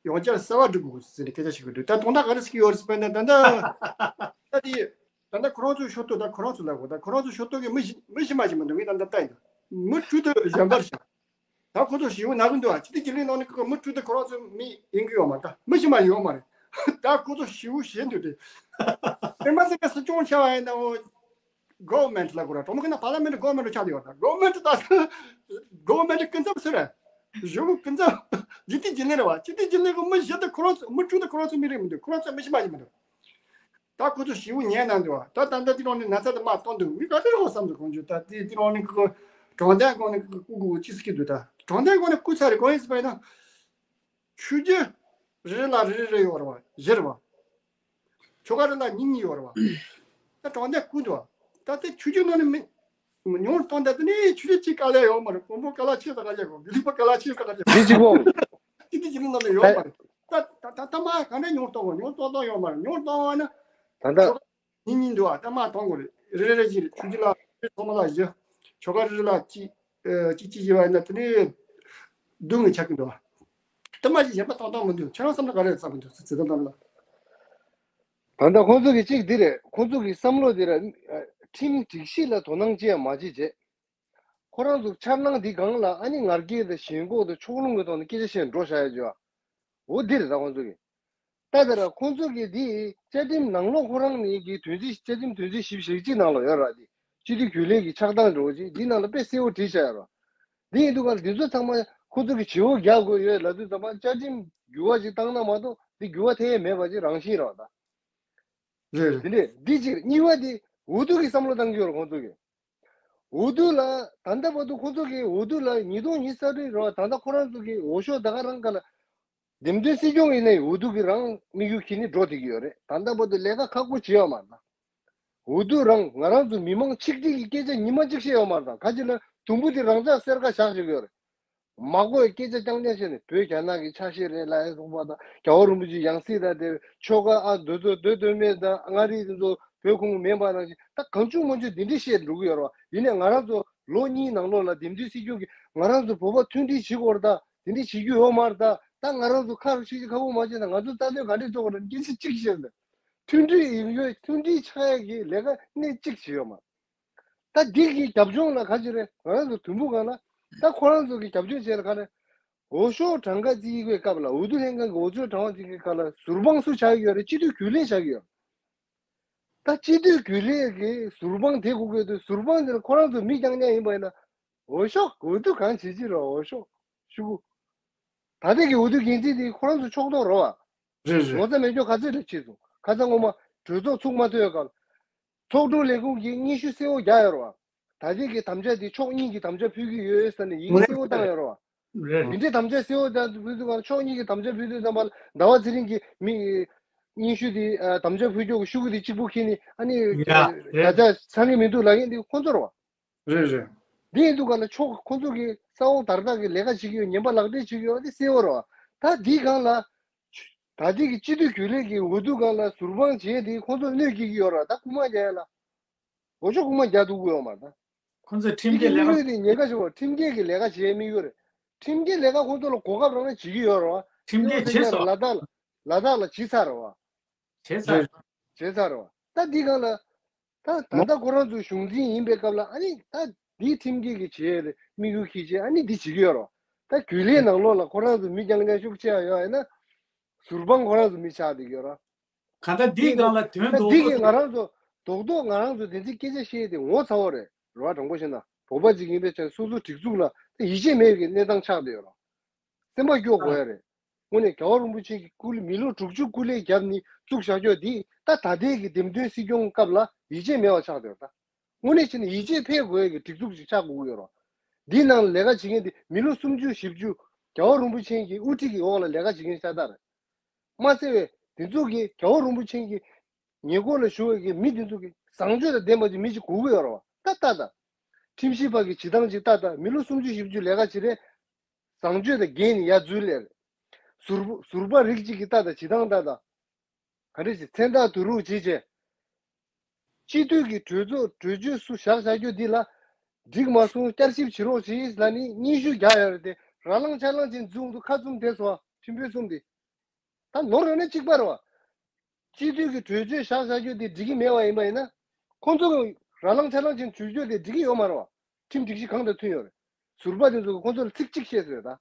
ཡང་བསྐྱར་གསར་པ་སྒྲིག་དགོས་ཟེར་ནས་སྐད་ཆ་ཞིག་གི་འདུག་ད་དོན་དག་ག་རེ་ཟེར་གྱི་ཡོད་རེད་ཟེར་བ་ཡིན་ན། ད་ལྟ་ད་དེ་ད་ལྟ་ཁོ་རང་ཚོའི་ཤོག་ཐོག་ད་ཁོ་རང་ཚོ་ལ་གོ་ད་ཁོ་རང་ཚོའི་ཤོག་ཐོག་གི་མི་གཞི་མི་གཞི་མ་ཞིག་མི་འདུག་ངས་ད་ལྟ་ལྟ་ཡིན། མི་དྲུག་དེ་གཞན་པར་བཞག་ད་ཁོ་ཚོ་ཞེ་པོ་ན་གི་འདུག་ཨ། སྤྱི་འཐུས་རྒྱུན་ལས་ནང་ནས་ཁོ་མི་དྲུག་དེ་ཁོ་རང་ཚོ་མི་ཡིན་གི་ཡོད་མ་རེད། ད་མི་གཞི་མ་ཡོད་མ་རེད། ད་ཁོ་ཚོ་ཞེ་པོ་ཞེད་འདུག་དེ་དེ་མ་ཟད་ཀྱི་སྲིད་སྐྱོང་ཆགས་པ་ཡིན་ན་འོ་government ལ་གོ་ར། གྲོང་མི་ཁ་ན་parliament government ཆགས་ཡོད་ར། government ད་government སྐུ་ཚབ་ཟེར་ར། གཞུག་གི་སྐུ་ཚབ་སྤྱི་འཐུས་རྒྱུན་ལས་རེད་བ། སྤྱི་འཐུས་རྒྱུན་ལས་ཀྱི་མི་བཞི་དེ་ཁོ་རང་ཚོ་མི་དྲུག་དེ་ཁོ་རང་ཚོ་མི་རིགས་མི་འདུག་ཁོ་རང་ཚོ་མི་གཞི་མ་ཞིག་མི་འདུག་ད་ཁོ་ཚོ་ཞེ་པོ་ཉན་གནང་འདུག་ད་ད་ལྟ་དེ་རིང་ནས་ན་ཚ་དེ་མར་གཏོང་འདུག་ངས་ག་དུས་ཧོ་བསམ་འདུག་གང་བྱུང་ད་དེ་དེ་རིང་ནས་ཁོ་དྲང་བདེན་སྒང་ནས་ཁོ་སྐུ་སྐུ་ཅི་ཟེར་གྱི་འདུག་ད་དྲང་བདེན་སྒང་ནས་སྐུ་ཚར་རེད། གང་ཡིན་ཟེར་བ་ཡིན་ན། ཆོས་བརྒྱུད་རེ་རེ་ལ་རེ་རེ་རེ་ཡོད་རེད་བ། བཞི་རེད་བ། ཆོལ་ཁ་རེ་ལ་གཉིས་གཉིས་ཡོད་རེད་བ། ད་དྲང་བདེན་སྐུ་འདུག་ད་དེ་ཆོས་བརྒྱུད་ནང་ནས་མི་ཉུང་གཏོང་ད་དེ་ནས་ཆོས་བརྒྱུད་གཅིག་དཀའ་ལས་ཡོད་མ་རེད། དཔོན་པོ་དཀའ་ལས་ཆེ་ས་ག་རེ་གོ་དགེ་ལུགས་པ་དཀའ་ལས་ཆེ་ས་ག་རེ་གོ་འདི་གཅིག་པོ། སྤྱི་འཐུས་ཀྱི་ནང་ལ་ཡོད་མ་རེད། ད་ད་ད་ད་མ་ག་འདྲ་ཉུང་གཏོང་གོ་ཉུང་གཏོང་གཏོང་ཡོད་མ་རེད། ཉུང་གཏོང་བ་ན་ད་ལྟ་ཆོལ་ཁ་གཉིས་གཉིས་འདུག་ཨ། ད་མ་གཏོང་དགོས་རེད། རེ་རེ་རེ་གཅིག་རེད། ཆོས་བརྒྱུད་ལ་རེ་ཚང་མ་ལ་བཞི། ཆོལ་ཁ་རེ་རེ་ལ་གཅིག་ཨ་གཅིག་གཅིག་བྱས་པ་ཡིན་ན་དེ་ནས་བདུན་ངས་ཆགས་ཀྱི་འདུག་ཨ། ད་མ་གཅིག་གཞན་པ་གཏོང་གཏོང་མི་འདུག་ཁྱེད་རང་བསམ་ན་ག་རེ་བསམ་གྱི་འདུག་ཟེར་ཟེར་ད་ལ། ད་ལྟ་ཁོང་ཚོ་གི་གཅིག་འདི་རེད། ཁོང་ཚོ་གི་བསམ་བློ་འདི་ར་ཁྲིམས་སྒྲིག་གཞི་ལ་དོ་སྣང་ཅི་ཡང་མ་བྱེད་བྱས། ཁོ་རང་ཚོ་འཆར་སྣང་འདི་སྒང་ལ་ཨ་ནི་ང་རྒྱལ་དང་ཞེན་ཁོག་དང་ཕྱོགས་ལྷུང་གི་ཐོག་ནས་སྐད་ཆ་བཤད་འགྲོ་བཞག་ཡ་བྱོས། འོ་འདི་རེད་ད་ཁོང་ཚོ་གི། ད་དེ་ར་ཁོང་ཚོ་གི་འདི་བཅའ་ཁྲིམས་ནང་ལོགས་ཁོ་རང་ནི་གི་དོན་ཚན་བཅའ་ཁྲིམས་དོན་ཚན་བཞི་བཅུ་ཞེ་གཅིག་ནང་ལ་ཡོད་ར། འདི་སྤྱི་འཐུས་རྒྱུན་ལས་ཀྱི་ཆགས་སྟངས་འདྲ་བོ་ཅིག་འདི་ནང་ལ་དཔེ་གསལ་བོ་བྲིས་བཞག་ཡོད་ར། འདི་ཡིན་དུས་ག་ལ་འདི་ཚོ་ཚང་མ་ཁོང་ཚོ་གི་བྱེད་པོ་རྒྱག་དགོས་ཡོད་ལབ་དུས་ཙམ་པ་བཅའ་ཁྲིམས་འགྱུར་བ་ཅིག་བཏང་ན་མ་གཏོགས་འདི་འགྱུར་བ་ཐེབས་ཡས་མེད་པ་ཅིག་རང་བཞིན་ར་ད། རེད་རེད། དེ་ནས་འདི་གཅིག་རེད། གཉིས་པ་དེ་འོས་བསྡུ་གི་བསམ་བློ་བཏང་གི་ཡོད་རེད་ཁོང་ཚོ་གི། འོས་བསྡུ་ལ་ད་ལྟ་བར་དུ་ཁོང་ཚོ་གི་འོས་བསྡུ་ལ་ཉིས་སྟོང་ཉི་ཤུ་རྩ་དྲུག་རེད་བ། ད་ལྟ་ཁོ་རང་ཚོ་གི་འོས་ཤོག་ད་ག་རང་ག་ལ། འདེམས་ཐོན་སྲིད་སྐྱོང་ཡིན་ནའི་འོས་བསྡུ་གི་རང་དམིགས་ཡུལ་གྱིས་ནི་འགྲོ་བསྡད་ཀྱི་ཡོད་རེད། ད་ལྟ་བར་དུ་ལས་ཀ་ཁག་པོ་བྱས་ཡོད་མ་རེད་ད། འོ་དུ་རང་ང་རང་ཚོ་མི་མང་ཆིག་སྒྲིལ་གྱི་སྐད་ཆ་ཉི་མ་གཅིག་བཤད་ཡོད་མ་རེད། ད་ག་ཅི་ལ་དུམ་བུ་དེ་རང་ཅག་སེར་ཁ་བཞག་བཞག་ཡོད་རེད། མ་གོ་བའི་སྐད་ཆ་རྐྱང་རྐྱང་བཤད་ནས་བོད་རྒྱ་ནག་གི་ཆ་ཤས་རེད་ལབ་ཡ་གསུངས་པ་དང་རྒྱལ་བ་རིན་པོ་ཆེ་ཡང་སྲིད་དང་དེ་ཆོལ་ཁ་ཨ་འདོད་ཚོ་འདོད་འདོད་མེད་དང་མངའ་རིས་དེ་ཚོ་བོད་ཁོངས་མིན་པ་ནང་བཞིན་ད་གང་བྱུང་མང་བྱུང་འདི་འདྲ་བཤད་འགྲོ་གི་ཡོད་རེད་བ། ཡིན་ནའི་ང་རང་ཚོ་ལོ་གཉིས་ནང་ལོགས་ལ་འདེམས་ཐོན་སྲིད་སྐྱོང་གི་ང་རང་ཚོ་བོད་པ་མཐུན་སྒྲིལ་བྱེད་དགོས་རེད། ད་དེ་འདྲ་བྱེད་རྒྱུ་ཡོད་མ་རེད། ད་ད་ང་རང་ཚོ་ཁ་རུ་ཤི་ཤི་ཁ་བོ་མ་བྱེད་ན་ང་ཚོ་རྩ་དོན་ག་འདྲས་རྩོད་དགོས་རེད། སྐད་ཆ་གཅིག་བཤད་ན་མཐུན་སྒྲིལ་ཡིན་དགོས། མཐུན་སྒྲིལ་ཆགས་ཡ་གི་ལས་ཀ་སྣེ་གཅིག་བྱེད་ཡོད་མ་རེད། ད་འདི་གི་རྒྱབ་ལྗོངས་ལ་ག་ཅི་རེད། ང་རང་ཚོ་དུམ་བུ་སྒང་ལ་ད་ཁོ་རང་ཚོ་གི་རྒྱབ་ལྗོངས་བྱས་ལ་ག་རེ། འོས་ཤོག་གྲངས་ཀ་རྩིས་པའི་སྐབས་ལ་འོས་བསྡུ་ལྷན་ཁང་གི་འོས་ཚོད་གྲངས་པ་རྩིས་པའི་སྐབས་ལ་ཟུར་དཔང་སུ་ཆགས་ཀྱི་ཡོད་རེད། སྤྱི་འཐུས་རྒྱུན་ལས་ཆགས་ཀྱི་ཡོད་རེད། ད་སྤྱི་འཐུས་རྒྱུན་ལས་ཀྱི་ཟུར་དཔང་དེ་དགོས་ཀྱི་འདུག་ཟུར་དཔང་དེ་ལ་ཁོ་རང་ཚོ་མི་རྐྱང་རྐྱང་ཡིན་པ་ཡིན་ན་འོས་ཤོག་འོས་བསྡུ་གང་བྱེད་ཀྱི་རེད། འོས་ཤོག་ཤོག་གུ། ད་ལྟའི་གི་འོས་བསྡུ་འགན་འཛིན་དེ་ཁོ་རང་ཚོ་ཕྱོགས་གཏོགས་རེད་བ། རེད་རེད། ངོ་ཚ་མེད་ཅོག་ག་ཚོད་ལ་ཕྱིན་སོང་། ཁ་སང་སྔོན་མ་གྲོས་ཚོགས་ཚུགས་མ་ཐུབ་ཡོད་སྐབས། ཚོགས་དྲུང་ལས་ཁུངས་ཀྱིས་སྙན་ཞུ་གསལ་བོ་རྒྱག་ཡོད་རེད་བ། ད་ལྟའི་གི་དམ་བཅའ་དེ་ཕྱོགས་གཉིས་ཀྱི་དམ་བཅའ་ཕུལ་གྱི་ཡོད་ཟེར་ནས་ཡི་གེ་གསལ་བོ་བཏང་ཡོད་རེད་བ། རེད། དེ་འདྲའི་དམ་བཅའ་གསལ་བོ་དང་ཕུལ་དུས་ང་ཕྱོགས་གཉིས་ཀྱི་དམ་བཅའ་ཕུལ་དུས་ཙམ་པ་ལ་ཟླ་བ་ཚེ་རིང་གིས་མི་སྙན་ཞུ་དེ་ཨ་དམ་བཅའ་ཕུལ་ཕྱོགས་ཀྱི་ཤོག་གུ་དེ་གཅིག་པུ་འཁྱེར་ནས་ཨ་ནི་ཡ་ད་རེད། ཆ་ཚང་གི་མི་འདུག་ལབ་མཁན་དེ་ཁོང་ཚོ་རེད་བ། རེད་རེད། འདི་ཡིན་དུས་ག་ལ་ཕྱོགས་ཁོང་ཚོ་གི་ས་འོག་དར་ཐག་གི་ལས་ཀ་བྱེད་ཀྱི་ཡོད། ངན་པ་ལག་སྦྲེལ་བྱེད་ཀྱི་ཡོད་དེ་གསལ་བོ་རེད་བ། ད་འདི་སྒང་ལ་ད་འདི་གི་སྤྱི་འཐུས་རྒྱུན་ལས་ཀྱི་འོས་བསྡུ་སྒང་ལ་ཟུར་དཔང་བྱས་དེ་ཁོང་ཚོ་གནོད་སྐྱེལ་གྱི་ཡོད་རེད་བ། ད་རྐུ་མ་རྒྱག་ཡ་ལ། འོས་ཤོག་རྐུ་མ་རྒྱག་ཐུབ་ཀྱི་ཡོད་མ་རེད་ད། ཁོང་ཚོས་ཁྲིམས་འདི་འགལ་གི་ལས་དམིགས་ཡུལ་དེ་ཉེན་ཁ་ཆེ་བ། ཁྲིམས་འགལ་གྱི་ལས་ཀ་བྱེད་དམིགས་ཡུལ་རེད། ཁྲིམས་འགལ་ལས་ཀ་ཁོང་ཚོ་ལ་གོ་སྐབས་རག་ན་བྱེད་ཀྱི་ཡོད་རེད་བ། ཁྲིམས་འགལ་བྱས་སོང་། ལ་དྭགས་ལ་ལ་དྭགས་ལ་བྱས་ཚར་རེད་བ། བྱས་ཚར། བྱས་ཚར་རེད་བ། ད་འདི་སྒང་ལ། ད་ད་ལྟ་ཁོ་རང་ཚོ་གཞུང་འཛིན་ཡིན་པའི་སྐབས་ལ་ཨ་ནི་ད་འདི་ཁྲིམས་འགལ་གྱི་བྱེད་ཡས་དམིགས་ཡུལ་འཁྱེར་བྱས་ཨ་ནི་འདི་བྱེད་ཀྱི་ཡོད་རེད་བ། ད་རྒྱུན་ལས་ནང་ལོགས་ལ་ཁོ་རང་ཚོ་མི་རྐྱང་རྐྱང་ཤུགས་ཆེ་ཡ་ཡོད་ཡིན་ན། ཟུར་དཔང་ཁོ་རང་ཚོ་མི་ཆགས་བསྡད་ཀྱི་ཡོད་རེད་བ། གང་ལྟར་འདིའི་སྒང་ལ་དོན་ད་རྡོག་འདི་རྡོག་གིས་ང་རང་ཚོ་རྡོག་རྡོག་ང་རང་ཚོ་བདེན་ཚིག་སྐད་ཆ་བཤད་དེ་ངོ་ཚ་བོ་རེད་རེད་བ། དྲང་པོ་བཤད་ན་བོད་པ་ཅིག་ཡིན་པའི་ཆ་ནས་སོ་སོ་སྒྲིག་འཛུགས་ལ་ཡིད་ཆེས་མེད་པའི་གནས་སྟངས་ཆགས་བསྡད་ཡོད་རེད་བ། སེམས་པ་སྐྱོ་དགོས་ཡ་རེད། དངོས་གནས་རྒྱལ་བ་རིན་པོ་ཆེ་གི་སྐུ་ལས་མི་ལོ་དྲུག་ཅུ་སྐུ་ལས་བརྒྱབ་ནས་བཙུགས་བཞག་ཕྱོགས་འདི་ད་ད་ལྟའི་གི་འདེམས་ཐོན་སྲིད་སྐྱོང་སྐབས་ལ་ཡིད་ཆེས་མེད་པ་ཆགས་བསྡད་ཡོད་རེད་ད། དངོས་གནས་བྱས་ན་ཡིད་ཆེས་འཕེར་དགོས་ཡ་གི་སྒྲིག་འཛུགས་ཅིག་ཆགས་དགོས་ཀྱི་ཡོད་རེད་བ། འདིའི་ནང་ལ་ལས་ཀ་བྱེད་མཁན་འདི་མི་ལོ་སུམ་ཅུ་བཞི་བཅུ་རྒྱལ་བ་རིན་པོ་ཆེ་གི་དབུ་ཁྲིད་ཀྱི་འོག་ལ་ལས་ཀ་བྱེད་མཁན་ཤ་སྟག་རེད། མ་ཚད་པའི་དེ་ཚོ་གིས་རྒྱལ་བ་རིན་པོ་ཆེ་གི་ཉེ་འཁོར་ལ་བཞུགས་པའི་མི་དེ་ཚོ་གིས་བཟང་སྤྱོད་དང་ལྡན་པ་ཅིག་མི་ཅིག་དགོས་ཀྱི་ཡོད་རེད་བ། ད་ལྟ་ད། ཁྲིམས་ཞིབ་པ་གི་བྱེད་སྟངས་ཅིག་ལྟ་ད། མི་ལོ་སུམ་ཅུ་བཞི་བཅུ་ལས་ཀ་བྱེད་རེད། བཟང་སྤྱོད་དང་འགལ་ནས་ཡར་འཛུལ་ལེ་རེད། ཟུར་ཟུར་པ་རིགས་གཅིག་གིས་ལྟ་ད། བྱེད་སྟངས་ལྟ་ད། ག་རེ་ཞིག་མཚན་རྟགས་བསྡུ་རུབ་བྱེད་བྱས། སྤྱི་འཐུས་ཀྱི་གྲོས་ཚོགས་གྲོས་ཆོད་སུ་བཞག་བཞག་རྒྱུ་འདི་ལ་འགྲིག་མ་སོང་བསྐྱར་ཞིབ་བྱེད་རོགས་བྱེད་ལབ་ནས་སྙན་ཞུ་རྒྱག་ཡོད་རེད་དེ། ར་ལང་ཆ་ལང་ཅན་འཛུགས་འདུག་ཁ་བཙུམ་དེ་སོ་ཁྲིམས་དཔོན་གསུམ་དེ། ད་ནོར་ཡོད་ན་གཅིག་པ་རེད་བ། སྤྱི་འཐུས་ཀྱི་གྲོས་ཆོད་བཞག་བཞག་རྒྱུ་དེ་འགྲིག་གི་མེད་པ་ཡིན་པ་ཡིན་ན། ཁོང་ཚོ་གི་ར་ལང་ཆ་ལང་ཅན་བྱུས་སྐྱོར་དེ་འགྲིག་གི་ཡོད་མ་རེད་བ། ཁྲིམས་སྒྲིག་གཞི་གང་དང་མཐུན་ཡོད་རེད། ཟུར་པ་དེ་ཚོ་གི་ཁོང་ཚོ་ལ་ཚིག་གཅིག་བཤད་སོང་ཡོད་ད།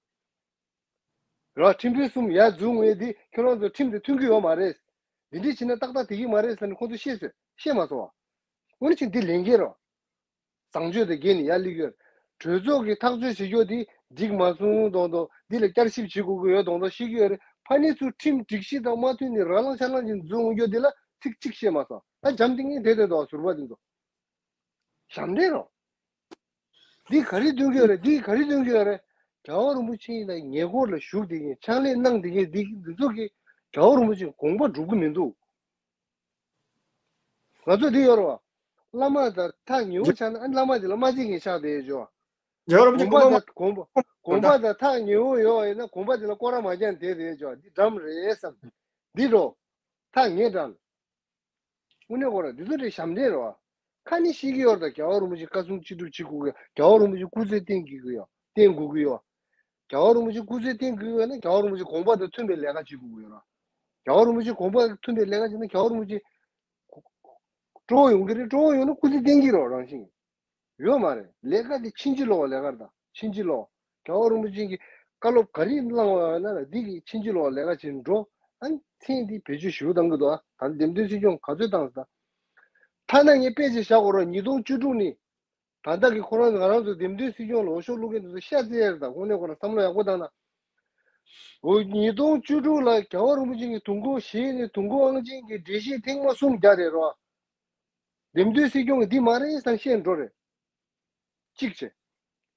ར་ཁྲིམས་དཔོན་གསུམ་ཡར་འཛུགས་ངོས་དེ་ཁྱོད་རང་ཚོ་ཁྲིམས་དེ་མཐུན་གི་ཡོད་མ་རེད། འདི་འདྲས་བྱས་ན་ཏག་ཏག་བསྡད་ཀྱི་མ་རེད་ཟེར་ནས་ཁོང་ཚོ་བཤད་སོང་བཤད་མ་སོང་བ། དངོས་གནས་བྱས་འདི་ལས་འགན་རེད་བ། བཟང་སྤྱོད་དང་འགལ་ནས་ཡར་སླེབས་ཡོད། གྲོས་ཚོགས་ཀྱིས་ཐག་གཅོད་བྱེད་རྒྱུ་དེ་འགྲིག་མ་སོང་མདོག་མདོག་འདི་ལ་བསྐྱར་ཞིབ་བྱེད་དགོས་ཀྱི་ཡོད་མདོག་མདོག་བཤད་ཀྱི་ཡོད་རེད། ཕ་ནི་ཚུར་ཁྲིམས་སྒྲིག་གཞི་དང་མ་མཐུན་ནས་ར་ལང་ཆ་ལང་ཅིག་འཛུགས་འོང་རྒྱུ་དེ་ལ་ཚིག་གཅིག་བཤད་མ་སོང་། ད་འཇམ་ཐིང་ངེ་བསྡད་བསྡད་འདུག་ཟུར་པ་འདི་ཚོ། ཞབས་འདྲེན་རོ། འདི་ག་རེ་སྟོན་གྱི་ཡོད་རེད། འདི་ག་རེ་སྟོན་གྱི་ཡོད་རེད། རྒྱལ་བ་རིན་པོ་ཆེ་ཡིན་ན་ཉེ་འཁོར་ལ་བཞུགས་བསྡད་མཁན་ཕྱག་ལས་གནང་བསྡད་མཁན་འདི་འདི་ཚོ་གིས་རྒྱལ་བ་རིན་པོ་ཆེ་དགོངས་པ་སྒྲུབ་ཀྱི་མི་འདུག་ང་ཚོ་འདི་ཡོད་རེད་བ། བླ་མ་དང་ཐག་ཉེ་བོ་ཆགས་ན་ཨ་ནི་བླ་མ་དེ་ལ་མ་བརྩི་མཁན་ཆགས་བསྡད་ཡོད་ཅོ། རྒྱལ་བ་རིན་པོ་ཆེ་དགོངས་པ་དགོངས་པ་དགོངས་པ་དང་ཐག་ཉེ་བོ་ཡོད་ཡིན་ན་དགོངས་པ་དེ་ལ་སྐོར་ར་མ་རྒྱག་བསྡད་བསྡད་ཡོད་ཅོ། འདི་འདྲ་མ་རེད་བསམ། འདི་འགྲོ། ཐག་ཉེ་དྲགས། དངོས་གནས་ཁོ་རང་འདི་ཚོ་འདྲའི་ཞབས་འདྲེན་རེད་བ། ཁ་ནི་ཤེས་ཀྱི་ཡོད་རེད། ད་རྒྱལ་བ་རིན་པོ་ཆེ་བཀའ་གསུང་ཅི་སྒྲུབ་བྱེད་དགོས་ཀྱི་ཡོད། རྒྱལ་བ་རིན་པོ་ཆེ་སྐུ་ཚེ་བརྟན་དགོས་ཀྱི་ཡོད། བརྟན་དགོས་ཀྱི་ཡོད། རྒྱལ་བ་རིན་པོ་ཆེ་སྐུ་ཚེ་བརྟན་དགོས་ཀྱི་ཡོད་ན་རྒྱལ་བ་རིན་པོ་ཆེ་དགོངས་པ་དང་མཐུན་པའི་ལས་ཀ་བྱེད་དགོས་ཀྱི་ཡོད་རེད། རྒྱལ་བ་རིན་པོ་ཆེ་དགོངས་པ་མཐུན་པའི་ལས་ཀ་བྱེད་ན་རྒྱལ་བ་རིན་པོ་ཆེ་སྤྲོ་བོ་ཡོང་གི་རེད། སྤྲོ་བོ་ཡོང་ན་སྐུ་ཚེ་བརྟན་གྱི་རེད་རང་བཞིན། ཡོད་མ་རེད། ལས་ཀ་དེ་ཕྱིན་ཅི་ལོག་ལས་ཀ་རེད། ད་ཕྱིན་ཅི་ལོག་རྒྱལ་བ་རིན་པོ་ཆེ་གིས་བཀའ་སློབ་ག་རེ་གནང་བ་ཡོད་ན་ལ་འདི་གི་ཕྱིན་ཅི་ལོག་ལས་ཀ་བྱེད་འགྲོ། ཨ་ནི་མཚན་འདི་བེད་སྤྱོད་ཞུ་བཏང་གི་འདུག་ཨ་ད་འདེམས་ཐོན་སྲིད་སྐྱོང་ག་ཚོད་བཏང་ཟེར། ཐ་ན་ངས་དཔེ་ཅིག་བཞག་གོ་ར། ཉིས་སྟོང་བཅུ་དྲུག་ནི་ད་ལྟ་གི་ཁོ་རང་ང་རང་ཚོ་འདེམས་ཐོན་སྲིད་སྐྱོང་ལ་འོས་ཤོག་བླུག་མཁན་དེ་ཚོ་ཤ་ཚ་ཡ་རེད། ད་དངོས་གནས་ཁོ་རང་བསམ་བློ་ཡག་པོ་བཏང་ན། འོ་ཉིས་སྟོང་བཅུ་དྲུག་ལ་རྒྱལ་བ་རིན་པོ་ཆེ་གི་དུས་འཁོར་བཞེས་ནས་དུས་འཁོར་དབང་ཆེན་གྱི་འགྲེལ་བཤད་ཐེངས་མ་གསུམ་རྒྱག་རེད་རོ། འདེམས་ཐོན་སྲིད་སྐྱོང་གི་འདི་མ་རེད་བསམ་བཤད་འགྲོ་རེད། གཅིག་བྱས།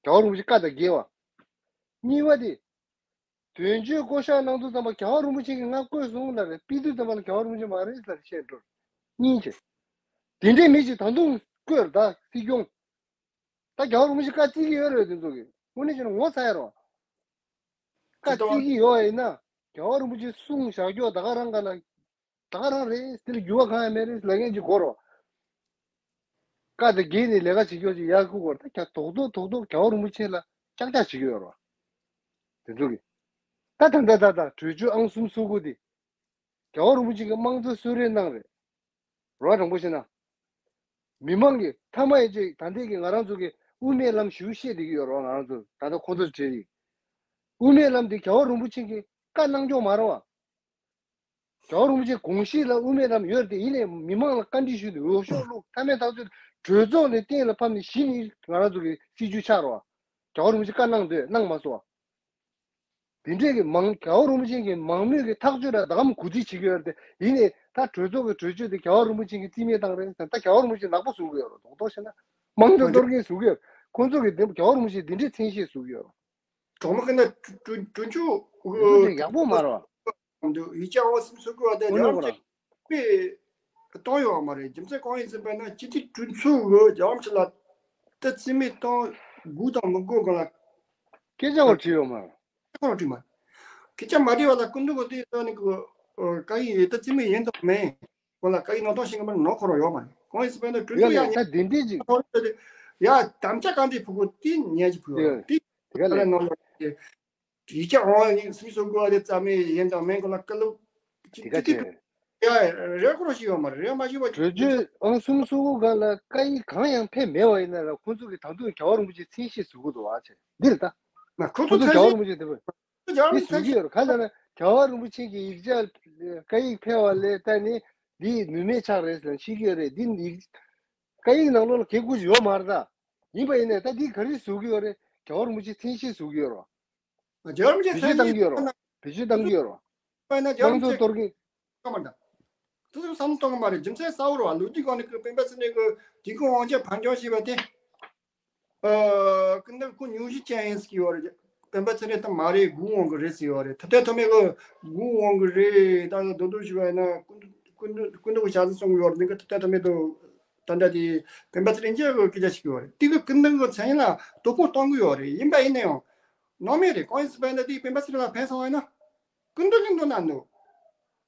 རྒྱལ་བ་རིན་པོ་ཆེ་བཀའ་དང་འགལ་བ། གཉིས་པ་དེ། དོན་གཅོད་བསྐོ་བཞག་གནང་དུས་ཙམ་པ་རྒྱལ་བ་རིན་པོ་ཆེ་གིས་ང་བསྐོས་སོང་ལབ་རེད། ཕུད་དུས་ཙམ་པ་ལ་རྒྱལ་བ་རིན་པོ་ཆེ་མ་རེད་ལབ་བཤད་འགྲོ་རེད། གཉིས་བྱས། དེ་འདྲའི་མི་ཞིག་ད་དུང་བསྐོས་ད་སྲིད་སྐྱོང་། ད་རྒྱལ་བ་རིན་པོ་ཆེ་བཀའ་བརྩི་གི་ཡོད་རེད། དེ་ཚོ་གི་དངོས་གནས་བྱས་ན་ངོ་ཚ་ཡ་རོ། བཀའ་བརྩི་གི་ཡོད་ཡིན་ན་རྒྱལ་བ་རིན་པོ་ཆེ་གསུང་བཞག་རྒྱུ་ད་ག་རང་ག་ལ། ད་ག་རང་རེད། དེ་ལ་འགྱུར་བ་གང་ཡང་མེད་རེད་ལབ་མཁན་ཅིག་དགོས་རོ། བཀའ་དེ་འགལ་ནས་ལས་ཀ་བྱེད་རྒྱུ་ཅིག་ཡར་ཁུག་གོ། ད་རྒྱ་རྡོག་རྡོག་རྡོག་རྡོག་རྒྱལ་བ་རིན་པོ་ཆེ་ལ་ཀྱག་ཀྱག་བྱེད་ཀྱི་ཡོད་རོ། དེ་ཚོ་གི། ད་ད་ད་ད་ད་གྲོས་ཆོད་ཨང་གསུམ་སོ་དགུ་དེ། རྒྱལ་བ་རིན་པོ་ཆེ་གི་དམངས་གཙོ་གསོལ་རས་གནང་རེད། རོ་དྲང་པོ་བཤད་ན། མི་མང་གི་མཐའ་མ་ཡི་ཅིག་ད་ལྟའི་གི་ང་རང་ཚོ་གི་དབུ་མའི་ལམ་ཞུ་བཤད་བསྡད་ཀྱི་ཡོད་རོ། ང་རང་ཚོ་ད་ལྟ་ཁོང་ཚོ་བྲེལ་ཡིན། དབུ་མའི་ལམ་དེ་རྒྱལ་བ་རིན་པོ་ཆེ་གི་བཀའ་གནང་སྐྱོང་མ་རེད་བ། རྒྱལ་བ་རིན་པོ་ཆེ་དགོངས་གཞི་ལ་དབུ་མའི་ལམ་ཡོད་དེ་ཡིན་ནའི་མི་མང་ལ་བཀའ་འདྲི་ཞུས་ཏེ་འོས་ཤོག་བླུགས། མཐའ་མའི་ཐག་གཅོད་གྲོས་ཚོགས་ནས་གཏན་ལ་ཕབ་ནས་གཞི་ནས་ང་རང་ཚོ་གི་སྲིད་བྱུས་ཆགས་རོ། རྒྱལ་བ་རིན་པོ་ཆེ་བཀའ་གནང་འདོད་གནང་མ་སོང་བ། དེ་འདྲས་ཀྱི་མང་རྒྱལ་བ་རིན་པོ་ཆེ་གི་མང་མོས་ཀྱི་ཐག་གཅོད་ལ་ད་གམ་གུ་རྩིས་བྱེད་ཀྱི་ཡོད་རེད་དེ། ཡིན་ནའི་ད་གྲོས་ཚོགས་ཀྱི་གྲོས་ཆོད་དེ་རྒྱལ་བ་རིན་པོ་ཆེ་གི་རྩིས་མེད་བཏང་རེད་ཟེར། ད་རྒྱལ་བ་རིན་པོ་ཆེ་ནག་པོ་བཟོ་གི་ཡོད་རེད། རྡོག་རྡོག་བཤད་ན་དམངས་གཙོ་གཏོར་མཁན་བཟོ་གི་ཡོད་རེད། ཁོང་ཚོ་གི་དེ་རྒྱལ་བ་རིན་པོ་ཆེ་དེ་འདྲས་མཚན་ཤས་བཟོ་གི་ཡོད་རེད། གྲོགས་མོ་གི་ན་གྲོས་གྲོས་ཆོད་དེ་ཚོ་ཡག་པོ་མ་རེད་བ། འདུག་ཡིག་ཆ་འོ་སིམ་སུ་གི་བ་དེ་དམངས་གཙོ་རང་པས་གཏོང་ཡོད་མ་རེད། རྒྱུ་མཚན་གང་ཡིན་ཟེར་བ་ན་སྤྱི་འཐུས་གྲོས་ཚོགས་གི་རྒྱལ་བ་ཆེ་ལ་ད་རྩིས་མེད་གཏོང་དགོས་དང་མི་དགོས་གང་ལ་སྐད་ཆ་བ་བྲིས་ཡོད་མ་རེད། ཁོ་རང་བྲིས་མ་རེད། སྐད་ཆ་མ་བྲིས་བ་ལ་སྐུ་མདུན་གི་དེ་ད་ནི་གི་བཀའ་ཡིག་ད་རྩིས་མེད་ཡིན་དང་མིན་གང་ལ་བཀའ་ཡིག་ནང་དོན་ཤེས་གི་མ་རེད། ནོར་ཁོ་རང་ཡོད་མ་རེད། གང་ཡིན་ཟེར་བ་ན་གྲོས་ཚོགས་ཡ་ད་དེ་འདྲས་ཅིག་ཡ་དམ་བཅའ་གང་འདྲས་ཕུལ་དགོས་དེ་ཉན་གྱི་ཕུལ་ཡོད་རེད། དེ་དེ་ག་ལ་ནང་ལ། ཡིག་ཆ་འོང་ཡིན་སུས་སུ་གོ་བ་དེ་རྩ་མེད་ཡིན་དང་མིན་གོ་ལ་སྐད་ལུགས་ཅི་དེ་ག་ཅི་ཅི་ཡ་རེ་སྐོར་ཞིག་ཡོད་མ་རེད། རེད་མ་ཞུ་བ་གྲོས་ཆོད་ཨང་གསུམ་སུ་གོ་ག་ལ་བཀའ་ཡིག་གང་ཡང་ཕེབས་མེད་པ་ཡིན་ན་ར་ཁོང་ཚོ་གི་ད་དུང་རྒྱལ་བ་རིན་པོ་ཆེ་མཚན་ཤས་ཟུག་གོ་འདུག་བ་ཆེ་འདིར་ད། ན་ཁོ་ཁོང་ཚོ་ཚོ་རྒྱལ་བ་ཚན་རིན་པོ་ཆེ་དེ་བས་རྒྱལ་བ་འདི་རིན་ཟུག་གི་ཡོད་ར་ག་ལ་ན་རྒྱལ་བ་རིན་པོ་ཆེ་གི་ཡིག་ཆ་བཀའ་ཡིག་ཕེབས་པ་ལས་ད་ནི་འདི་ནུས་མེད་ཆགས་རེད་ཟེར་ཤེས་ཀྱི་ཡོད་རེད། འདི་ཡིག་བཀའ་ཡིག་ནང་ལོགས་ལ་གལ་ཁུ་ཡོད་མ་རེད་ད། ཡིན་པ་ཡིན་ནའི་ད་འདི་ག་རེ་ཟུག་གི་ཡོད་རེད། རྒྱལ་བ་རིན་པོ་ཆེ་མཚན་ཤས་ཟུག་གི་ཡོད་ར། རྒྱལ་བ་རིན་པོ་ཆེ་བེད་སྤྱོད་བཏང་གི་ཡོད་རེད། བེད་སྤྱོད་བཏང་གི་ཡོད་རེད། དཔེར་ན་རྒྱལ་བ་རིན་པོ་ཆེ་གཏོར་གི་གཏོང་མ་འདྲ། དེ་ཚོ་བསམ་བློ་གཏོང་གི་མ་རེད། རྒྱུ་མཚན་གསལ་བོ་རེད་བ། ལོ་རྒྱུས་སྒང་ནས་ཀྱི་སྤེན་པ་ཚེ་རིང་གི་དུས་འཁོར་དབང་ཆེན་ཕམ་ཉེས་ཞེས་པ་དེ། ཨ་ཀུན་ད་ཁོ་ཉུང་ཤས་ཅན་ཡིན་ཟེར་གྱི་ཡོད་རེད། སྤེན་པ་ཚེ་རིང་ད་མ་རེད། དགུ་དབང་གི་རེད་ཟེར་ཡོད་རེད། ཐུབ་བསྟན་ཐོགས་མེད་གི་དགུ་དབང་གི་རེད། ད་རྡོག་རྡོག་ཞུ་བ་ཡིན་ན་ཀུན་ཀུན་ཀུན་ཏུ་གི་ཞག་ཚི་སོང་གི་ཡོད་རེད། འདི་གི་ཐུབ་བསྟན་ཐོགས་མེད་དུ་ད་ལྟ་དེ་སྤེན་པ་ཚེ་རིང་རྒྱལ་གི་སྐད་ཆ་ཞིག་ཡོད་རེད། དེ་གི་ཀུན་ད་གི་མཚན་ཡིན་ལ་དོ་ཕོག་གཏོང་གི་ཡོད་རེད། ཡིན་པ་ཡིན་ན་ཡང་ནོར་མེད་རེད། གང་ཡིན་ཟེར་བ་ཡིན་ན་དེ་སྤེན་པ་ཚེ་རིང་ལ་ཕན་སོང་བ་ཡིན་ན་ཀུན་ཏུ་གླིང་དུ་ན་འདུག་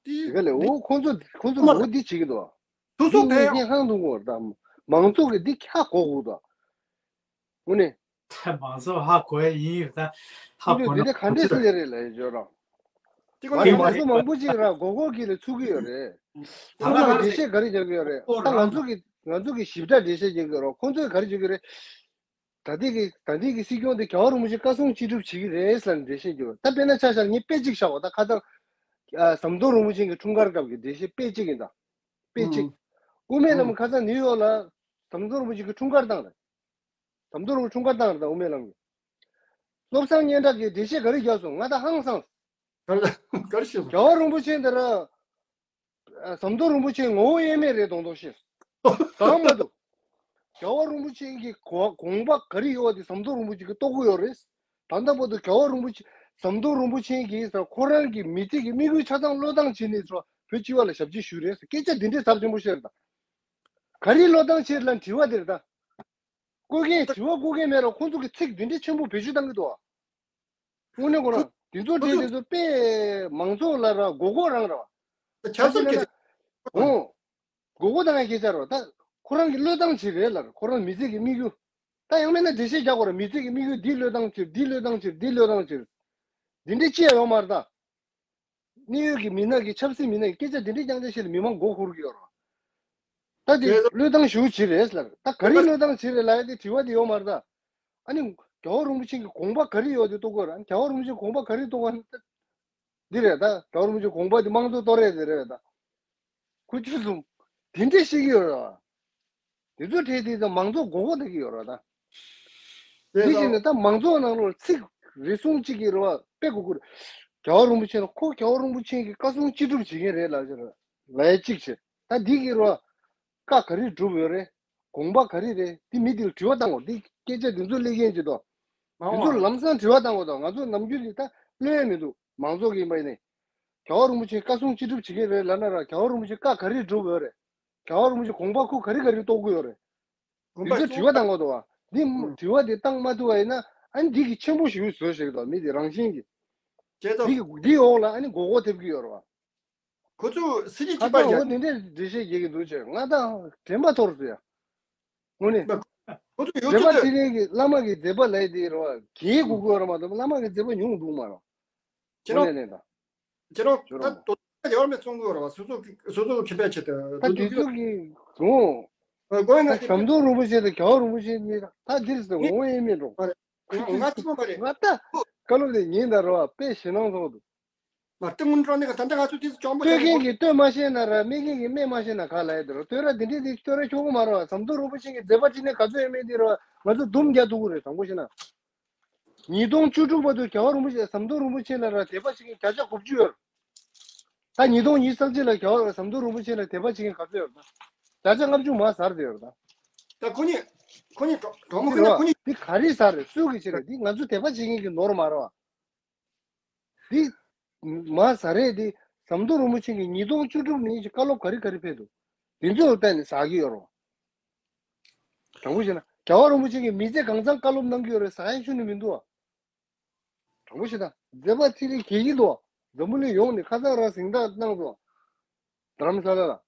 དེ་དེ་ག་ལས་འོ་ཁོང་ཚོ་ཁོང་ཚོ་མ་འོ་འདི་བྱེད་ཀྱི་འདུག་སོ་སོ་འདི་ཕན་ངས་ཡང་ཧང་འདུག་གོ་ད་མང་ཚོགས་ཀྱི་འདི་ཁྱ་གོ་གོ་ད་དངོས་གནས། མང་ཚོགས་ཧ་གོ་ཡ་ཡིན་ཡོད་ད། ཧ་ཁོང་གོ་ཚོས་ན་འདི་འདྲ་ག་འདྲས་ཟེར་ཡ་རེད་ལབ་ཡ་བརྗོད་རོགས། དེ་ང་ཚོ་མང་ཚོགས་མང་པོ་ཅིག་ར་མགོ་སྐོར་གྱི་ལ་ཚུགས་ཀྱི་ཡོད་རེད། ད་ཁོང་ལ་འགྲེལ་བཤད་ག་རེ་རྒྱག་གི་ཡོད་རེད། ད་ང་ཚོ་གི་ང་ཚོ་གི་ཞིབ་ཕྲ་འགྲེལ་བཤད་རྒྱག་གི་ཡོད་རེད། ཁོང་ཚོས་ག་རེ་བརྗོད་ཀྱི་རེད། ད་ལྟའི་གི་ད་ལྟའི་གི་སྲིད་སྐྱོང་དེ་རྒྱལ་བ་རིན་པོ་ཆེ་བཀའ་གསུང་ཅི་སྒྲུབ་བྱེད་ཀྱི་རེད་ཟེར་ནས་འགྲེལ་བཤད་རྒྱག་ད་དཔེར་ན་ཆ་བཞག་ངས་དཔེ་གཅིག་བཞག་པ་ད་ཁ་སང་། ཨ་ཟམ་གདོང་རིན་པོ་ཆེ་གི་འཁྲུངས་སྐར་སྐབས་ཀྱི་འགྲེལ་བཤད་དཔེ་གཅིག་ཡིན་ད། དཔེ་གཅིག་དབུ་མའི་ལམ་ཁ་སང་ནིའུ་ཡོག་ལ་ཟམ་གདོང་རིན་པོ་ཆེ་གི་འཁྲུངས་སྐར་བཏང་རེད། ཟམ་གདོང་རིན་པོ་ཆེ་འཁྲུངས་སྐར་བཏང་རེད་ད་དབུ་མའི་ལམ་གྱི། བློ་བཟང་སྙན་གྲགས་ཀྱིས་འགྲེལ་བཤད་ག་རེ་རྒྱག་སོང་ང་ད་ཧང་སངས། ག་རེ་ག་རེ་བཤད་སོང་། རྒྱལ་བ་རིན་པོ་ཆེ་འདི་ར། ཟམ་གདོང་རིན་པོ་ཆེ་ངོ་བོ་དབྱེར་མེད་རེད་དོང་དོང་ཤེས། གང་མ་འདུག་རྒྱལ་བ་རིན་པོ་ཆེ་གི་གོ་དགོངས་པ་ག་རེ་ཡོད་དེ་ཟམ་གདོང་རིན་པོ་ཆེ་གི་རྟོགས་གི་ཡོད་རེད། ད་ལྟ་བར་དུ་རྒྱལ་བ་རིན་པོ་ཆེ་ཟམ་གདོང་རིན་པོ་ཆེ་གིས་ཁོ་རང་གི་མི་ཚེ་གི་དམིགས་ཡུལ་ཆ་ཚང་བློས་བཏང་བྱས་ནས་ཚོ་བོད་སྤྱི་བ་ལ་ཞབས་ཕྱི་ཞུས་རེད་ཟེར་སྐད་ཆ་འདི་འདྲའི་ཚབས་ཆེན་པོ་བཤད་རེད་ད། ག་རེ་བློས་བཏང་བྱས་ལ་དྲི་བ་དེ་རེད་ད། བཀོད་མཁན་དྲི་བ་བཀོད་མཁན་མེད་ར་ཁོང་ཚོ་གི་ཚིག་འདི་འདྲའི་ཆེན་པོ་བེད་སྤྱོད་བཏང་གི་འདུག་ཨ། དངོས་གནས་ཁོ་རང་དེ་ཚོ་ཁོ་དེ་ཚོ་དེ་ཚོ་དཔེ་མང་ཚོགས་ལ་ར་མགོ་སྐོར་རང་ར་བ། ཆབ་སྲིད་སྐད་ཆ། འོ། མགོ་སྐོར་དང་སྐད་ཆ་ར་ད་ཁོ་རང་གི་བློས་བཏང་བྱས་རེད་ལ་ཁོ་རང་མི་ཚེ་གི་དམིགས་ཡུལ། ད་ཡང་མིན་ན་འགྲེལ་བཤད་རྒྱག་དགོས་ར་མི་ཚེ་གི་དམིགས་ཡུལ་འདི་བློས་བཏང་བྱས་འདི་བློས་བཏང་བྱས་འདི་བློས་བཏང་བྱས། འདི་འདྲའི་ཅི་ཡང་ཡོད་མ་རེད་ད། གནད་ཡོད་ཀྱི་མི་སྣ་གི་ཆབ་སྲིད་མི་སྣ་གི་སྐད་ཆ་འདི་འདྲའི་རྐྱང་རྐྱང་བཤད་ལ་མི་མང་མགོ་འཁོར་གྱི་ཡོད་རེད། ད་དེ་བློས་བཏང་ཞུ་བྱེད་རེད་ལ་ད་ག་རེ་བློས་བཏང་བྱེད་རེད་ལ་ཡ་དེ་དྲི་བ་དེ་ཡོད་མ་རེད་ད། ཨ་ནི་རྒྱལ་བ་རིན་པོ་ཆེ་གི་དགོངས་པ་ག་རེ་ཡོད་དེ་རྟོགས་དགོས་རེད། རྒྱལ་བ་རིན་པོ་ཆེ་དགོངས་པ་ག་རེ་རྟོགས་དགོས་རེད། འདི་རེད་ད། རྒྱལ་བ་རིན་པོ་ཆེ་དགོངས་པ་འདི་དམངས་གཙོ་གཏོར་རེད་དེ་རེད་ད། ཁུ་ཆུ་གསུམ། དེ་འདྲས་ཤེས་ཀྱི་ཡོད་རེད་བ། དེ་ཚོ་གྲས་དེ་ཚོ་མང་ཚོགས་མགོ་སྐོར་བསྡད་ཀྱི་ཡོད་རེད་ད། དེ་བཞིན་ནི་ད་མང་ཚོགས་ནང་ལོགས་ཚིག་རེ་ཟུང་གཅིག་གི་རེད་བ་དཔེ་གོ་གི་རེད། རྒྱལ་བ་རིན་པོ་ཆེ་ལ་ཁོ་རྒྱལ་བ་རིན་པོ་ཆེ་གི་བཀའ་གསུང་ཅི་སྒྲུབ་བྱེད་མཁན་རེད་ལབ་ཀྱི་རེད། ལབ་ཡ་གཅིག་བྱས་ད་འདི་གི་རེད་བ། བཀའ་ག་རེ་སྒྲུབ་ཡོད་རེད། དགོངས་པ་ག་རེ་རེད། འདི་མི་འདི་ལ་དྲི་བ་བཏང་དགོས། འདི་སྐད་ཆ་འདི་ཚོ་སླེབས་མཁན་ཅིག་ཏོ། འདི་ཚོ་ལམ་སང་དྲི་བ་བཏང་དགོས་དང་ང་ཚོ་ནམ་རྒྱུན་ནི་ད་བློས་མི་འདུག་མང་ཚོགས་ཀྱི་ཡིན་པ་ཡིན་ནའི། རྒྱལ་བ་རིན་པོ་ཆེ་བཀའ་གསུང་ཅི་སྒྲུབ་བྱེད་མཁན་རེད་ལབ་ན་ར་རྒྱལ་བ་རིན་པོ་ཆེ་བཀའ་ག་རེ་སྒྲུབ་ཡོད་རེད། རྒྱལ་བ་རིན་པོ་ཆེ་དགོངས་པ་ཁོ་ག་རེ་ག་རེ་རྟོགས་ཀྱི་ཡོད་རེད། དགོངས་པ་འདི་ཚོ་དྲི་བ་བཏང་དགོས་འདུག་བ། འདི་ཨུ། དྲི་བ་འདི་བཏང་མ་ཐུབ་པ་ཡིན་ན་ཨ་ནི་འདི་གི་ཆེན་པོ་ཞིག་བཟོས་ཞིག་འདུག་མི་འདི་རང་བཞིན་གྱི། བྱས་ཙང་འདི་གི་འདི་འོག་ལ་ཨ་ནི་མགོ་སྐོར་ཐེབས་ཀྱི་ཡོད་རེད་བ། ཁོ་ཚོ་སྲིད་ཇུས་ཁ་གཅིག་པ་སང་འོ་རེད། དེ་འདྲའི་འགྲེལ་བཤད་རྒྱག་གི་འདུག་ཅེས་ང་དང་དྲན་པ་ཐོར་སོང་ཡ། དངོས་གནས། ཁོ་ཚོ་ཡོད་རྒྱལ་ཚོད་བ་དེ། ཚེ་རིང་གི་བླ་མ་གི་མཛད་པ་ལས་དེ་རེད་བ། གལ་དགོས་ཀྱི་ཡོད་རེད་མ་གཏོགས་བླ་མ་གི་མཛད་པ་ཉུང་འདུག་མ་རེད། ཁྱེད་རང་། དངོས་གནས་ནས་ད། ཁྱེད་རང་ད་ཁྱོད་རང་མ། དོ་ད་རྒྱལ་བ་མི་གསུང་གི་ཡོད་རེད་བ། སོ་སོ་སོ་སོ་ཁེ་ཕན་ཆེད་དུ་ད་དུས་ཚོད་ཀྱི་རུང་། ཨ་དགོས་ན་ད་དེ་ཟམ་གདོང་རིན་པོ་ཆེ་དང་རྒྱལ་བ་རིན་པོ་ཆེ་གཉིས་ད་དེར་ཟེར་ངོ་ཡེ་མེད་འགྲོ། ང་ང་ཚོ་མ་རེད། ང་ད་བཀའ་སློབ་དེ་ཉིན་ད་རེད་བ་དཔེ་ཞེད་སྣང་ཚོགས་འདུག་མ་སྟོན་མུན་གྲོང་ནས་ད་ལྟ་ང་ཚོ་དེ་ཚོ་གྱོང་པོ་སྟོན་མཁན་གྱིས་སྟོན་མ་ཤེས་ན་ར་སྨྲས་མཁན་གྱིས་སྨྲས་མ་ཤེས་ན་ག་ལ་ཡོད་དེ་ར། སྟོན་ར་དེ་འདྲས་དེ་སྟོན་ར་ཆོག་གི་མ་རེད་བ། ཟམ་གདོང་རིན་པོ་ཆེ་གི་མཛད་པ་ཅི་ནས་ག་ཚོད་ཡོད་མེད་དེ་ར་ང་ཚོ་འདུམ་རྒྱག་ཐུབ་ཀྱི་རེད། དྲང་པོ་བཤད་ན། ཉིས་སྟོང་བཅུ་དྲུག་བར་དུ་རྒྱལ་བ་རིན་པོ་ཆེ་ཟམ་གདོང་རིན་པོ་ཆེ་ལ་ར་དད་པ་བྱེད་མཁན་བརྒྱ་ཆ་དགུ་བཅུ་ཡོད་རེད། ད་ཉིས་སྟོང་ཉི་ཤུ་རྩ་གཅིག་ལ་རྒྱལ་བ་ཟམ་གདོང་རིན་པོ་ཆེ་ལ་དད་པ་བྱེད་མཁན་ག་ཚོད་ཡོད་རེད་ད། བརྒྱ་ཆ་ལྔ་བཅུ་མར་ཟར་བསྡད་ཡོད་རེད་ད། ད་ཁོ་གཉིས་ཁོ་གཉིས་གྲོགས་གྲོགས་མོ་ཁོ་གཉིས་ཁོ་གཉིས། འདི་ག་རེ་ཟ་རེད། སུ་གི་ཆེད་རེད། འདི་ང་ཚོ་དད་པ་བྱེད་མཁན་གྱི་ནོར་མ་རེད་བ། འདི་མ་ཟ་རེད། འདི་ཟམ་གདོང་རིན་པོ་ཆེ་གི་ཉིས་སྟོང་བཅུ་དྲུག་ནས་བཀའ་སློབ་ག་རེ་ག་རེ་ཕེབས་འདུག་འདི་ཚོ་ལ་བལྟས་ནས་ཟ་གི་ཡོད་རེད་བ། དྲང་པོ་བཤད་ན་རྒྱལ་བ་རིན་པོ་ཆེ་གི་མི་ཚེ་གང་ཚང་བཀའ་སློབ་གནང་གི་ཡོད་རེད། ཟ་ཡ་ཤུ་ནི་མི་འདུག་བ། དྲང་པོ་བཤད་ན་མཛད་པ་ཚེ་རིང་གལ་གྱི་འདུག་འཛམ་བུ་གླིང་ཡོངས་ནས་ཁ་སང་རང་གཟེངས་རྟགས་གནང་སོང་། རྡ་རམ་ས་ལ་ལ།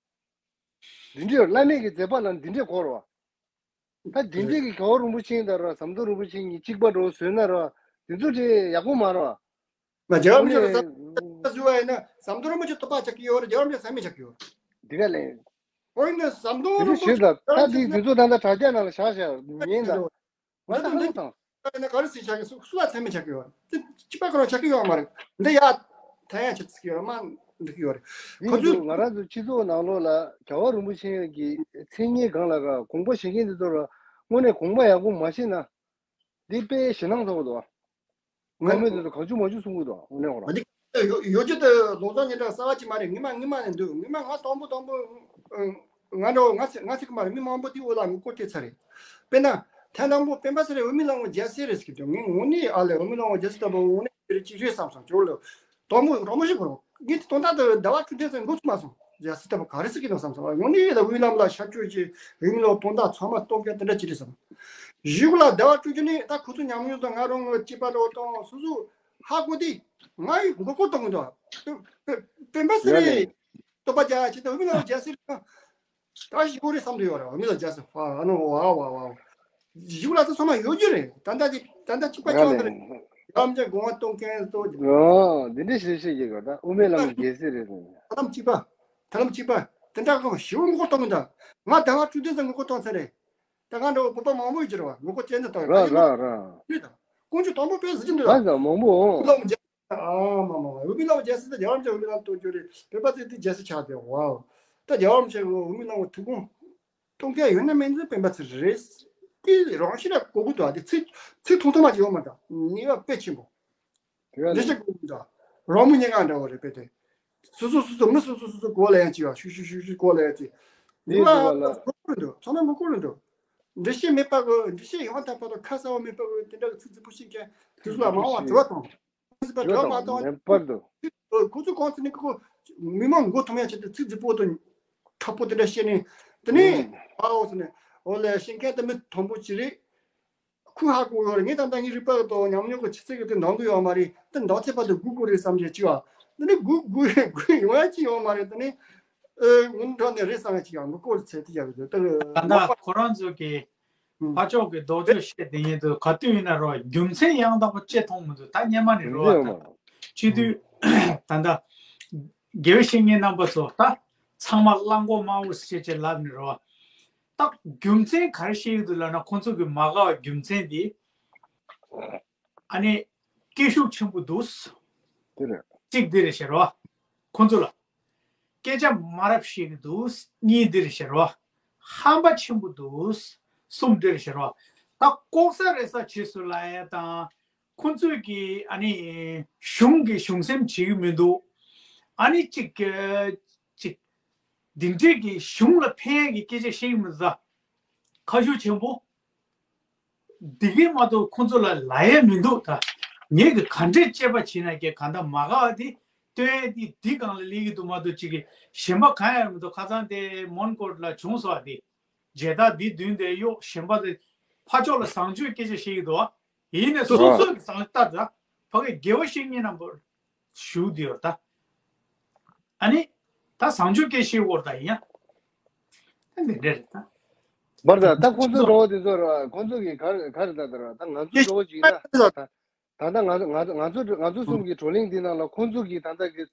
འདི་འདྲའི་བླ་མེད་ཀྱི་མཛད་པ་ལ་འདི་འདྲའི་གོ་ར་བ། ད་འདི་འདྲའི་གི་རྒྱལ་བ་རིན་པོ་ཆེ་དང་ར་ཟམ་གདོང་རིན་པོ་ཆེ་གཉིས་གཅིག་པ་འགྲོ་བཟོས་ན་ར་འདི་ཚོ་དེ་ཡག་པོ་མ་ར་བ། ང་རྒྱལ་བ་མི་ཆེ་ལ་ཟ་ཟུ་བ་ཡིན་ན་ཟམ་གདོང་རིན་པོ་ཆེ་ཐོབ་པ་ཆགས་ཀྱི་ཡོད་རེད། རྒྱལ་བ་མི་ཆེ་ཟ་མི་ཆགས་ཀྱི་ཡོད། འདི་ག་ལས། འོ་ཡིན་ན་ཟམ་གདོང་རིན་པོ་ཆེ་ད་ད་འདི་འདི་ཚོ་ད་ད་དྲ་རྒྱ་ནང་ལ་བཞག་བཞག་ཉན་ད། ང་ཚོ་འདི་ན་ག་རེ་ཟེར་ཆགས་ཀྱི་སུ་སུ་ལ་ཚད་མེད་ཆགས་ཀྱི་ཡོད། དེ་སྤྱི་པ་ཁོ་རང་ཆགས་ཀྱི་ཡོད་མ་རེད། འདི་ཡ་ཐ་ཡ་ཆེ་ཚིག་ཡོད་མ་འགྲིག་གི་ཡོད་རེད། ཁོ་ཚོས་ང་རང་ཚོ་སྤྱི་ཚོགས་ནང་ལོགས་ལ་རྒྱལ་བ་རིན་པོ་ཆེ་གི་མཚན་སྙན་སྒང་ལ་ར་དགོངས་པ་བཞེས་མཁན་འདི་ཚོ་ར་དངོས་གནས་དགོངས་པ་ཡག་པོ་མ་བཞེས་ན་འདི་དཔེ་ཞེད་སྣང་ཚ་བོ་འདུག་ཁོ་མོས་དེ་ཚོ་གང་བྱུང་མང་བྱུང་གསུང་གི་འདུག་འོ་ནས་འོ་ར། འདི་ཡོ་ཡོ་ཇི་དུ་ལོ་ཙཱ་ཉི་ཟླ་གསར་བ་ཅིག་མ་རེད། ངི་མ་ངི་མ་ནས་འདུག་ངི་མ་ང་དང་པོ་དང་པོ་ང་འགྲོ་ང་ཚེ་ང་ཚེ་གི་མ་རེད། མི་མང་པོ་དེ་འོ་ལ་ངུ་སྐོར་ཐེབས་ཚར་རེད། དཔེར་ན་ཐེངས་དང་པོ་སྤེན་པ་ཚེ་རིང་འོས་མི་ལང་བོ་རྒྱལ་སྲས་རེད་ཟེར་གི་འདུག་ངས་ངོ་ནས་ཨ་ལས་འོས་མི་ལང་བོ་རྒྱལ་སྲས་ལྟ་བུ་ངོ་ནས་རེད་ཅིག་རེད་བསམ་སོང་། ཇོ་ལོ་དང་པོ་རང་མོ་ཞིག་གོ་རོགས་ངས་དེ་དོན་དག་དུ་ཟླ་བ་བཅུ་བདུན་ཙམ་འགོ་ཚུགས་མ་སོང་། རྒྱལ་སྲས་ལྟ་བུ་ག་རེ་ཟེར་གི་འདུག་བསམ་སོང་། ངོ་ནས་ཡིད་ལ་འོས་མི་ལང་བོ་ལ་ཤར་སྐྱོད་ཅིག་འོས་མི་ལང་བོ་དོན་དག་ཚང་མ་རྟོགས་མཁན་དེ་འདྲ་ཅིག་རེད་བསམ། གཞུག་ལ་ཟླ་བ་བཅུ་བདུན་ནས་ད་ཁོ་ཚོ་ཉམས་མྱོང་དང་ང་རང་ངོ་སྐྱེས་པ་རོགས་དང་སོ་སོ་ཧ་གོ་དུས་ང་ཡི་མགོ་སྐོར་གཏོང་གི་འདུག་སྤེན་པ་ཚེ་རིང་སྟོབས་པ་རྒྱ་ཆེ་ད་འོས་མི་ལང་བོ་རྒྱལ་སྲས་རེད། ད་ཞིག་གོ་རེད་བསམ་དུ་ཡོད་རེད། འོས་མི་ལང་བོ་རྒྱལ་སྲས་ཧ་ཨ་ནོ་ཝ་ཝ་ཝ་ཝ། གཞུག་ལ་ད་ཚང་མ་ཡོད་རྒྱུ་རེད། ད་ལྟ་ཅིག་ད་ལྟ་གཅིག་པ་ཆགས་ནི་རེད། ཡང་མཇལ་དགོངས་པ་གཏོང་མཁན་ཚོ། ཨོ་འདི་འདྲ་ཞིག་ཞིག་ཡོད་གི་ད་དབུ་མའི་ལམ་རྒྱལ་སྲས་རེད་ཟེར། ཐ་ལམ་གཅིག་པ། ཐ་ལམ་གཅིག་པ། དེ་འདྲ་གང་ཞིག་ངོ་སྐོར་གཏོང་གི་འདུག་ང་ཟླ་བ་བཅུ་བདུན་ཙམ་ངོ་སྐོར་གཏོང་ཚར་རེད། ད་ང་འདྲ་བོ་བོད་པ་མང་པོ་ཡོད་ཀྱི་རེད་བ། ངོ་སྐོར་བྱས་འདི་ལྟ་བུ་ར་ར་ར། ཡོད་དམ། ཀོང་ཇོ་དང་པོ་དཔེ་གཟི་བརྗིད་འདུག་ད་ད་མང་པོ་འོང་། ལམ་རྒྱ། ཨ་མ་མ་མ་འོས་མི་ལང་བོ་རྒྱལ་སྲས་ད་རྒྱལ་བ་རིན་པོ་ཆེ་འོས་མི་ལང་གཏོང་རྒྱུ་རེད། བོད་པ་ཚོས་དེ་རྒྱལ་སྲས་ཆགས་ཏེ་ཝའོ། ད་རྒྱལ་བ་རིན་པོ་ཆེ་གི་འོས་མི་ལང་བོ་ཐུགས་དགོངས་གཏོང་མཁན་ཡོད་ན་མེད་ན་སྤེན་པ་ཚེ་རིང་རེད། དེ་རང་བཞིན་ལ་གོ་གི་འདུག་དེ་ཚིག་ཚིག་ཐུང་ཐུང་མ་ཅིག་ཡོད་མ་རེད། ནུས་པ་དཔེ་ཆེན་པོ། དེ་ག་འདི་ལས་ཞིག་གོ་གི་འདུག་རང་མོས་ཉེན་ཁ་འདྲ་བོ་རེད་དཔེ་དེ། སོ་སོ་སོ་སོ་མི་སོ་སོ་སོ་སོ་གོ་ལ་ཡང་ཅིག་ཡ་ཤུག་ཤུག་ཤུག་ཤུག་གོ་ལ་ཡང་ཅིག་ངེས་ལ་ངོ་སྐོར་འདུག་ཚང་མ་ངོ་སྐོར་འདུག་འགྲེལ་བཤད་མེད་པ་གི་འགྲེལ་བཤད་ཡང་དག་པ་དང་ཁ་གསལ་བ་མེད་པ་གི་དེ་འདྲ་གི་ཚིག་རྫིག་པོ་ཤིག་མཁན་དེ་ཚོ་ལ་མང་བ་དྲི་བ་དང་། ཚིག་པ་དྲི་བ་མ་གཏོང་། མེད་པར་འདུག་ཁོ་ཚོ་གང་ཚེ་ནི་ཁོ་མི་མང་མགོ་འཐོམ་ཡ་ཆེད་དུ་ཚིག་རྫིག་པོ་དང་དྲག་པོ་དེ་འདྲ་བཤད་ནས་དེ་ནས་ཨའོ་ཟེར་ནས་འོ་ལས་བཤད་མཁན་དེ་མི་མཐོན་པོ་ཅིག་རེད། ཁོས་ཧ་གོ་ཡོད་རེད། ངས་ད་ལྟ་ངའི་རིག་པ་དང་ཉམས་མྱོང་གི་ཆུ་ཚད་ཀྱི་དེ་འདང་གི་ཡོད་མ་རེད། དེ་འདང་ཚད་པ་དེ་སྒུག་དགོས་རེད་བསམ་བྱས་ཅིག་ཨ། དེ་ནས་སྒུག་སྒུག་སྒུག་ཡོང་ཡ་ཅིག་ཡོད་མ་རེད། དེ་ནས་ཨེ་ངུ་འདྲ་ནས་རེད་བསམ་ཡ་ཅིག་ཨ། ངུ་སྐོར་ཚད་དེ་ཡག་གི་འདུག་ད་ལྟ་ཁོ་རང་ཚོ་གི་ཕར་ཕྱོགས་ཀྱི་རྡོག་རྩོད་བཤད་དེ་ཡིན་དུས་ག་དུས་ཡིན་ན་རོ་རྒྱུ་མཚན་ཡང་དག་པོ་ཅི་མཐོང་མི་འདུག་ད་སྔོན་མ་ནས་རོ་ཨ་ད་སྤྱི་འཐུས་ད་ལྟ་དགེ་བའི་བཤེས་གཉེན་རྣམ་པ་ཚོ་ད་ཚང་མ་གླང་མགོ་དམར་པོ་ཟེར་བྱས་ལབ་ནས་རོ། ད་རྒྱུ་མཚན་ག་རེ་བཤད་ཀྱི་འདུག་ལབ་ན་ཁོང་ཚོ་གི་མ་དགའ་བའི་རྒྱུ་མཚན་དེ་ཨ་ནི་སྐད་ཤུགས་ཆེན་པོ་འདུག་དེ་རེད། གཅིག་འདི་རེད་ཤག་རོ། ཁོང་ཚོ་ལ་སྐད་ཆ་མ་རབས་བཤད་ཀྱི་འདུག་གཉིས་འདི་རེད་ཤག་རོ། ཧམ་པ་ཆེན་པོ་འདུག་གསུམ་འདི་རེད་ཤག་རོ། ད་ལྐོག་ཟ་རེ་ཟ་བྱེད་སྲོལ་ལ་ཡ་དང་། ཁོང་ཚོས་ཀྱི་ཨ་ནི་གཞུང་གི་གཞུང་སེམས་བྱེད་ཀྱི་མི་འདུག་ཨ་ནི་གཅིག་གཅིག་འདི་འདྲས་ཀྱི་གཞུང་ལ་ཕན་ཡག་གི་སྐད་ཆ་བཤད་ཀྱི་མི་འདུག་ད་ཁ་ཤུགས་ཆེན་པོ། འདི་གས་མ་གཏོགས་ཁོང་ཚོ་ལ་ལབ་ཡ་མི་འདུག་ད་ངས་ཀྱི་ག་འདྲས་དཔྱད་པ་བྱེད་ན་ཀྱི་གང་ལྟར་མ་དགའ་བ་དེ་ སྟོན་ཡས་དེ་འདི་སྒང་ལ་སླེབས་ཀྱི་འདུག་མ་གཏོགས་ཅིག་གི་གཞན་པ་གང་ཡང་མི་འདུག་ཁ་སང་དེ་མོན་གྷོ་ལ་བྱུང་སོང་བ་དེ། མཇལ་དར་འདི་བདུན་དེ་གཡོག་གཞན་པ་དེ་ཕར་ཕྱོགས་ལ་བཟང་སྤྱོད་སྐད་ཆ་བཤད་ཀྱི་འདུག་བ། ཡིན་ནས་སོ་སོ་གི་བཟང་ལྟ་ད་ཕ་གི་དགེ་བ་བཤེས་གཉེན་རྣམ་པ་ཞུ་དེ་ཡོད་ད། ཨ་ནི་ད་བཟང་སྤྱོད་སྐད་བཤད་འོར་ད་ཡིན་ཡ། ད་འདི་འདྲ་རེད་ད། བར་ད་ད་ཁོང་ཚོའི་འགྲོ་བ་དེ་ཚོ་ར་ཁོང་ཚོ་གི་ག་རེ་ག་རེ་ད་ད་ར་ད་ང་ཚོའི་འགྲོ་བ་ཅིག་ཡིན་ན་ད་ད་ང་ང་ང་ཚོ་ང་ཚོ་གསུམ་གི་བགྲོ་གླེང་འདི་ནང་ལ་ཁོང་ཚོ་གི་ད་ལྟ་གི་ད་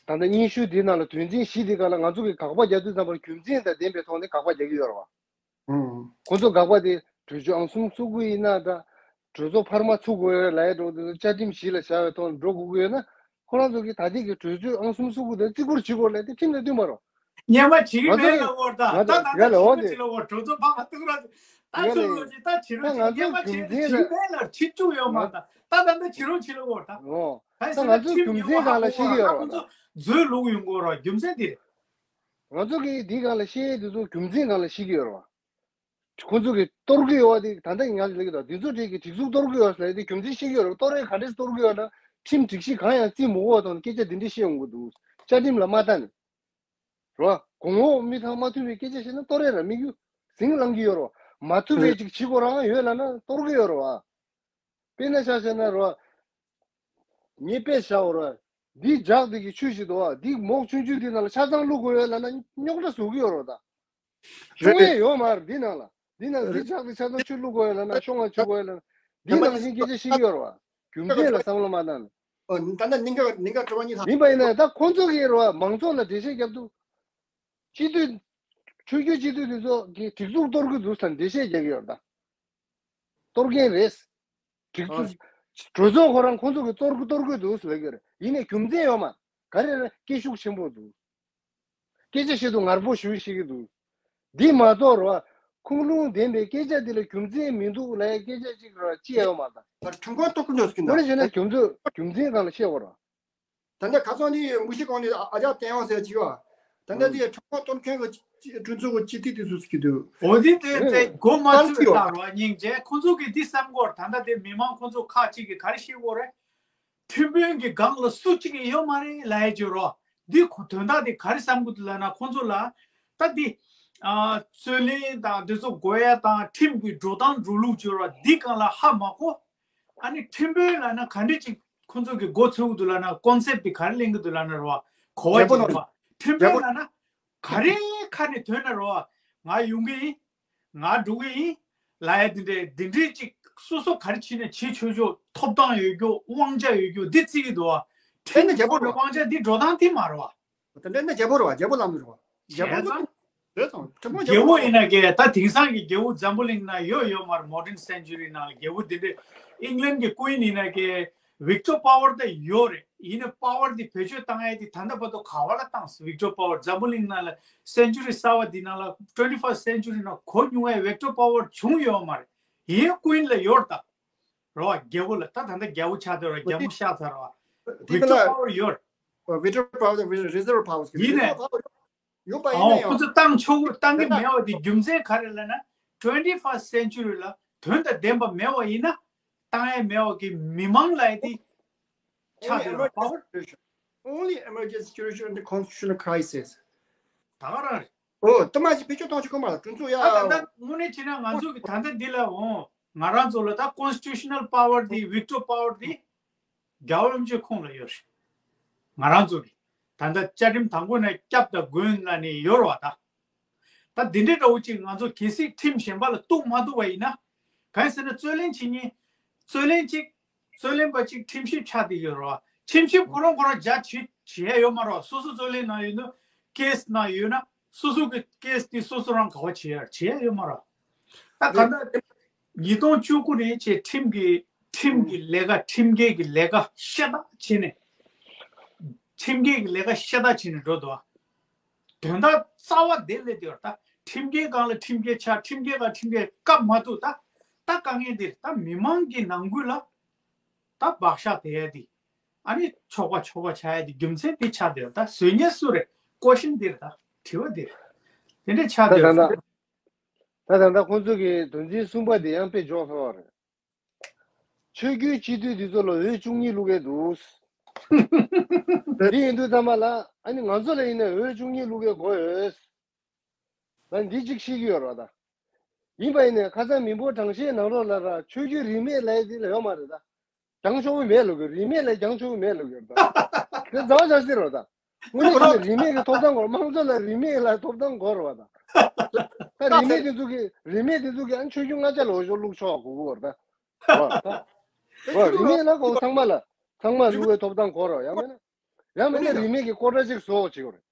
ལྟ་སྙན་ཞུ་འདི་ནང་ལ་དོན་ཚན་བཞི་འདི་ག་ལ་ང་ཚོ་གི་དགག་པ་རྒྱག་དུས་ཙམ་པར་རྒྱུ་མཚན་དང་ལྡན་པའི་ཐོག་ནས་དགག་པ་རྒྱག་གི་ཡོད་རེད་བ། ཁོང་ཚོ་དགག་པ་དེ་གྲོས་ཆོད་ཨང་གསུམ་བཙུགས་དགོས་ཡིན་ན་འདྲ། གྲོས་ཚོགས་འཕར་མ་ཚུགས་དགོས་ལ་ཡ་འགྲོ་དུས་བཅའ་ཁྲིམས་གཞི་ལ་བཞག་པའི་ཐོག་ནས་འགྲོ་དགོས་ཀྱི་ཡོད་ན་ཁོ་རང་ཚོ་གིས་ད་ལྟའི་གི་གྲོས་ཆོད་ཨང་གསུམ་བཙུགས་དགོས་དེ་བརྩི་བཀུར་བྱེད་དགོས་ལ་དེ་ཁྲིམས་ལ་བསྟུན་པ་རོ། སྔོན་མ་བྱེད་ཀྱི་ང་ཚོ་མེད་ལ་འོར་ད་ད་ད་ད་ཡ་ལ་འོ་བྱེད་དེ་ཀྱི་ལ་འོར་གྲོས་ཚོགས་འཕར་མ་གཏུག་ར་ད་ཡ་ཚོ་ལ་ལོ་ཅི་ད་བྱེད་རོགས་ད་ང་ཚོ་སྔོན་མ་རྒྱུ་བྱེད་མཚན་ཀྱི་ལ་མེད་ལ་ཁྲིམས་བཅུག་ཡོད་མ་ད་ད་ད་ད་བྱེད་རོགས་བྱེད་ལ་འོར་ད། ཨོ་ད་ད་ང་ཚོ་ཁྲིམས་རྒྱུ་མཚན་སྒང་ལ་ཤེས་ཀྱི་ཡོད་རོ་ད། ཁོང་ཚོ་འཛུལ་ལུགས་ཡོང་གི་རོ་རྒྱུ་མཚན་དེ། ང་ཚོ་གིས་འདི་སྒང་ལ་བཤད་ཡས་དེ་ཚོ་རྒྱུ་མཚན་སྒང་ལ་བཤད་ཀྱི་ཡོད་རེད་བ། ཁོང་ཚོ་གིས་གཏོར་གྱི་ཡོད་བ་དེ་ད་ལྟ་ང་ཚོ་ལབ་ཀྱི་འདུག་འདི་ཚོ་གྲས་ཀྱི་སྒྲིག་འཛུགས་གཏོར་གྱི་ཡོད་ཟེར་དེ་རྒྱུ་མཚན་བཤད་ཀྱི་ཡོད་རེད། གཏོར་ཡས་ག་འདྲས་གཏོར་གྱི་ཡོད་ན་ཁྲིམས་སྒྲིག་གཞི་གང་ཡང་བརྩི་མི་དགོས་བ་དང་སྐད་ཆ་འདི་འདྲས་བཤད་ཡོང་གི་འདུག་བཅའ་ཁྲིམས་ལ་མ་ལྟ་ནས་རེད་བ། གོང་འོག་མི་ཐང་མ་མཐུན་པའི་སྐད་ཆ་བཤད་ན་གཏོར་ཡས་ར་དམིགས་ཡུལ་ཟིང་ལངས་ཀྱི་ཡོད་རེད་བ། མ་མཐུན་པའི་ཅིག་བྱེད་དགོས་རང་ཡོད་ལབ་ན་གཏོར་གྱི་ཡོད་རེད་བ། དཔེར་ན་ཆ་བཞག་ན་རོ། ངས་དཔེ་བཞག་འོ་རོ། འདི་ལྗགས་འདི་གི་ཆུ་ཞིག་འདུག་བ། འདི་མོག་ཆུང་ཆུང་འདི་ནང་ལ་ཆ་ཚང་བླུག་དགོས་ཡོད་ལབ་ན་རྙོག་དྲ་བཟོ་གི་ཡོད་རོ་ད། ཤོང་ཡས་ཡོད་མ་རེད་འདི་ནང་ལ། འདི་ནང་འདི་ལྗགས་འདི་ཆ་ཚང་ཆུ་བླུག་དགོས་ཡོད་ལབ་ན་ཤོང་བ་ཆུ་དགོས་ཡོད་ལབ་ན། འདི་ནང་བཞིན་སྐད་ཆ་བཤད་ཀྱི་ཡོད་རོ། རྒྱུ་མཚན་ལ་བསམ་བློ་མ་བཏང་ནས། ཨོ་ད་ནི་ནིང་ག་ནིང་ག་དྲི་བ་གཉིས་ལྷག་ཡིན་པ་ཡིན་ན་ད་ཁོང་ཚོ་གིས་རོ་མང་ཚོགས་ལ་འགྲེལ་བཤད་རྒྱབ་འདུག་སྤྱི་འཐུས། ཆོས་བརྒྱུད་སྤྱི་འཐུས་དེ་ཚོ་གི་སྒྲིག་འཛུགས་གཏོར་གི་འདུག་ཟེར་འགྲེལ་བཤད་རྒྱག་གི་ཡོད་རེད་ད། གཏོར་མཁན་རེད། སྒྲིག་འཛུགས། གྲོས་ཚོགས་ཁོ་རང་ཁོང་ཚོ་གི་གཏོར་གི་གཏོར་གི་འདུག་ཟེར་ལབ་ཀྱི་རེད། ཡིན་ནའི་རྒྱུ་མཚན་ཡོད་མ། ག་རེ་རེད་སྐད་ཤུགས་ཆེན་པོ་འདུག་སྐད་ཆ་བཤད་དུས་ངར་པོ་ཞུ་ཤེས་ཀྱི་འདུག་འདི་མ་གཏོགས་རོ། ཁུངས་ལུང་ལྡན་པའི་སྐད་ཆ་འདི་ལ་རྒྱུ་མཚན་མི་འདུག་ལབ་ཡ་སྐད་ཆ་ཅིག་རོ་ཅི་ཡང་ཡོད་མ་རེད་ད། ཁྲིམས་ཁང་གཏོར་གི་འདུག་ཟེར་གྱི་འདུག་དངོས་གནས་བྱས་ན་རྒྱུ་མཚན་རྒྱུ་མཚན་སྒང་ལ་བཤད་དགོས་རོ། ད་ལྟ་ཁ་སང་དེ་མུ་ཤི་གོང་ནས་ཨ་ཅག་བསྟན་དབང་ཟེར་གྱི་ཡོད། ད་ལྟ་དེ་ཁྲིམས་ཁང་གཏོར་མཁན་གྱི་གྲོས་ཚོགས་ཀྱི་སྤྱི་འཐུས་དེ་ཚོ་ཟེར་གྱི་འདུག་འོ་དེ་དེ་དེ་གོ་མ་ཚུད་ལྟ་རོགས་སྙིང་རྗེ་ཁོང་ཚོ་གིས་འདི་བསམ་གོ་ད་ལྟ་དེ་མི་མང་ཁོང་ཚོ་ཁག་ཅིག་གིས་ག་རེ་བཤད་གོ་རེད། ཁྲིམས་དཔོན་གྱི་སྒང་ལ་སུ་གཅིག་ཡོད་མ་རེད་ལབ་ཡ་བརྗོད་རོགས། འདི་ཁོ་དོན་དག་དེ་ག་རེ་བསམ་གི་འདུག་ལབ་ན་ཁོང་ཚོ་ལ་ད་འདི་ཨ་རྩོད་གླེང་དང་འདི་ཚོ་དགོས་ཡ་དང་ཁྲིམས་ཀྱི་འགྲོ་སྟངས་འགྲོ་ལུགས་བརྗོད་རོགས་འདི་སྒང་ལ་ཧ་མ་གོ་ཨ་ནི་ཁྲིམས་དཔོན་ལབ་ན་ག་འདྲ་ཅིག་ཁོང་ཚོ་གི་མགོ་ཚོས་ཀྱི་འདུག་ལབ་ན་ཀོན་སེབ་དེ་ག་རེ་ལེན་གྱི་འདུག་ལབ་ན་རོ། གོ་བ་རྒྱལ་པོ་ཅིག་རེད་བ། ཁྲིམས་དཔོན་ལབ་ན་ག་རེ་ཁ་ནས་ཐོན་ན་རོ། ང་ཡོང་གི་ཡིན། ང་འགྲོ་གི་ཡིན། ལབ་ཡ་དེ་འདྲས་དེ་འདྲས་ཅིག་སོ་སོ་ག་རེ་བྱས་ནས་བྱེད་ཆོག་ཆོག་ཐོབ་ཐང་ཡོད་རྒྱུ་དབང་ཆ་ཡོད་རྒྱུ་འདི་བརྩི་གི་འདུག་བ། དེ་ནི་རྒྱལ་པོ་རེད་བ། དབང་ཆ་འདི་འགྲོ་སྟངས་དེ་མ་རེད་བ། དེ་འདྲ་ནི་རྒྱལ་པོ་རེད་བ། རྒྱལ་པོ་ལམ་རེད་བ། རྒྱལ་པོ་བྱས་ཙང་། རེད་དང་ཁྲིམས་དཔོན་རྒྱལ་པོ་ཡིན་ན་ཀྱེ་ད་དེང་སང་གི་རྒྱལ་པོ་འཛམ་བུ་གླིང་ན་ཡོད་ཡོད་མ་རེད། མོ་ཌན་སེན་ཅུ་རི་ནང་ལ་རྒྱལ་པོ་དེ་འདྲས་ཨིང་ལན་གྱི་ཀུན་ཡིན་ན་ཀྱེ་ཝིག་ཏོར་པ་ཝར་ད་ཡོད་རེད། ཡིན་ན་པ་ཝར་དེ་བེད་སྤྱོད་བཏང་ཡས་དེ་ད་ལྟ་བར་དུ་ག་བ་ལ་བཏང་སོང་། ཝིག་ཏོར་པ་ཝར་འཛམ་བུ་གླིང་ནང་ལ་སེན་ཅུ་རི་གསར་བ་འདི་ནང་ལ་ཊུ་ཝེན་ཊི་ཕར་སི་སེན་ཅུ་རི་ནང་གོ་མྱོང་ཡས་ཝིག་ཏོར་པ་ཝར་བྱུང་ཡོད་མ་རེད། ཡིན་ཀུན་ལ་ཡོད་ད། རོ་རྒྱལ་པོ་ལ་ད་ད་ལྟ་རྒྱལ་པོ་ཆགས་ཐལ་རོ་རྒྱལ་མོ་ཤག་ཚར་རོ། ཝིག་ཏོར་པ་ཝར་ཡོད། ཝིག་ཏོར་པ་ཝར་རི་ཛར་བ་པ་ཝར་ཡིན་ནས། ཡོད་པ་ཡིན་ཨོ་ན་ཁོ་ཡང་། ཚོ་བཏང་ཆོག་གི་བཏང་གི་མེད་པ་དེ་རྒྱུ་མཚན་ག་རེ་ལབ་ན་ཊུ་ཝེན་ཊི་ཕར་སི་སེན་ཅུ་རི་ལ་དོན་དང་ལྡན་པ་མེད་པ་ཡིན་ན་བཏང་ཡས་མེད་པ་གི་མི་མང་ལ་ཡ་དེ་ཆགས་ཡོད་རེད་པ་ཝར། Only emergency situation, only emergency situation in the constitutional crisis. ད་ག་རང་རེད། ཨོ་ད་མ་ཞིག་བེད་སྤྱོད་གཏོང་ཆོག་གི་མ་རེད་དྲུང་འཚོ་ཡ། ད་ད་ལྟ་དངོས་གནས་བྱས་ན་ང་ཚོ་གི་ད་ལྟ་འདི་ལ་འོང་ང་རང་ཚོ་ལ་ད་ཀོན་སི་ཊི་ཊུ་ཤ་ནལ་པ་ཝར་དེ་ཝིག་ཏོར་པ་ཝར་དེ་རྒྱལ་བ་རིན་པོ་ཆེ་ཁོང་ལ་ཡོད་རེད། ང་རང་ཚོ་གི་ད་ལྟ་བཅའ་ཁྲིམས་དང་པོ་ནས་སྐྱབས་དང་མགོན་ལ་ནི་ཡོད་རེད་བ་ད། ད་འདི་འདྲའི་འདྲ་བོ་ཅིག་ང་ཚོ་གལ་སྲིད་ཁྲིམས་གཞན་པ་ལ་གཏུག་མ་ཐུབ་པ་ཡིན་ན། གང་ཡིན་ཟེར་ན་རྩོད་གླེང་བྱེད་མཁན། རྩོད་གླེང་གཅིག་རྩོད་གླེང་པ་གཅིག་ཁྲིམས་ཞིབ་ཆགས་བསྡད་ཡོད་རེད་བ། ཁྲིམས་ཞིབ་ཁོ་རང་ཁོ་རང་རྒྱ་ཆེ་བྱེད་ཡ་ཡོད་མ་རེད་བ། སོ་སོ་རྩོད་གླེང་ནང་ཡོད་ན་ཀེ་སི་ནང་ཡོད་ན་སོ་སོ་གི་ཀེ་སི་དེ་སོ་སོ་རང་ག་བ་བྱེད་ཡ་བྱེད་ཡ་ཡོད་མ་རེད་བ། ད་ག་ད་ཉིས་སྟོང་བཅུ་དགུ་ནས་བྱས་ཁྲིམས་ཀྱི་ཁྲིམས་ཀྱི་ལས་ཀ་ཁྲིམས་འགལ་གྱི་ལས་ཀ་ཤ་སྟག་བྱས་ནས། ཁྲིམས་འགལ་གྱི་ལས་ཀ་ཤ་སྟག་བྱས་ནས་འགྲོ་འདུག་བ། དོན་དག་རྩ་བ་དེ་སླེབས་ཡོད་ད། ཁྲིམས་འགལ་སྒང་ལ་ཁྲིམས་འགལ་ཆགས། ཁྲིམས་འགལ་སྒང་ཁྲིམས་འགལ་བཀབ་མ་ཐུབ་ད། ད་དཀའ་ངལ་འདིར་ད་མི་མང་གི་ནང་ཁུལ་ལ་ད་བག་ཆགས་དེ་ཡ་དེ། ཨ་ནི་ཆོག་པ་ཆོག་པ་ཆགས་ཡ་དེ་རྒྱུ་མཚན་དེ་ཆགས་བསྡད་ཡོད་ད། བཟོ་མཁན་སུ་རེད། ཀོ་ཤན་འདིར་ད་དྲི་བ་འདིར་དེ་འདྲ་ཆགས་ད་བསྡད་ད་ཡོད་ད། ད་ད་ད་ཁོང་ཚོ་གི་དོན་ཚན་གསུམ་པ་དེ་ཡང་དཔེ་འཇོག་ཐུབ་པ་རེད། ཆོས་བརྒྱུད་སྤྱི་འཐུས་འདི་ཚོ་ལ་འོས་བཅུ་གཉིས་བླུག་གི་འདུག་འདི་ཡིན་དུས་ཙམ་པ་ལ་ཨ་ནི་ང་ཚོ་ལ་ཡིན་ན་འོས་བཅུ་གཉིས་བླུག་གི་དགོས་ཡོད། ང་འདི་གཅིག་ཤེས་ཀྱི་ཡོད་རེད་ད། ཡིན་པ་ཡིན་ནའི་ཁ་སང་མི་འབོར་གྲངས་བཤེར་ནང་ལོགས་ལ་ར་ཆོས་བརྒྱུད་རིས་མེད་ལབ་ཡ་འདི་ལ་ཡོད་མ་རེད་ད། སྦྱང་ཆོག་གི་མེད་ལབ་གི། རིས་མེད་ལ་སྦྱང་ཆོག་གི་མེད་ལབ་གི་རེད་ད། དེ་རྫ་བ་བཞག་ཟེར་རོ་ད། དངོས་གནས་བྱས་ན་རིས་མེད་ཀྱི་ཐོབ་ཐང་སྐོར། དམངས་གཙོ་ལ་རིས་མེད་ལ་ཐོབ་ཐང་དགོས་རེད་བ་ད། ད་རིས་མེད་དེ་ཚོ་གི་རིས་མེད་དེ་ཚོ་གི་ཨ་ནི་ཆོས་བརྒྱུད་ལྔ་ཆ་ལ་འོས་ཤོག་བླུག་ཆོག་དགོས་ཀྱི་རེད་ད། རེད་བ། རིས་མེད་ལ་གོ་ཚང་མ་ལ་ཚང་མ་བླུག་པའི་ཐོབ་ཐང་དགོས་རེད་བ། ཡང་མིན་ན། ཡང་མིན་ན་རིས་མེད་ཀྱི་ཀོ་ཊ་གཅིག་བཟོ་བྱེད་དགོས་རེད།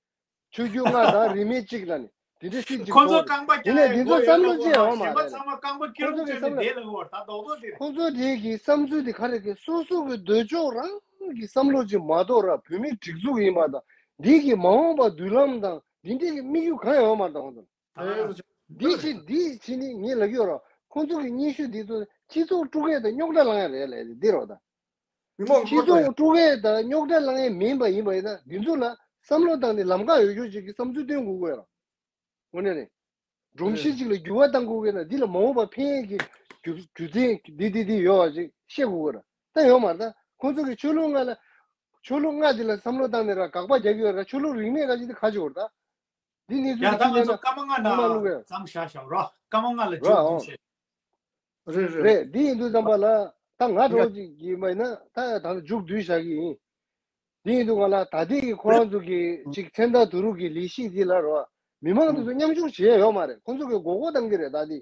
ཆོས་བརྒྱུད་ལྔ་དང་རིས་མེད་གཅིག་ལ་ནི་དེ་འདྲའི་སྲིད་ཅིག་ཁོང་ཚོ་བཟོ་རེད། རྐང་པ་ཡིན་ནའི་བཀྱག་དེ་ཚོ་ཡོད་བསམ་བློ་ཡོད་ཅིག་ཡོད་མ་གཞན་པ་རེད། ཚང་མ་རྐང་པ་ཁོང་ཚོ་ཀྱི་བསམ་བློ་དེ་ལ་འོར་ད་རྡོག་རྡོག་དེ་རེད། ཁོང་ཚོ་དེ་གི་བསམ་ཚུལ་དེ་ག་རེ་གི་སོ་སོ་གི་འདོད་ཕྱོགས་རང་གི་བསམ་བློ་ཅིག་མ་གཏོགས་ར། བོད་མིའི་སྒྲིག་འཛུགས་ཡིན་པ་དང་འདི་གི་མ་འོངས་པ་མདུན་ལམ་དང་འདི་འདྲའི་གི་དམིགས་ཡུལ་གང་ཡང་ཡོད་མ་རེད་ད་ཁོང་ཚོ། ད་ག་རང་འདི་བྱས་འདི་བྱས་ནི་ངས་ལབ་ཡོད་ར། ཁོང་ཚོ་གི་སྙན་ཞུ་འདི་ཚོ་སྤྱི་ཚོགས་དཀྲུག་མཁན་དང་རྙོག་དྲ་བསླང་ཡ་རེད་ལབ་འདི་རོ་ད། མི་མང་སྤྱི་ཚོགས་དཀྲུག་མཁན་དང་རྙོག་དྲ་བསླང་མཁན་མིན་པ་ཡིན་པ་ཡིན་ན་འདི་ཚོ་ལ་བསམ་བློ་བཏང་ནས་ལམ་ཁ་ཡོད་རྒྱུ་ཅིག་གི་བསམ་ཚུལ་སྟོན་དགོས་ཀྱི་ཡོད་ར། དངོས་གནས་ནས། སྒྲོམ་གཞི་གཅིག་ལ་འགྱུར་བ་གཏང་དགོས་ཀྱི་ན་འདི་ལ་མ་འོངས་པ་ཕན་ཡས་ཀྱི་རྒྱུ་རྒྱུ་མཚན་འདི་འདི་འདི་ཡོད་པ་ཅིག་བཤད་དགོས་ཀྱི་ར། ད་ཡོད་མ་རེད་ད། ཁོང་ཚོ་གི་ཆོས་ལུགས་ལྔ་ལ་ཆོས་ལུགས་ལྔ་འདི་ལ་བསམ་བློ་བཏང་ནས་ར་དགག་པ་རྒྱག་གི་ཡོད་ར། ཆོས་ལུགས་རིས་མེད་ཁ་ཅིག་འདི་ཁ་ཅིག་ཡོད་རེད་ད། འདི་གནས་ཡ་ཚུལ་ད་ཅིག་ང་ཚོ་སྐར་མ་ལྔ་ན་ཚང་མ་བླུག་གས་ཙམ་བཞག་བཞག་རོགས། སྐར་མ་ལྔ་ལ་རོགས་མཇུག་བསྡུ་ཨང་བྱས། རེད་རེད། རེད། འདི་ཡིན་དུས་ཙམ་པ་ལ་ད་ང་འདྲ་བོ་ཅིག་ཡིན་པ་ཡིན་ན་ད་ད་ལྟ་མཇུག་བསྡུས་བཞག་གི་ཡིན། འདི་ཡིན་དུས་ང་ལ་ད་ལྟའི་གི་ཁོ་རང་ཚོ་གི་ཅིག་མཚན་རྟགས་བསྡུ་རུབ་ཀྱི་ལས་གཞི་འདི་ལ་རོ། མི་མང་དེ་ཚོ་མཉམ་ཞུགས་བྱས་ཡོད་མ་རེད། ཁོང་ཚོ་གི་མགོ་སྐོར་བཏང་གི་རེད། ད་འདི་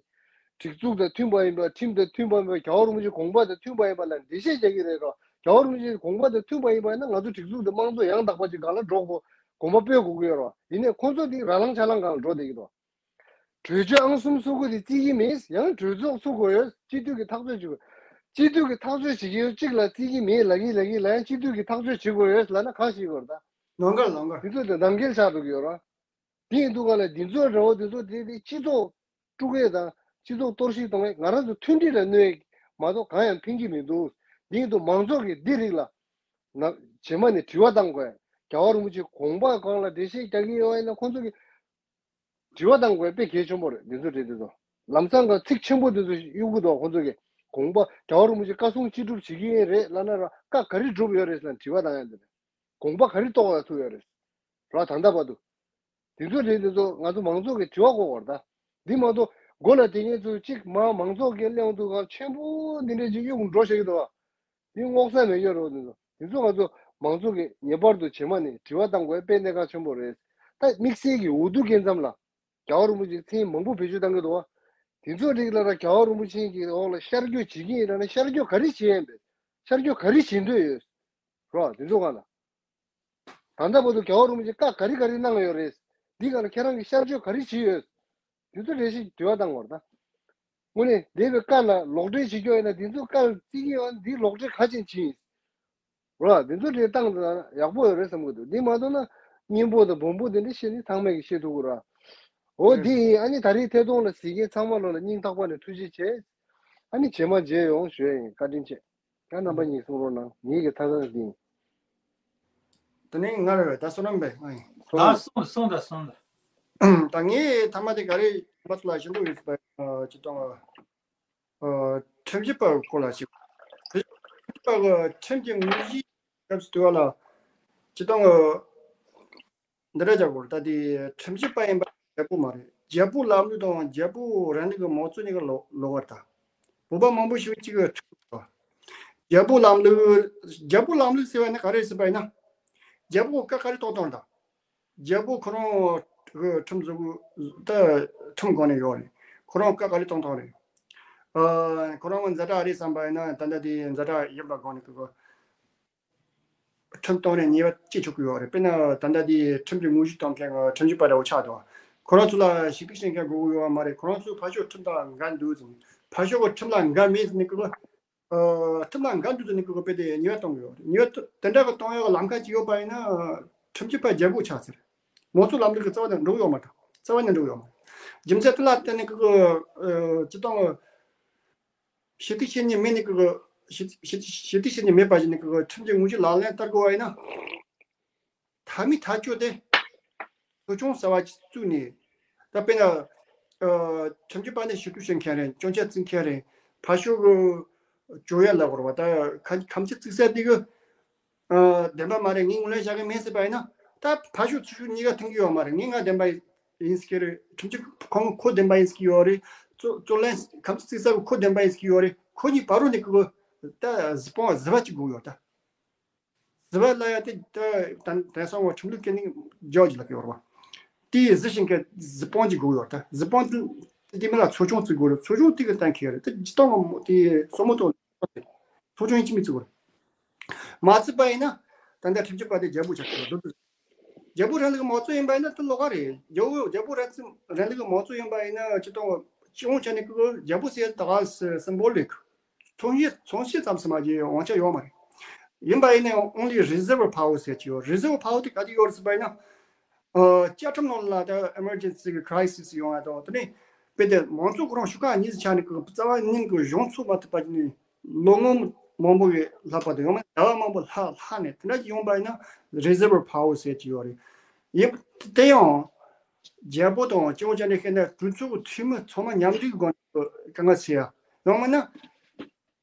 སྒྲིག་འཛུགས་དང་མཐུན་པ་ཡིན་པ། ཁྲིམས་དང་མཐུན་པ་ཡིན་པ། རྒྱལ་བ་རིན་པོ་ཆེའི་དགོངས་པ་དང་མཐུན་པ་ཡིན་པ་ལ་འགྲེལ་བཤད་རྒྱག་གི་རེད་རོ། རྒྱལ་བ་རིན་པོ་ཆེའི་དགོངས་པ་དང་མཐུན་པ་ཡིན་པ་ཡིན་ན་ང་ཚོ་སྒྲིག་འཛུགས་དང་དམངས་གཙོ་ཡང་དག་པ་ཅིག་སྒང་ལ་འགྲོ་དགོས་དགོངས་པ་སྤོ་དགོས་ཀྱི་ཡོད་རོ། ཡིན་ནའི་ཁོང་ཚོ་འདི་ར་ལང་ཆ་ལང་སྒང་ལ་འགྲོ་བསྡད་ཀྱི་འདུག་གྲོས་ཆོད་ཨང་གསུམ་སོ་དགུ་དེ་བརྩི་གི་མེད། ཡང་གྲོས་ཚོགས་ཚུགས་དགོས་ཡོད། སྤྱི་འཐུས་ཀྱི་ཐག་གཅོད་བྱེད་དགོས། སྤྱི་འཐུས་ཀྱི་ཐག་གཅོད་བྱེད་ཀྱི་ཡོད། གཅིག་ལ་བརྩི་གི་མེད་ལབ་གི་ལབ་གི་ལབ་ཡང་སྤྱི་འཐུས་ཀྱི་ཐག་གཅོད་བྱེད་དགོས་ཡོད་ལབ་ན་གང་ཞིག་དགོས་རེད་ད། ལོང་གར་ལོང་གར། དེ་ཚོ་དེ་ནང་འགལ་ཆགས་འགྲོ་གི་ཡོད་ར། དེ་ཡིན་དུས་ག་ལ་འདི་ཚོ་འདྲ་བོ་དེ་ཚོ་དེ་དེ་སྤྱི་ཚོགས་དཀྲུག་ཡས་དང་སྤྱི་ཚོགས་གཏོར་བཤིག་གཏོང་ཡས། ང་རང་ཚོ་མཐུན་སྒྲིལ་ལ་གནོད་ཡས་མ་གཏོགས་གང་ཡང་ཕན་གྱི་མི་འདུག་དེ་ཡིན་དུས་མང་ཚོགས་ཀྱིས་འདི་རིགས་ལ་ན་རྗེས་མ་ནས་དྲི་བ་བཏང་དགོས། རྒྱལ་བ་རིན་པོ་ཆེའི་དགོངས་པ་སྒང་ལ་འགྲེལ་བཤད་རྒྱག་གི་ཡོད་པ་ཡིན་ན་ཁོང་ཚོ་གིས་དྲི་བ་བཏང་དགོས་དཔེ་གལ་ཆེན་པོ་རེད། འདི་ཚོ་རེད། འདི་ཚོ་ལམ་སང་གི་ཚིག་ཆེན་པོ་འདི་ཚོ་གཡུག་གི་འདུག་ཁོང་ཚོ་གིས་དགོངས་པ་རྒྱལ་བ་རིན་པོ་ཆེ་བཀའ་གསུང་ཅི་སྒྲུབ་བྱེད་ཀྱི་ཡིན་རེད་ལབ་ན་ར། བཀའ་ག་རེ་སྒྲུབ་ཡོད་རེད་ཟེར་ན་དྲི་བ་བཏང་ཡ་འདི་རེད། དགོངས་པ་ག་རེ་རྟོགས་ཡ་ཐུབ་ཡོད་རེད་ར། ད་ལྟ་བར་དུ་འདི་ཚོ་རེད། འདི་ཚོ་ང་ཚོ་མང་ཚོགས་ཀྱི་དྲི་བ་དགོས་པ་རེད་ད། འདི་མ་གཏོགས་མགོ་ལ་དེ་ངེད་ཚོ་གཅིག་མ་མང་ཚོགས་ཀྱི་གླེང་འདུག་ག་ཆེན་པོ་འདི་འདྲས་ཅིག་གཡུག་འགྲོ་བྱེད་ཀྱི་འདུག་བ། དེ་སྔོག་ས་མེད་ཡོད་རོགས། དེ་ཚོ་དེ་ཚོ་ང་ཚོ་མང་ཚོགས་ཀྱིས་ངེས་པར་དུ་རྗེས་མ་ནས་དྲི་བ་བཏང་དགོས་དཔེ་གནད་འགག་ཆེན་པོ་རེད། ད་དམིགས་བསལ་གྱི་འོས་བསྡུ་སྐབས་མཚམས་ལ་རྒྱལ་བ་རིན་པོ་ཆེ་མཚན་མང་པོ་བེད་སྤྱོད་བཏང་གི་འདུག་བ། དེ་ཚོ་རིགས་ལ་ར་རྒྱལ་བ་རིན་པོ་ཆེ་གི་འོག་ལ་ཤར་བསྐྱོད་བྱེད་ཀྱི་ཡིན་ལབ་ན་ཤར་བསྐྱོད་ག་རེ་བྱེད་ཡིན་པས། ཤར་བསྐྱོད་ག་རེ་བྱེད་འདོད་ཡོད་རོགས། དེ་ཚོ་སྒང་ལ་ད་ལྟ་བར་དུ་རྒྱལ་བ་རིན་པོ་ཆེ་བཀའ་ག་རེ་ག་རེ་གནང་ཡོད་རེད། འདི་སྒང་ལ་ཁྱེད་རང་གིས་ཤར་བསྐྱོད་ག་རེ་བྱེད་ཡོད། དེ་ཚོ་རེ་ཞིག་དྲི་བ་བཏང་དགོས་རེད་ད། དངོས་གནས་འདས་པའི་བཀའ་ལ་ལོག་འགྲེལ་བྱེད་རྒྱུ་ཡིན་ན་འདི་ཚོ་བཀའ་བརྩི་གི་ཡོད། འདི་ལོག་འགྲེལ་ག་ཅན་བྱེད་ཡིན། རོ། འདི་ཚོ་འགྲེལ་བཏང་ན་ཡག་པོ་ཡོད་རེད་བསམ་གི་འདུག་འདི་མ་གཏོགས་ན་སྙན་པོ་དང་སྦོམ་པོ་འདི་འདྲ་བཤད་ནི་ཚང་མས་ཀྱི་བཤད་ཐུབ་གི་ར། འོ་འདི་ཡིན། ཨ་ནི་ད་རེས་ཐད་གཏོང་ལ་གཟིགས་མཁན་ཚང་མ་ལོ་ལ་སྙིང་ཐག་པ་ནས་ཐུགས་རྗེ་ཆེ། ཨ་ནི་རྗེས་མ་མཇལ་ཡོང་ཞུ་ཡ་ཡིན། བཀའ་དྲིན་ཆེ། ད་རྣམ་པ་གཉིས་གསུང་རོགས་གནང་། ངེད་ཀྱི་ཐ་ཚང་འདི་ཡིན། དེ་ནས་ང་རེད། ད་བསོད་ནམས་པས་ང་ཡིན། ད་སོང་སོང་ད་སོང་ད། ད་ངས་ཐ་མ་དེ་ག་རེ་མ་ཚོ་ལ་ཞུ་འདོད་ཡོད་པ་ཅི་དང་། ཁྲིམས་ཞིབ་པ་སྐོར་ལ་ཞིག་ཁྲིམས་ཞིབ་པ་གི་ཁྲིམས་ཀྱི་དངོས་གཞི་སྐབས་སུ་དུས་བ་ལ་ཅི་དང་། འདི་འདྲ་བྱ་དགོས་རེད། ད་དེ་ཁྲིམས་ཞིབ་པ་ཡིན་པ་རྒྱལ་པོ་མ་རེད། རྒྱལ་པོ་ལམ་ལུགས་དང་རྒྱལ་པོ་རིང་ལུགས་ཀྱི་མང་གཙོ་གཉིས་ཀ་ལོག་ལོག་པ་རེད་ད། བོད་པ་མང་པོ་ཞིག་གཅིག་གི་ཁྲིམས་རྒྱལ་པོ་ལམ་ལུགས། རྒྱལ་པོ་ལམ་ལུགས་ཟེར་བ་ནི་ག་རེ་ཟེར་བ་ཡིན་ན། རྒྱལ་པོ་བཀའ་ག་རེ་གཏོང་གཏོང་རེད་ད། རྒྱལ་པོ་ཁོ་རང་གི་ཁྲིམས་བཟོ་གི་ད་ཁྲིམས་སྒང་ནས་ཡོད་རེད། ཁོ་རང་བཀའ་ག་རེ་གཏོང་གཏོང་རེད། ཨ་ཁོ་རང་གི་ཛ་དྲག་རེད་བསམ་པ་ཡིན་ན་ད་ལྟ་དེ་ཛ་དྲག་ཡིན་པ་སྒང་ནས་ཁོ་ཁྲིམས་གཏོང་ནས་ཉེས་པ་སྐྱེ་ཆོག་གི་ཡོད་རེད། དཔེར་ན་ད་ལྟ་དེ་ཁྲིམས་ཀྱི་དངོས་གཞི་གཏོང་མཁན་གྱི་ཁྲིམས་ཞིབ་པ་འདྲ་བོ་ཆགས་འདུག་ཁོ་རང་ཚོ་ལ་ཞུ་གཏུག་བྱེད་མཁན་དགོས་ཀྱི་ཡོད་པ་མ་རེད། ཁོ་རང་ཚོ་ཕར་ཕྱོགས་ཁྲིམས་དང་འགལ་འདུག་ཟེར་ནས། ཕར་ཕྱོགས་ཀྱི་ཁྲིམས་ལ་འགལ་མེད་ཟེར་ནས་ཁོ་ཁྲིམས་ལ་འགལ་འདུག་ཟེར་ནས་ཁོ་དཔེ་དེ་ཉེས་པ་གཏོང་གི་ཡོད་རེད། ཉེས་པ་དེ་འདྲ་གི་གཏོང་ཡག་ལམ་ཁ་ཅིག་ཡོད་པ་ཡིན་ན་ཁྲིམས་ཞིབ་པ་རྒྱལ་པོ་ཆགས་ཟེར། མང་གཙོ་ལམ་ལུགས་ཀྱི་རྩ་བ་ནས་འགྲོ་གི་ཡོད་མ་རེད། རྩ་བ་ནས་འགྲོ་གི་ཡོད་མ་རེད། རྒྱུ་མཚན་དེ་ལ་བརྟེན་ནས་ཁོ་ཁོ་སྤྱི་བཏང་ཞུ་གཏུག་བྱེད་མཁན་མེད་ནས་ཁོ་ཞུ་ཞུ་ཞུ་གཏུག་བྱེད་མཁན་མེད་པ་ཞིག་ནས་ཁོ་ཁྲིམས་ཀྱི་དངོས་གཞི་ལག་ལེན་བསྟར་དགོས་པ་ཡིན་ན། མཐའ་མའི་ཐག་གཅོད་དེ། ཚོགས་ཆུང་གསར་བ་ཅིག་བཙུགས་ནས། ད་དཔེར་ན། ཨ་ཁྲིམས་ཞིབ་པ་ནས་ཞུ་གཏུག་བྱེད་མཁན་རེད། སྐྱོན་ཆ་བརྩི་མཁན་རེད། ཕར་ཕྱོགས་ཀྱི་གཅོད་ཡ་ལ་གོ་ར་བ་ད་ཁ་ཁམས་ཆ་བརྩི་ས་དེ་གི་ ཨ། བདེན་པ་མ་རེད། ངས་ངོས་ལེན་བྱ་གི་མིན་ཟེར་པ་ཡིན་ན། ད་ཕར་ཕྱོགས་ཚུར་ཕྱོགས་གཉིས་ཀ་མཐུན་གྱི་ཡོད་མ་རེད། ངས་ང་བདེན་པ་ཡིན་ཟེར་གྱི་རེད། ཁྲིམས་གཅོད་ཁང་ཁོ་བདེན་པ་ཡིན་ཟེར་གྱི་ཡོད་རེད། རྩོད་རྩོད་ལེན་ཁམས་གཅིག་ས་ཁོ་བདེན་པ་ཡིན་ཟེར་གྱི་ཡོད་རེད། ཁོ་གཉིས་བར་རོ་ནས་ཀི་གོ་ད་གཟི་སྤོང་གཟི་བ་གཅིག་དགོས་ཡོད་ད། གཟི་བ་ལ་ཡ་དེ་ད་དེང་སང་བ་ཁྲིམས་ལུགས་ཀྱི་ནི་ཇོ་ཇི་ལ་ཀི་ཡོད་རེད་བ། དེ་གཟི་བྱིན་གྱི་གཟི་སྤོང་གཅིག་དགོས་ཡོད་ད། གཟི་སྤོང་དེ་དེ་མི་ལ་ཚོ་ཆུང་བརྩི་དགོས་རེད། ཚོ་ཆུང་དེ་གི་གཏན་འཁེལ་རེད། དེ་ཇི་ལྟ་བ་དེ་སོ་མོ་དང་ཚོ་ཆུང་ཡིན་གཅིག་མི་བརྩི་དགོས་རེད། མ་བརྩིས་པ་ཡིན་ན་ད་ལྟ་ཁྲིམས་གཅོད་པ་དེ་རྒྱལ་པོ་ཆགས་ཀྱི་ཡོད་འདུག་རྒྱལ་པོ་རིང་ལུགས་མང་གཙོ་ཡིན་པ་ཡིན་ན་དེ་ལོགས་ཀ་རེད། རྒྱལ་པོ་རྒྱལ་པོ་རིང་ལུགས་རིང་ལུགས་མང་གཙོ་ཡིན་པ་ཡིན་ན་ཅི་ལྟ་བ་ཅི་འོང་ཆ་ནས་ཀི་རྒྱལ་པོ་ཟེར་ད་ག་སི་སིམ་བོ་ལིག་མཚོན་བྱེད་མཚོན་བྱེད་ཙམ་ཞིག་མ་གྱི་དབང་ཆ་ཡོད་མ་རེད། ཡིན་པ་ཡིན་ནའང་only reserve power ཟེར་གྱི་ཡོད། Reserve power དེ་ག་དེ་ཡོད་རེད་ཟེར་པ་ཡིན་ན། ཨ། བཅའ་ཁྲིམས་ནང་ལ་ད་emergency གི་crisis ཡོང་ཡ་དང་དེ་ནས་དཔེ་དེ་མང་གཙོ་ཁོ་རང་ཤུགས་ཁག་གཉིས་སུ་ཆགས་ནས་ཀི་རྩ་བ་ཉིད་ཀྱི་གཞུང་ཚུགས་མ་ཐུབ་པ་ནས་ལོ་ངོ་མང་པོ་གི་ལྷག་པ་དང་ཡང་ན་ཟླ་བ་མང་པོ་ལྷག་ལྷག་ནས་དེ་འདྲ་ཅིག་ཡོང་པ་ཡིན་ན་reserve power ཟེར་གྱི་ཡོད་རེད། ཡིན་དེ་ཡང་རྒྱལ་པོ་དང་སྤྱི་བོ་ཅན་ནས་བཤད་ན་གྲོས་ཚོགས་ཀྱི་འཐུས་མི་ཚང་མ་མཉམ་འབྲེལ་གྱི་སྒོ་ནས་དཀའ་ངལ་སེལ་ཡ། ཡང་མིན་ན་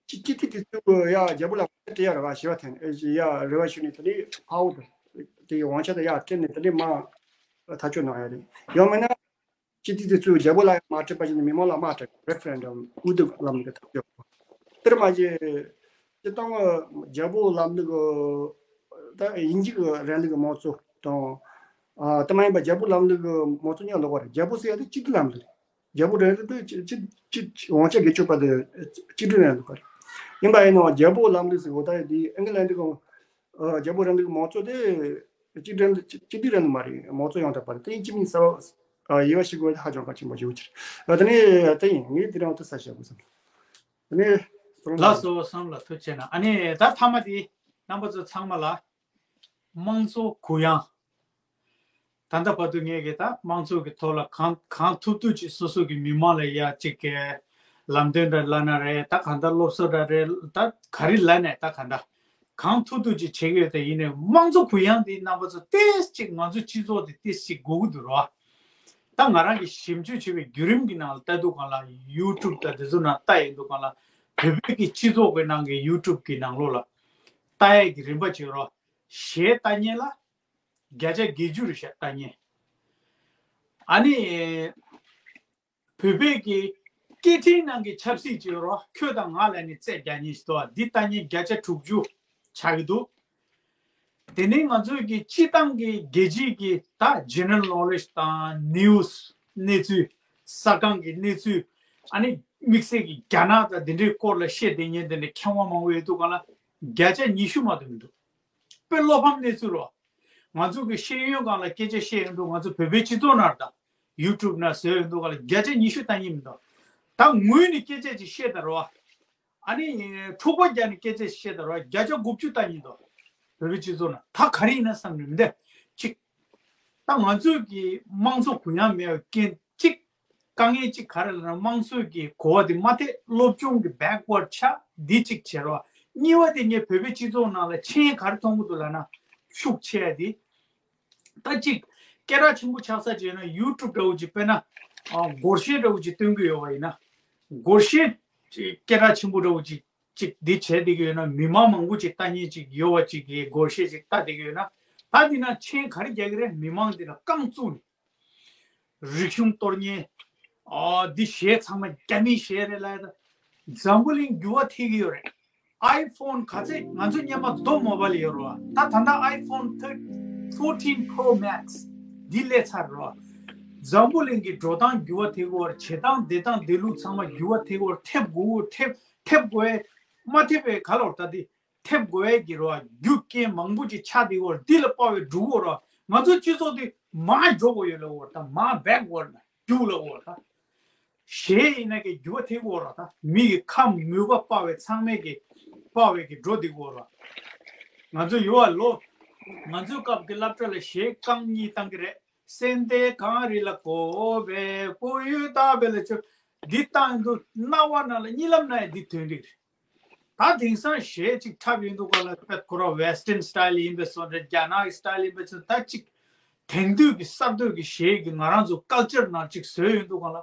སྤྱི་སྤྱི་འཐུས་དེ་ཚོས་ཡ་རྒྱལ་པོ་ལ་དབང་ཆ་སྤྲད་ཡ་རེ་བ་ཞེ་བ་འཐེན་ཡ་རེ་བ་ཞུས་ནས་དེ་ནས་power དེ་དབང་ཆ་དེ་ཡ་སྤྲད་ནས་དེ་ནས་མར་ཐག་གཅོད་གནང་ཡ་རེད། ཡང་མིན་ན། སྤྱི་འཐུས་དེ་ཚོས་རྒྱལ་པོ་ལ་མ་སྤྲད་པ་བཞིན་མི་མང་ལ་དམག་སྤྲད། Referendum དབུ་སྡུད་ལམ་ལུགས་ཐག་གཅོད། དེར་མ་ཟད་སྤྱིར་བཏང་རྒྱལ་པོ་ལམ་ལུགས་ད་དབྱིན་ཇི་གི་རིང་ལུགས་མང་གཙོ་དང་། ཨ། དེ་མ་ཡིན་པ་རྒྱལ་པོ་ལམ་ལུགས་མང་གཙོ་གཉིས་ལོགས་པ་རེད། རྒྱལ་པོ་ཟེར་ཡ་དེ་སྤྱི་འཐུས་ལམ་ལུགས་རེད། རྒྱལ་པོ་རིང་ལུགས་དེ་སྤྱི་སྤྱི་སྤྱི་དབང་ཆ་སྒེར་གཅོད་པ་དེ་སྤྱི་འཐུས་རིང་ལུགས་པ་རེད། ཡིན་པ་ཡིན་ནའང་རྒྱལ་པོ་ལམ་ལུགས་ཟེར་གོ་ད་ཡ་དེ་ཨིང་ལན་གྱི་ཨ། རྒྱལ་པོ་རིང་ལུགས་མང་གཙོ་དེ་སྤྱི་འཐུས་རིང་ལུགས་སྤྱི་སྤྱི་འཐུས་རིང་ལུགས་མ་རེད། མང་གཙོ་ཡང་དག་པ་རེད། དེ་ཡིན་གཅིག་མིན་གསལ་བ། ཨ། དབྱེ་བ་ཕྱེ་དགོས་ཧ་ཅང་གལ་ཆེན་པོ་ཞིག་ཡོད་ཕྱིར། ཨ། དེ་ནས་དེ་ཡིན། ངས་དེ་རིང་དེ་ས་བཞག་དགོས་བསམ། དེ་ནས་ལགས་སོ། བསམ་ལ་ཐུགས་རྗེ་གནང་། ཨ་ནི་ད་མཐའ་མ་དེ་རྣམ་པ་ཚོ་ཚང་མ་ལ་དམངས་གཙོ་གུ་ཡངས། ད་ལྟ་བར་དུ་ངས་ཀྱི་ད་དམངས་གཙོ་གི་ཐོག་ལ་གང་གང་ཐུབ་ཐུབ་ཅིག་སོ་སོ་གི་མི་མང་ལ་ཡ་གཅིག་གི་ལམ་སྟོན་འདྲ་ལབ་ན་རེད། ད་གང་ལྟར་སློབ་གསོ་འདྲ་རེད། ད་ག་རེ་ལབ་ནས་ད་གང་ལྟར་གང་ཐུབ་ཐུབ་ཅིག་བྱེད་ཀྱི་ཡོད། དེ་ཡིན་ནའི་དམངས་གཙོ་གུ་ཡངས་དེ་རྣམ་པ་ཚོ་ཏོག་ཙམ་ཅིག་ང་ཚོ་སྤྱི་ཚོགས་དེ་ཏོག་ཙམ་ཅིག་སྒུག་གི་འདུག་རོ། ད་ང་རང་གིས་ཞིབ་འཇུག་བྱས་པའི་བརྒྱུད་རིམ་གྱི་ནང་ལ་ལྟ་དུས་སྒང་ལ་YouTube དང་དེ་ཚོ་ནང་ལྟ་ཡོང་དུས་སྒང་ལ་བོད་པའི་གི་སྤྱི་ཚོགས་ཀྱི་ནང་གི་YouTube གི་ནང་ལོགས་ལ་ལྟ་ཡས་ཀྱི་རིམ་པ་བྱེད་རོགས། གཞས་ལྟ་མཁན་ལ་བརྒྱ་ཆ་བརྒྱད་ཅུ་རེད་ཤག་ལྟ་མཁན། ཨ་ནི་བོད་པའི་གི་སྐད་འཕྲིན་ནང་གི་ཆབ་སྲིད་བྱེད་རོགས། ཁྱོད་དང་ང་ལ་ནི་རྩེད་རྒྱག་མཁན་ཞིག་འདུག་འདི་ལྟ་མཁན་བརྒྱ་ཆ་དྲུག་ཅུ་ཆགས་ཀྱི་འདུག་དེ་ནས་ང་ཚོའི་གི་སྤྱི་བཏང་གི་རྒྱལ་སྤྱིའི་གི་ད་general knowledge དང་news གནས་ཚུལ། གསར་ཁང་གི་གནས་ཚུལ། ཨ་ནི་དམིགས་བསལ་གྱི་རྒྱ་ནག་དང་དེ་འདྲའི་སྐོར་ལ་བཤད་བསྡད་མཁན་དེ་འདྲའི་མཁས་དབང་མང་པོ་ཡོད་དུས་སྒང་ལ་བརྒྱ་ཆ་ཉི་ཤུ་མ་གཏོགས་མི་འདུག་དཔེ་བློ་ཕམ་གནས་ཚུལ་རོ། ང་ཚོ་གི་ཤེས་ཡོན་སྒང་ལ་སྐད་ཆ་བཤད་ཡོང་དུས་ང་ཚོ་བོད་པའི་སྤྱི་ཚོགས་ནང་དང་YouTube ནང་བཟོས་ཡོང་དུས་སྒང་ལ་བརྒྱ་ཆ་ཉི་ཤུ་ལྟ་མཁན་མི་འདུག་ད་ངོས་ནས་སྐད་ཆ་ཅིག་བཤད་ད་རོ། ཨ་ནི་འཁྲུག་པ་རྒྱག་ནས་སྐད་ཆ་བཤད་ད་རོ། བརྒྱ་ཆ་དགུ་བཅུ་ལྟ་མཁན་འདུག་བོད་པའི་སྤྱི་ཚོགས་ནང་ད་ག་རེ་ཡིན་ན་བསམ་ནས་མི་འདུག་གཅིག་ད་ང་ཚོས་ཀྱི་དམངས་གཙོ་གུ་ཡངས་མེད་པའི་རྐྱེན་གཅིག་དཀའ་ངལ་གཅིག་ག་རེ་ལབ་ན་དམངས་གཙོའི་གི་གོ་བ་དེ་མ་ཐེབས། སློབ་སྦྱོང་གི་backward ཆགས། འདི་གཅིག་བྱེད་རོགས། གཉིས་པ་དེ་ངས་བོད་པའི་སྤྱི་ཚོགས་ནང་ལ་མཆན་ག་རེ་མཐོང་གི་འདུག་ལབ་ན་ཤུགས་ཆེ་ཡ་དེ། ད་གཅིག་སྐད་གྲགས་ཆེན་པོ་ཆགས་ས་བྱས་ན་YouTube འདྲ་བོ་ཅིག་དཔེར་ན་ཨ་སྒོར་གཞས་འདྲ་བོ་ཅིག་སྟོན་གི་ཡོད་པ་ཡིན་ན། སྒོར་གཞས་ཅིག་སྐད་གྲགས་ཆེན་པོ་འདྲ་བོ་ཅིག་ཅིག་འདི་བྱས་བསྡད་ཀྱི་ཡོད་ན། མི་མང་མང་པོ་ཅིག་ལྟ་མཁན་ཅིག་ཡོད་པ་ཅིག་གིས་སྒོར་གཞས་ཅིག་ལྟ་བསྡད་ཀྱི་ཡོད་ན། ད་འདི་ན་མཆན་ག་རེ་རྒྱག་གི་རེད། མི་མང་འདི་ལ་རྐང་བཙུགས་ནས་རིག་གཞུང་གཏོར་མཁན། ཨ་འདི་གཞས་ཚང་མ་རྒྱ་མིའི་གཞས་རེད་ལབ་ཡ། ད་འཛམ་བུ་གླིང་འགྱུར་བ་ཐེབས་ཀྱི་ཡོད་རེད། iPhone ག་ཚད། ང་ཚོ་སྔོན་མ་རྡོ་མོ་བལ་ཡོད་རེད་བ། ད་ད་ལྟ་iPhone thir- fourteen Pro Max འདི་སླེབས་ཚར་རེད་བ། འཛམ་བུ་གླིང་གི་འགྲོ་སྟངས་འགྱུར་བ་ཐེབས་ཀྱི་ཡོད་རེད། བྱེད་སྟངས་བསྡད་སྟངས་བསྡད་ལུགས་ཚང་མ་འགྱུར་བ་ཐེབས་ཀྱི་ཡོད་རེད། ཐེབས་དགོས། ཐེབས་ཐེབས་དགོས། མ་ཐེབས་པའི་ག་ལོར་ད་འདི་ཐེབས་དགོས་ཡས་ཀྱི་རོ། རྒྱུ་རྐྱེན་མང་པོ་ཅིག་ཆགས་བསྡད་ཡོད་རེད། འདི་ལ་དཔག་པའི་འགྲོ་གི་ཡོད་རེད། ང་ཚོ་སྤྱི་ཚོགས་འདི་མར་འགྲོ་དགོས་ཡོད་ལབ་ཡོད་རེད། ད་མར་backward ལ་རྒྱུགས་ལབ་ཡོད་རེད། ད་གཞས་ཡིན་ན་ཀྱི་འགྱུར་བ་ཐེབས་ཡོད་རེད། ད་མི་གི་ཁམས་མོས་པ་དཔག་པའི་ཚང་མས་ཀྱི་དཔག་པའི་ཀྱི་འགྲོ་བསྡད་ཡོད་རེད། ང་ཚོ་ཡོད་ལོ། ང་ཚོའི་སྐབས་ཀྱི་སློབ་གྲྭ་ལ་གཞས་རྐང་གཉིས་བཏང་གི་རེད། སེམས་གཏད་གངས་རི་ལ་བསྐོར་བའི་སྤོ་ཡུལ་ལྟ་བུ་ལ་ཆོ། འདི་བཏང་དུས་རྣ་བ་ནང་ལ་གཉིད་ལམ་ན་ཡང་འདི་ཐོན་གི་རེད། ད་དེང་སང་གཞས་ཅིག་འཁྲབ་ཡོང་དུས་སྒང་ལ་ཁོ་རང་Western style ཡིན་པའི་བཟོ་འདྲ། རྒྱ་ནག་གི་style ཡིན་པའི་བཟོ། ད་ཅིག་དེང་དུས་ཀྱི་གསར་གཏོད་ཀྱི་གཞས་ཀྱི་ང་རང་ཚོ་culture ནང་ཅིག་བཟོས་ཡོང་དུས་སྒང་ལ།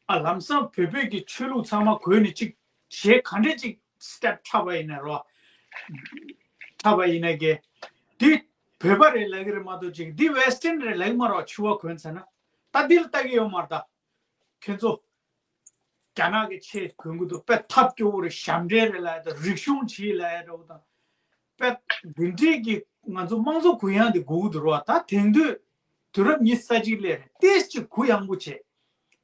ཨ་ལམ་སང་བོད་པའི་གི་ཆོས་ལུགས་ཚང་མ་གོས་ནས་ཅིག་གཞས་ག་འདྲས་ཅིག་step འཁྲབ་པ་ཡིན་ན་རོ། ཐབས་པ་ཡིན་ན་གི། འདི་བོད་པ་རེད་ལབ་ཀྱི་རེད་མ་གཏོགས་ཅིག་འདི་Western་རེད་ལབ་ཀྱི་མ་རེད་བ། ཕྱུ་པ་གོན་ཚར་ན་ད་འདི་ལ་ལྟ་གི་ཡོད་མ་རེད་ད། ཁྱེད་ཚོ། རྒྱ་ནག་གི་ཆས་གོན་གི་འདུག་དཔེ་ཐབས་སྐྱོ་བོ་རེད། ཞབས་འདྲེན་རེད་ལབ་ཡ་དང་རིག་གཞུང་བྱེད་ལབ་ཡ་འདྲ་བོ་དང་། དཔེ་འདི་འདྲས་ཀྱི་ང་ཚོ་དམངས་གཙོ་གུ་ཡངས་དེ་དགོས་ཀྱི་འདུག་རོ། ད་དེང་དུས་དུས་རབས་ཉི་ཤུ་རྩ་གཅིག་སླེབས་རེད། ཏོག་ཙམ་གུ་ཡངས་པོ་བྱས།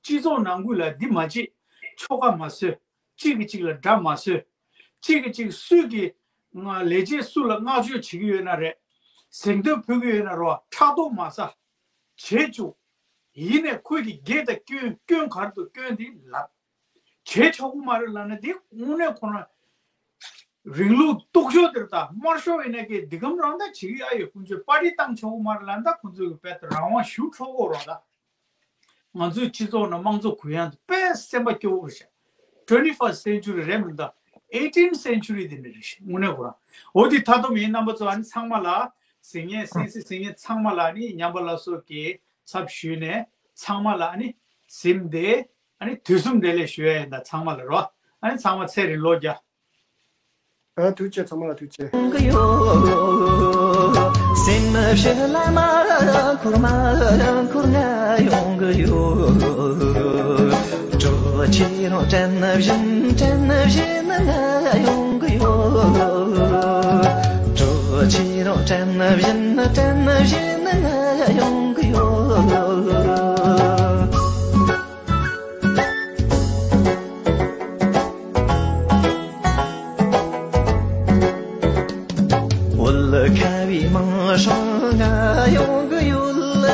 སྤྱི་ཚོགས་ནང་ཁུལ་ལ་འདི་མ་བྱེད། ཆོལ་ཁ་མ་བཟོས། གཅིག་གིས་གཅིག་ལ་དགྲ་མ་བཟོས། གཅིག་གིས་གཅིག་སུས་ཀྱིས་ང་ལས་བྱེད་སུ་ལ་བསྔགས་བརྗོད་བྱེད་ཀྱི་ཡོད་ན་རེད། གཟེངས་བསྟོད་ཕུལ་གྱི་ཡོད་ན་རོ། ཕྲག་དོག་མ་ཟ། བྱེད་བཅུག་ཡིན་ནས་ཁོས་ཀྱི་སྒེར་དང་སྐྱོན་སྐྱོན་ག་རེ་འདུག་སྐྱོན་དེ་ལབ། བྱེད་ཆོག་གི་མ་རེད་ལབ་ན་དེ་དངོས་གནས་ཁོ་རང་རིང་ལུགས་སྟོབས་ཤོར་དེར་ད་དམར་ཤོག་ཡིན་ན་ཀྱི་འདི་གམ་རང་ད་བྱེད་ཀྱི་ཨ་ཡོད། ཁོང་ཚོས་པར་ཊི་བཏང་ཆོག་གི་མ་རེད་ལབ་ན་ད་ཁོང་ཚོས་ཀྱི་དཔེ་ད་རང་དབང་ཞུ་ཆོག་གོ་རོགས་ད། ང་ཚོའི་སྤྱི་ཚོགས་ནང་དམངས་གཙོ་གུ་ཡངས་དེ་དཔེ་སེམས་པ་སྐྱོ་བོ་རེད་ཤག twenty first century་རེད་མི་འདུག eighteenth century་དེ་འདྲ་རེད་ཤག་དངོས་གནས་ཁོ་རང་། འོ་དེ་མཐའ་སྡོམ་ཡིན། རྣམ་པ་ཚོ་ཨ་ནི་ཚང་མ་ལ་གཟིགས་མཁན་གསན་གཟིགས་གཟིགས་མཁན་ཚང་མ་ལ་ཨ་ནི་ཉམས་པ་སླར་གསོ་གི་ཚབ་ཞུས་ནས་ཚང་མ་ལ་ཨ་ནི་གཟིམ་སྟེ་ཨ་ནི་དུས་གསུམ་བདེ་ལེགས་ཞུ་ཡ་ཡིན། ད་ཚང་མ་ལ་རོ། ཨ་ནི་ཚང་མ་ཚེ་རིང་ལོ་བརྒྱ། ཨ་ཐུགས་རྗེ་ཆེ། ཚང་མ་ལ་ཐུགས་རྗེ་ཆེ། སེམས་ཞི་ལ་མ་འཁོར་མ་འཁོར་ང་ཡོང་གི་ཡོད། གྲོགས་ཁྱེད་རང་དྲན་བཞིན་དྲན་བཞིན་ང་ཡོང་གི་ཡོད། གྲོགས་ཁྱེད་རང་དྲན་བཞིན་དྲན་བཞིན་ང་ཡོང་གི་ཡོད། བོད་ཁ་བའི་མིང་སྲིང་ང་ཡོང་གི་ཡོད།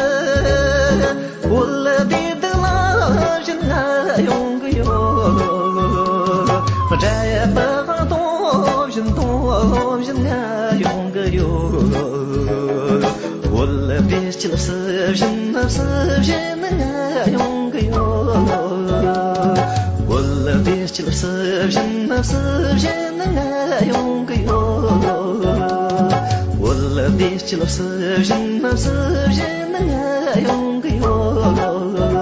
བོད་བདེ་སྡུག་ལ་བཞིན་ང་ཡོང་གི་ཡོད། དགྲ་ཡ་པ་དོ་བཞིན་དོ་བཞིན་ང་ཡོང་གི་ཡོད། བོད་བདེ་སྐྱིད་སུ་བཞིན་སུ་བཞིན་ང་ཡོང་གི་ཡོད། བོད་བདེ་སྐྱིད་སུ་བཞིན་སུ་བཞིན་ང་ཡོང་གི་ཡོད། བོད་བདེ་སྐྱིད་སུ་བཞིན་སུ་བཞིན་ང་ཡོང་གི་ཡོད།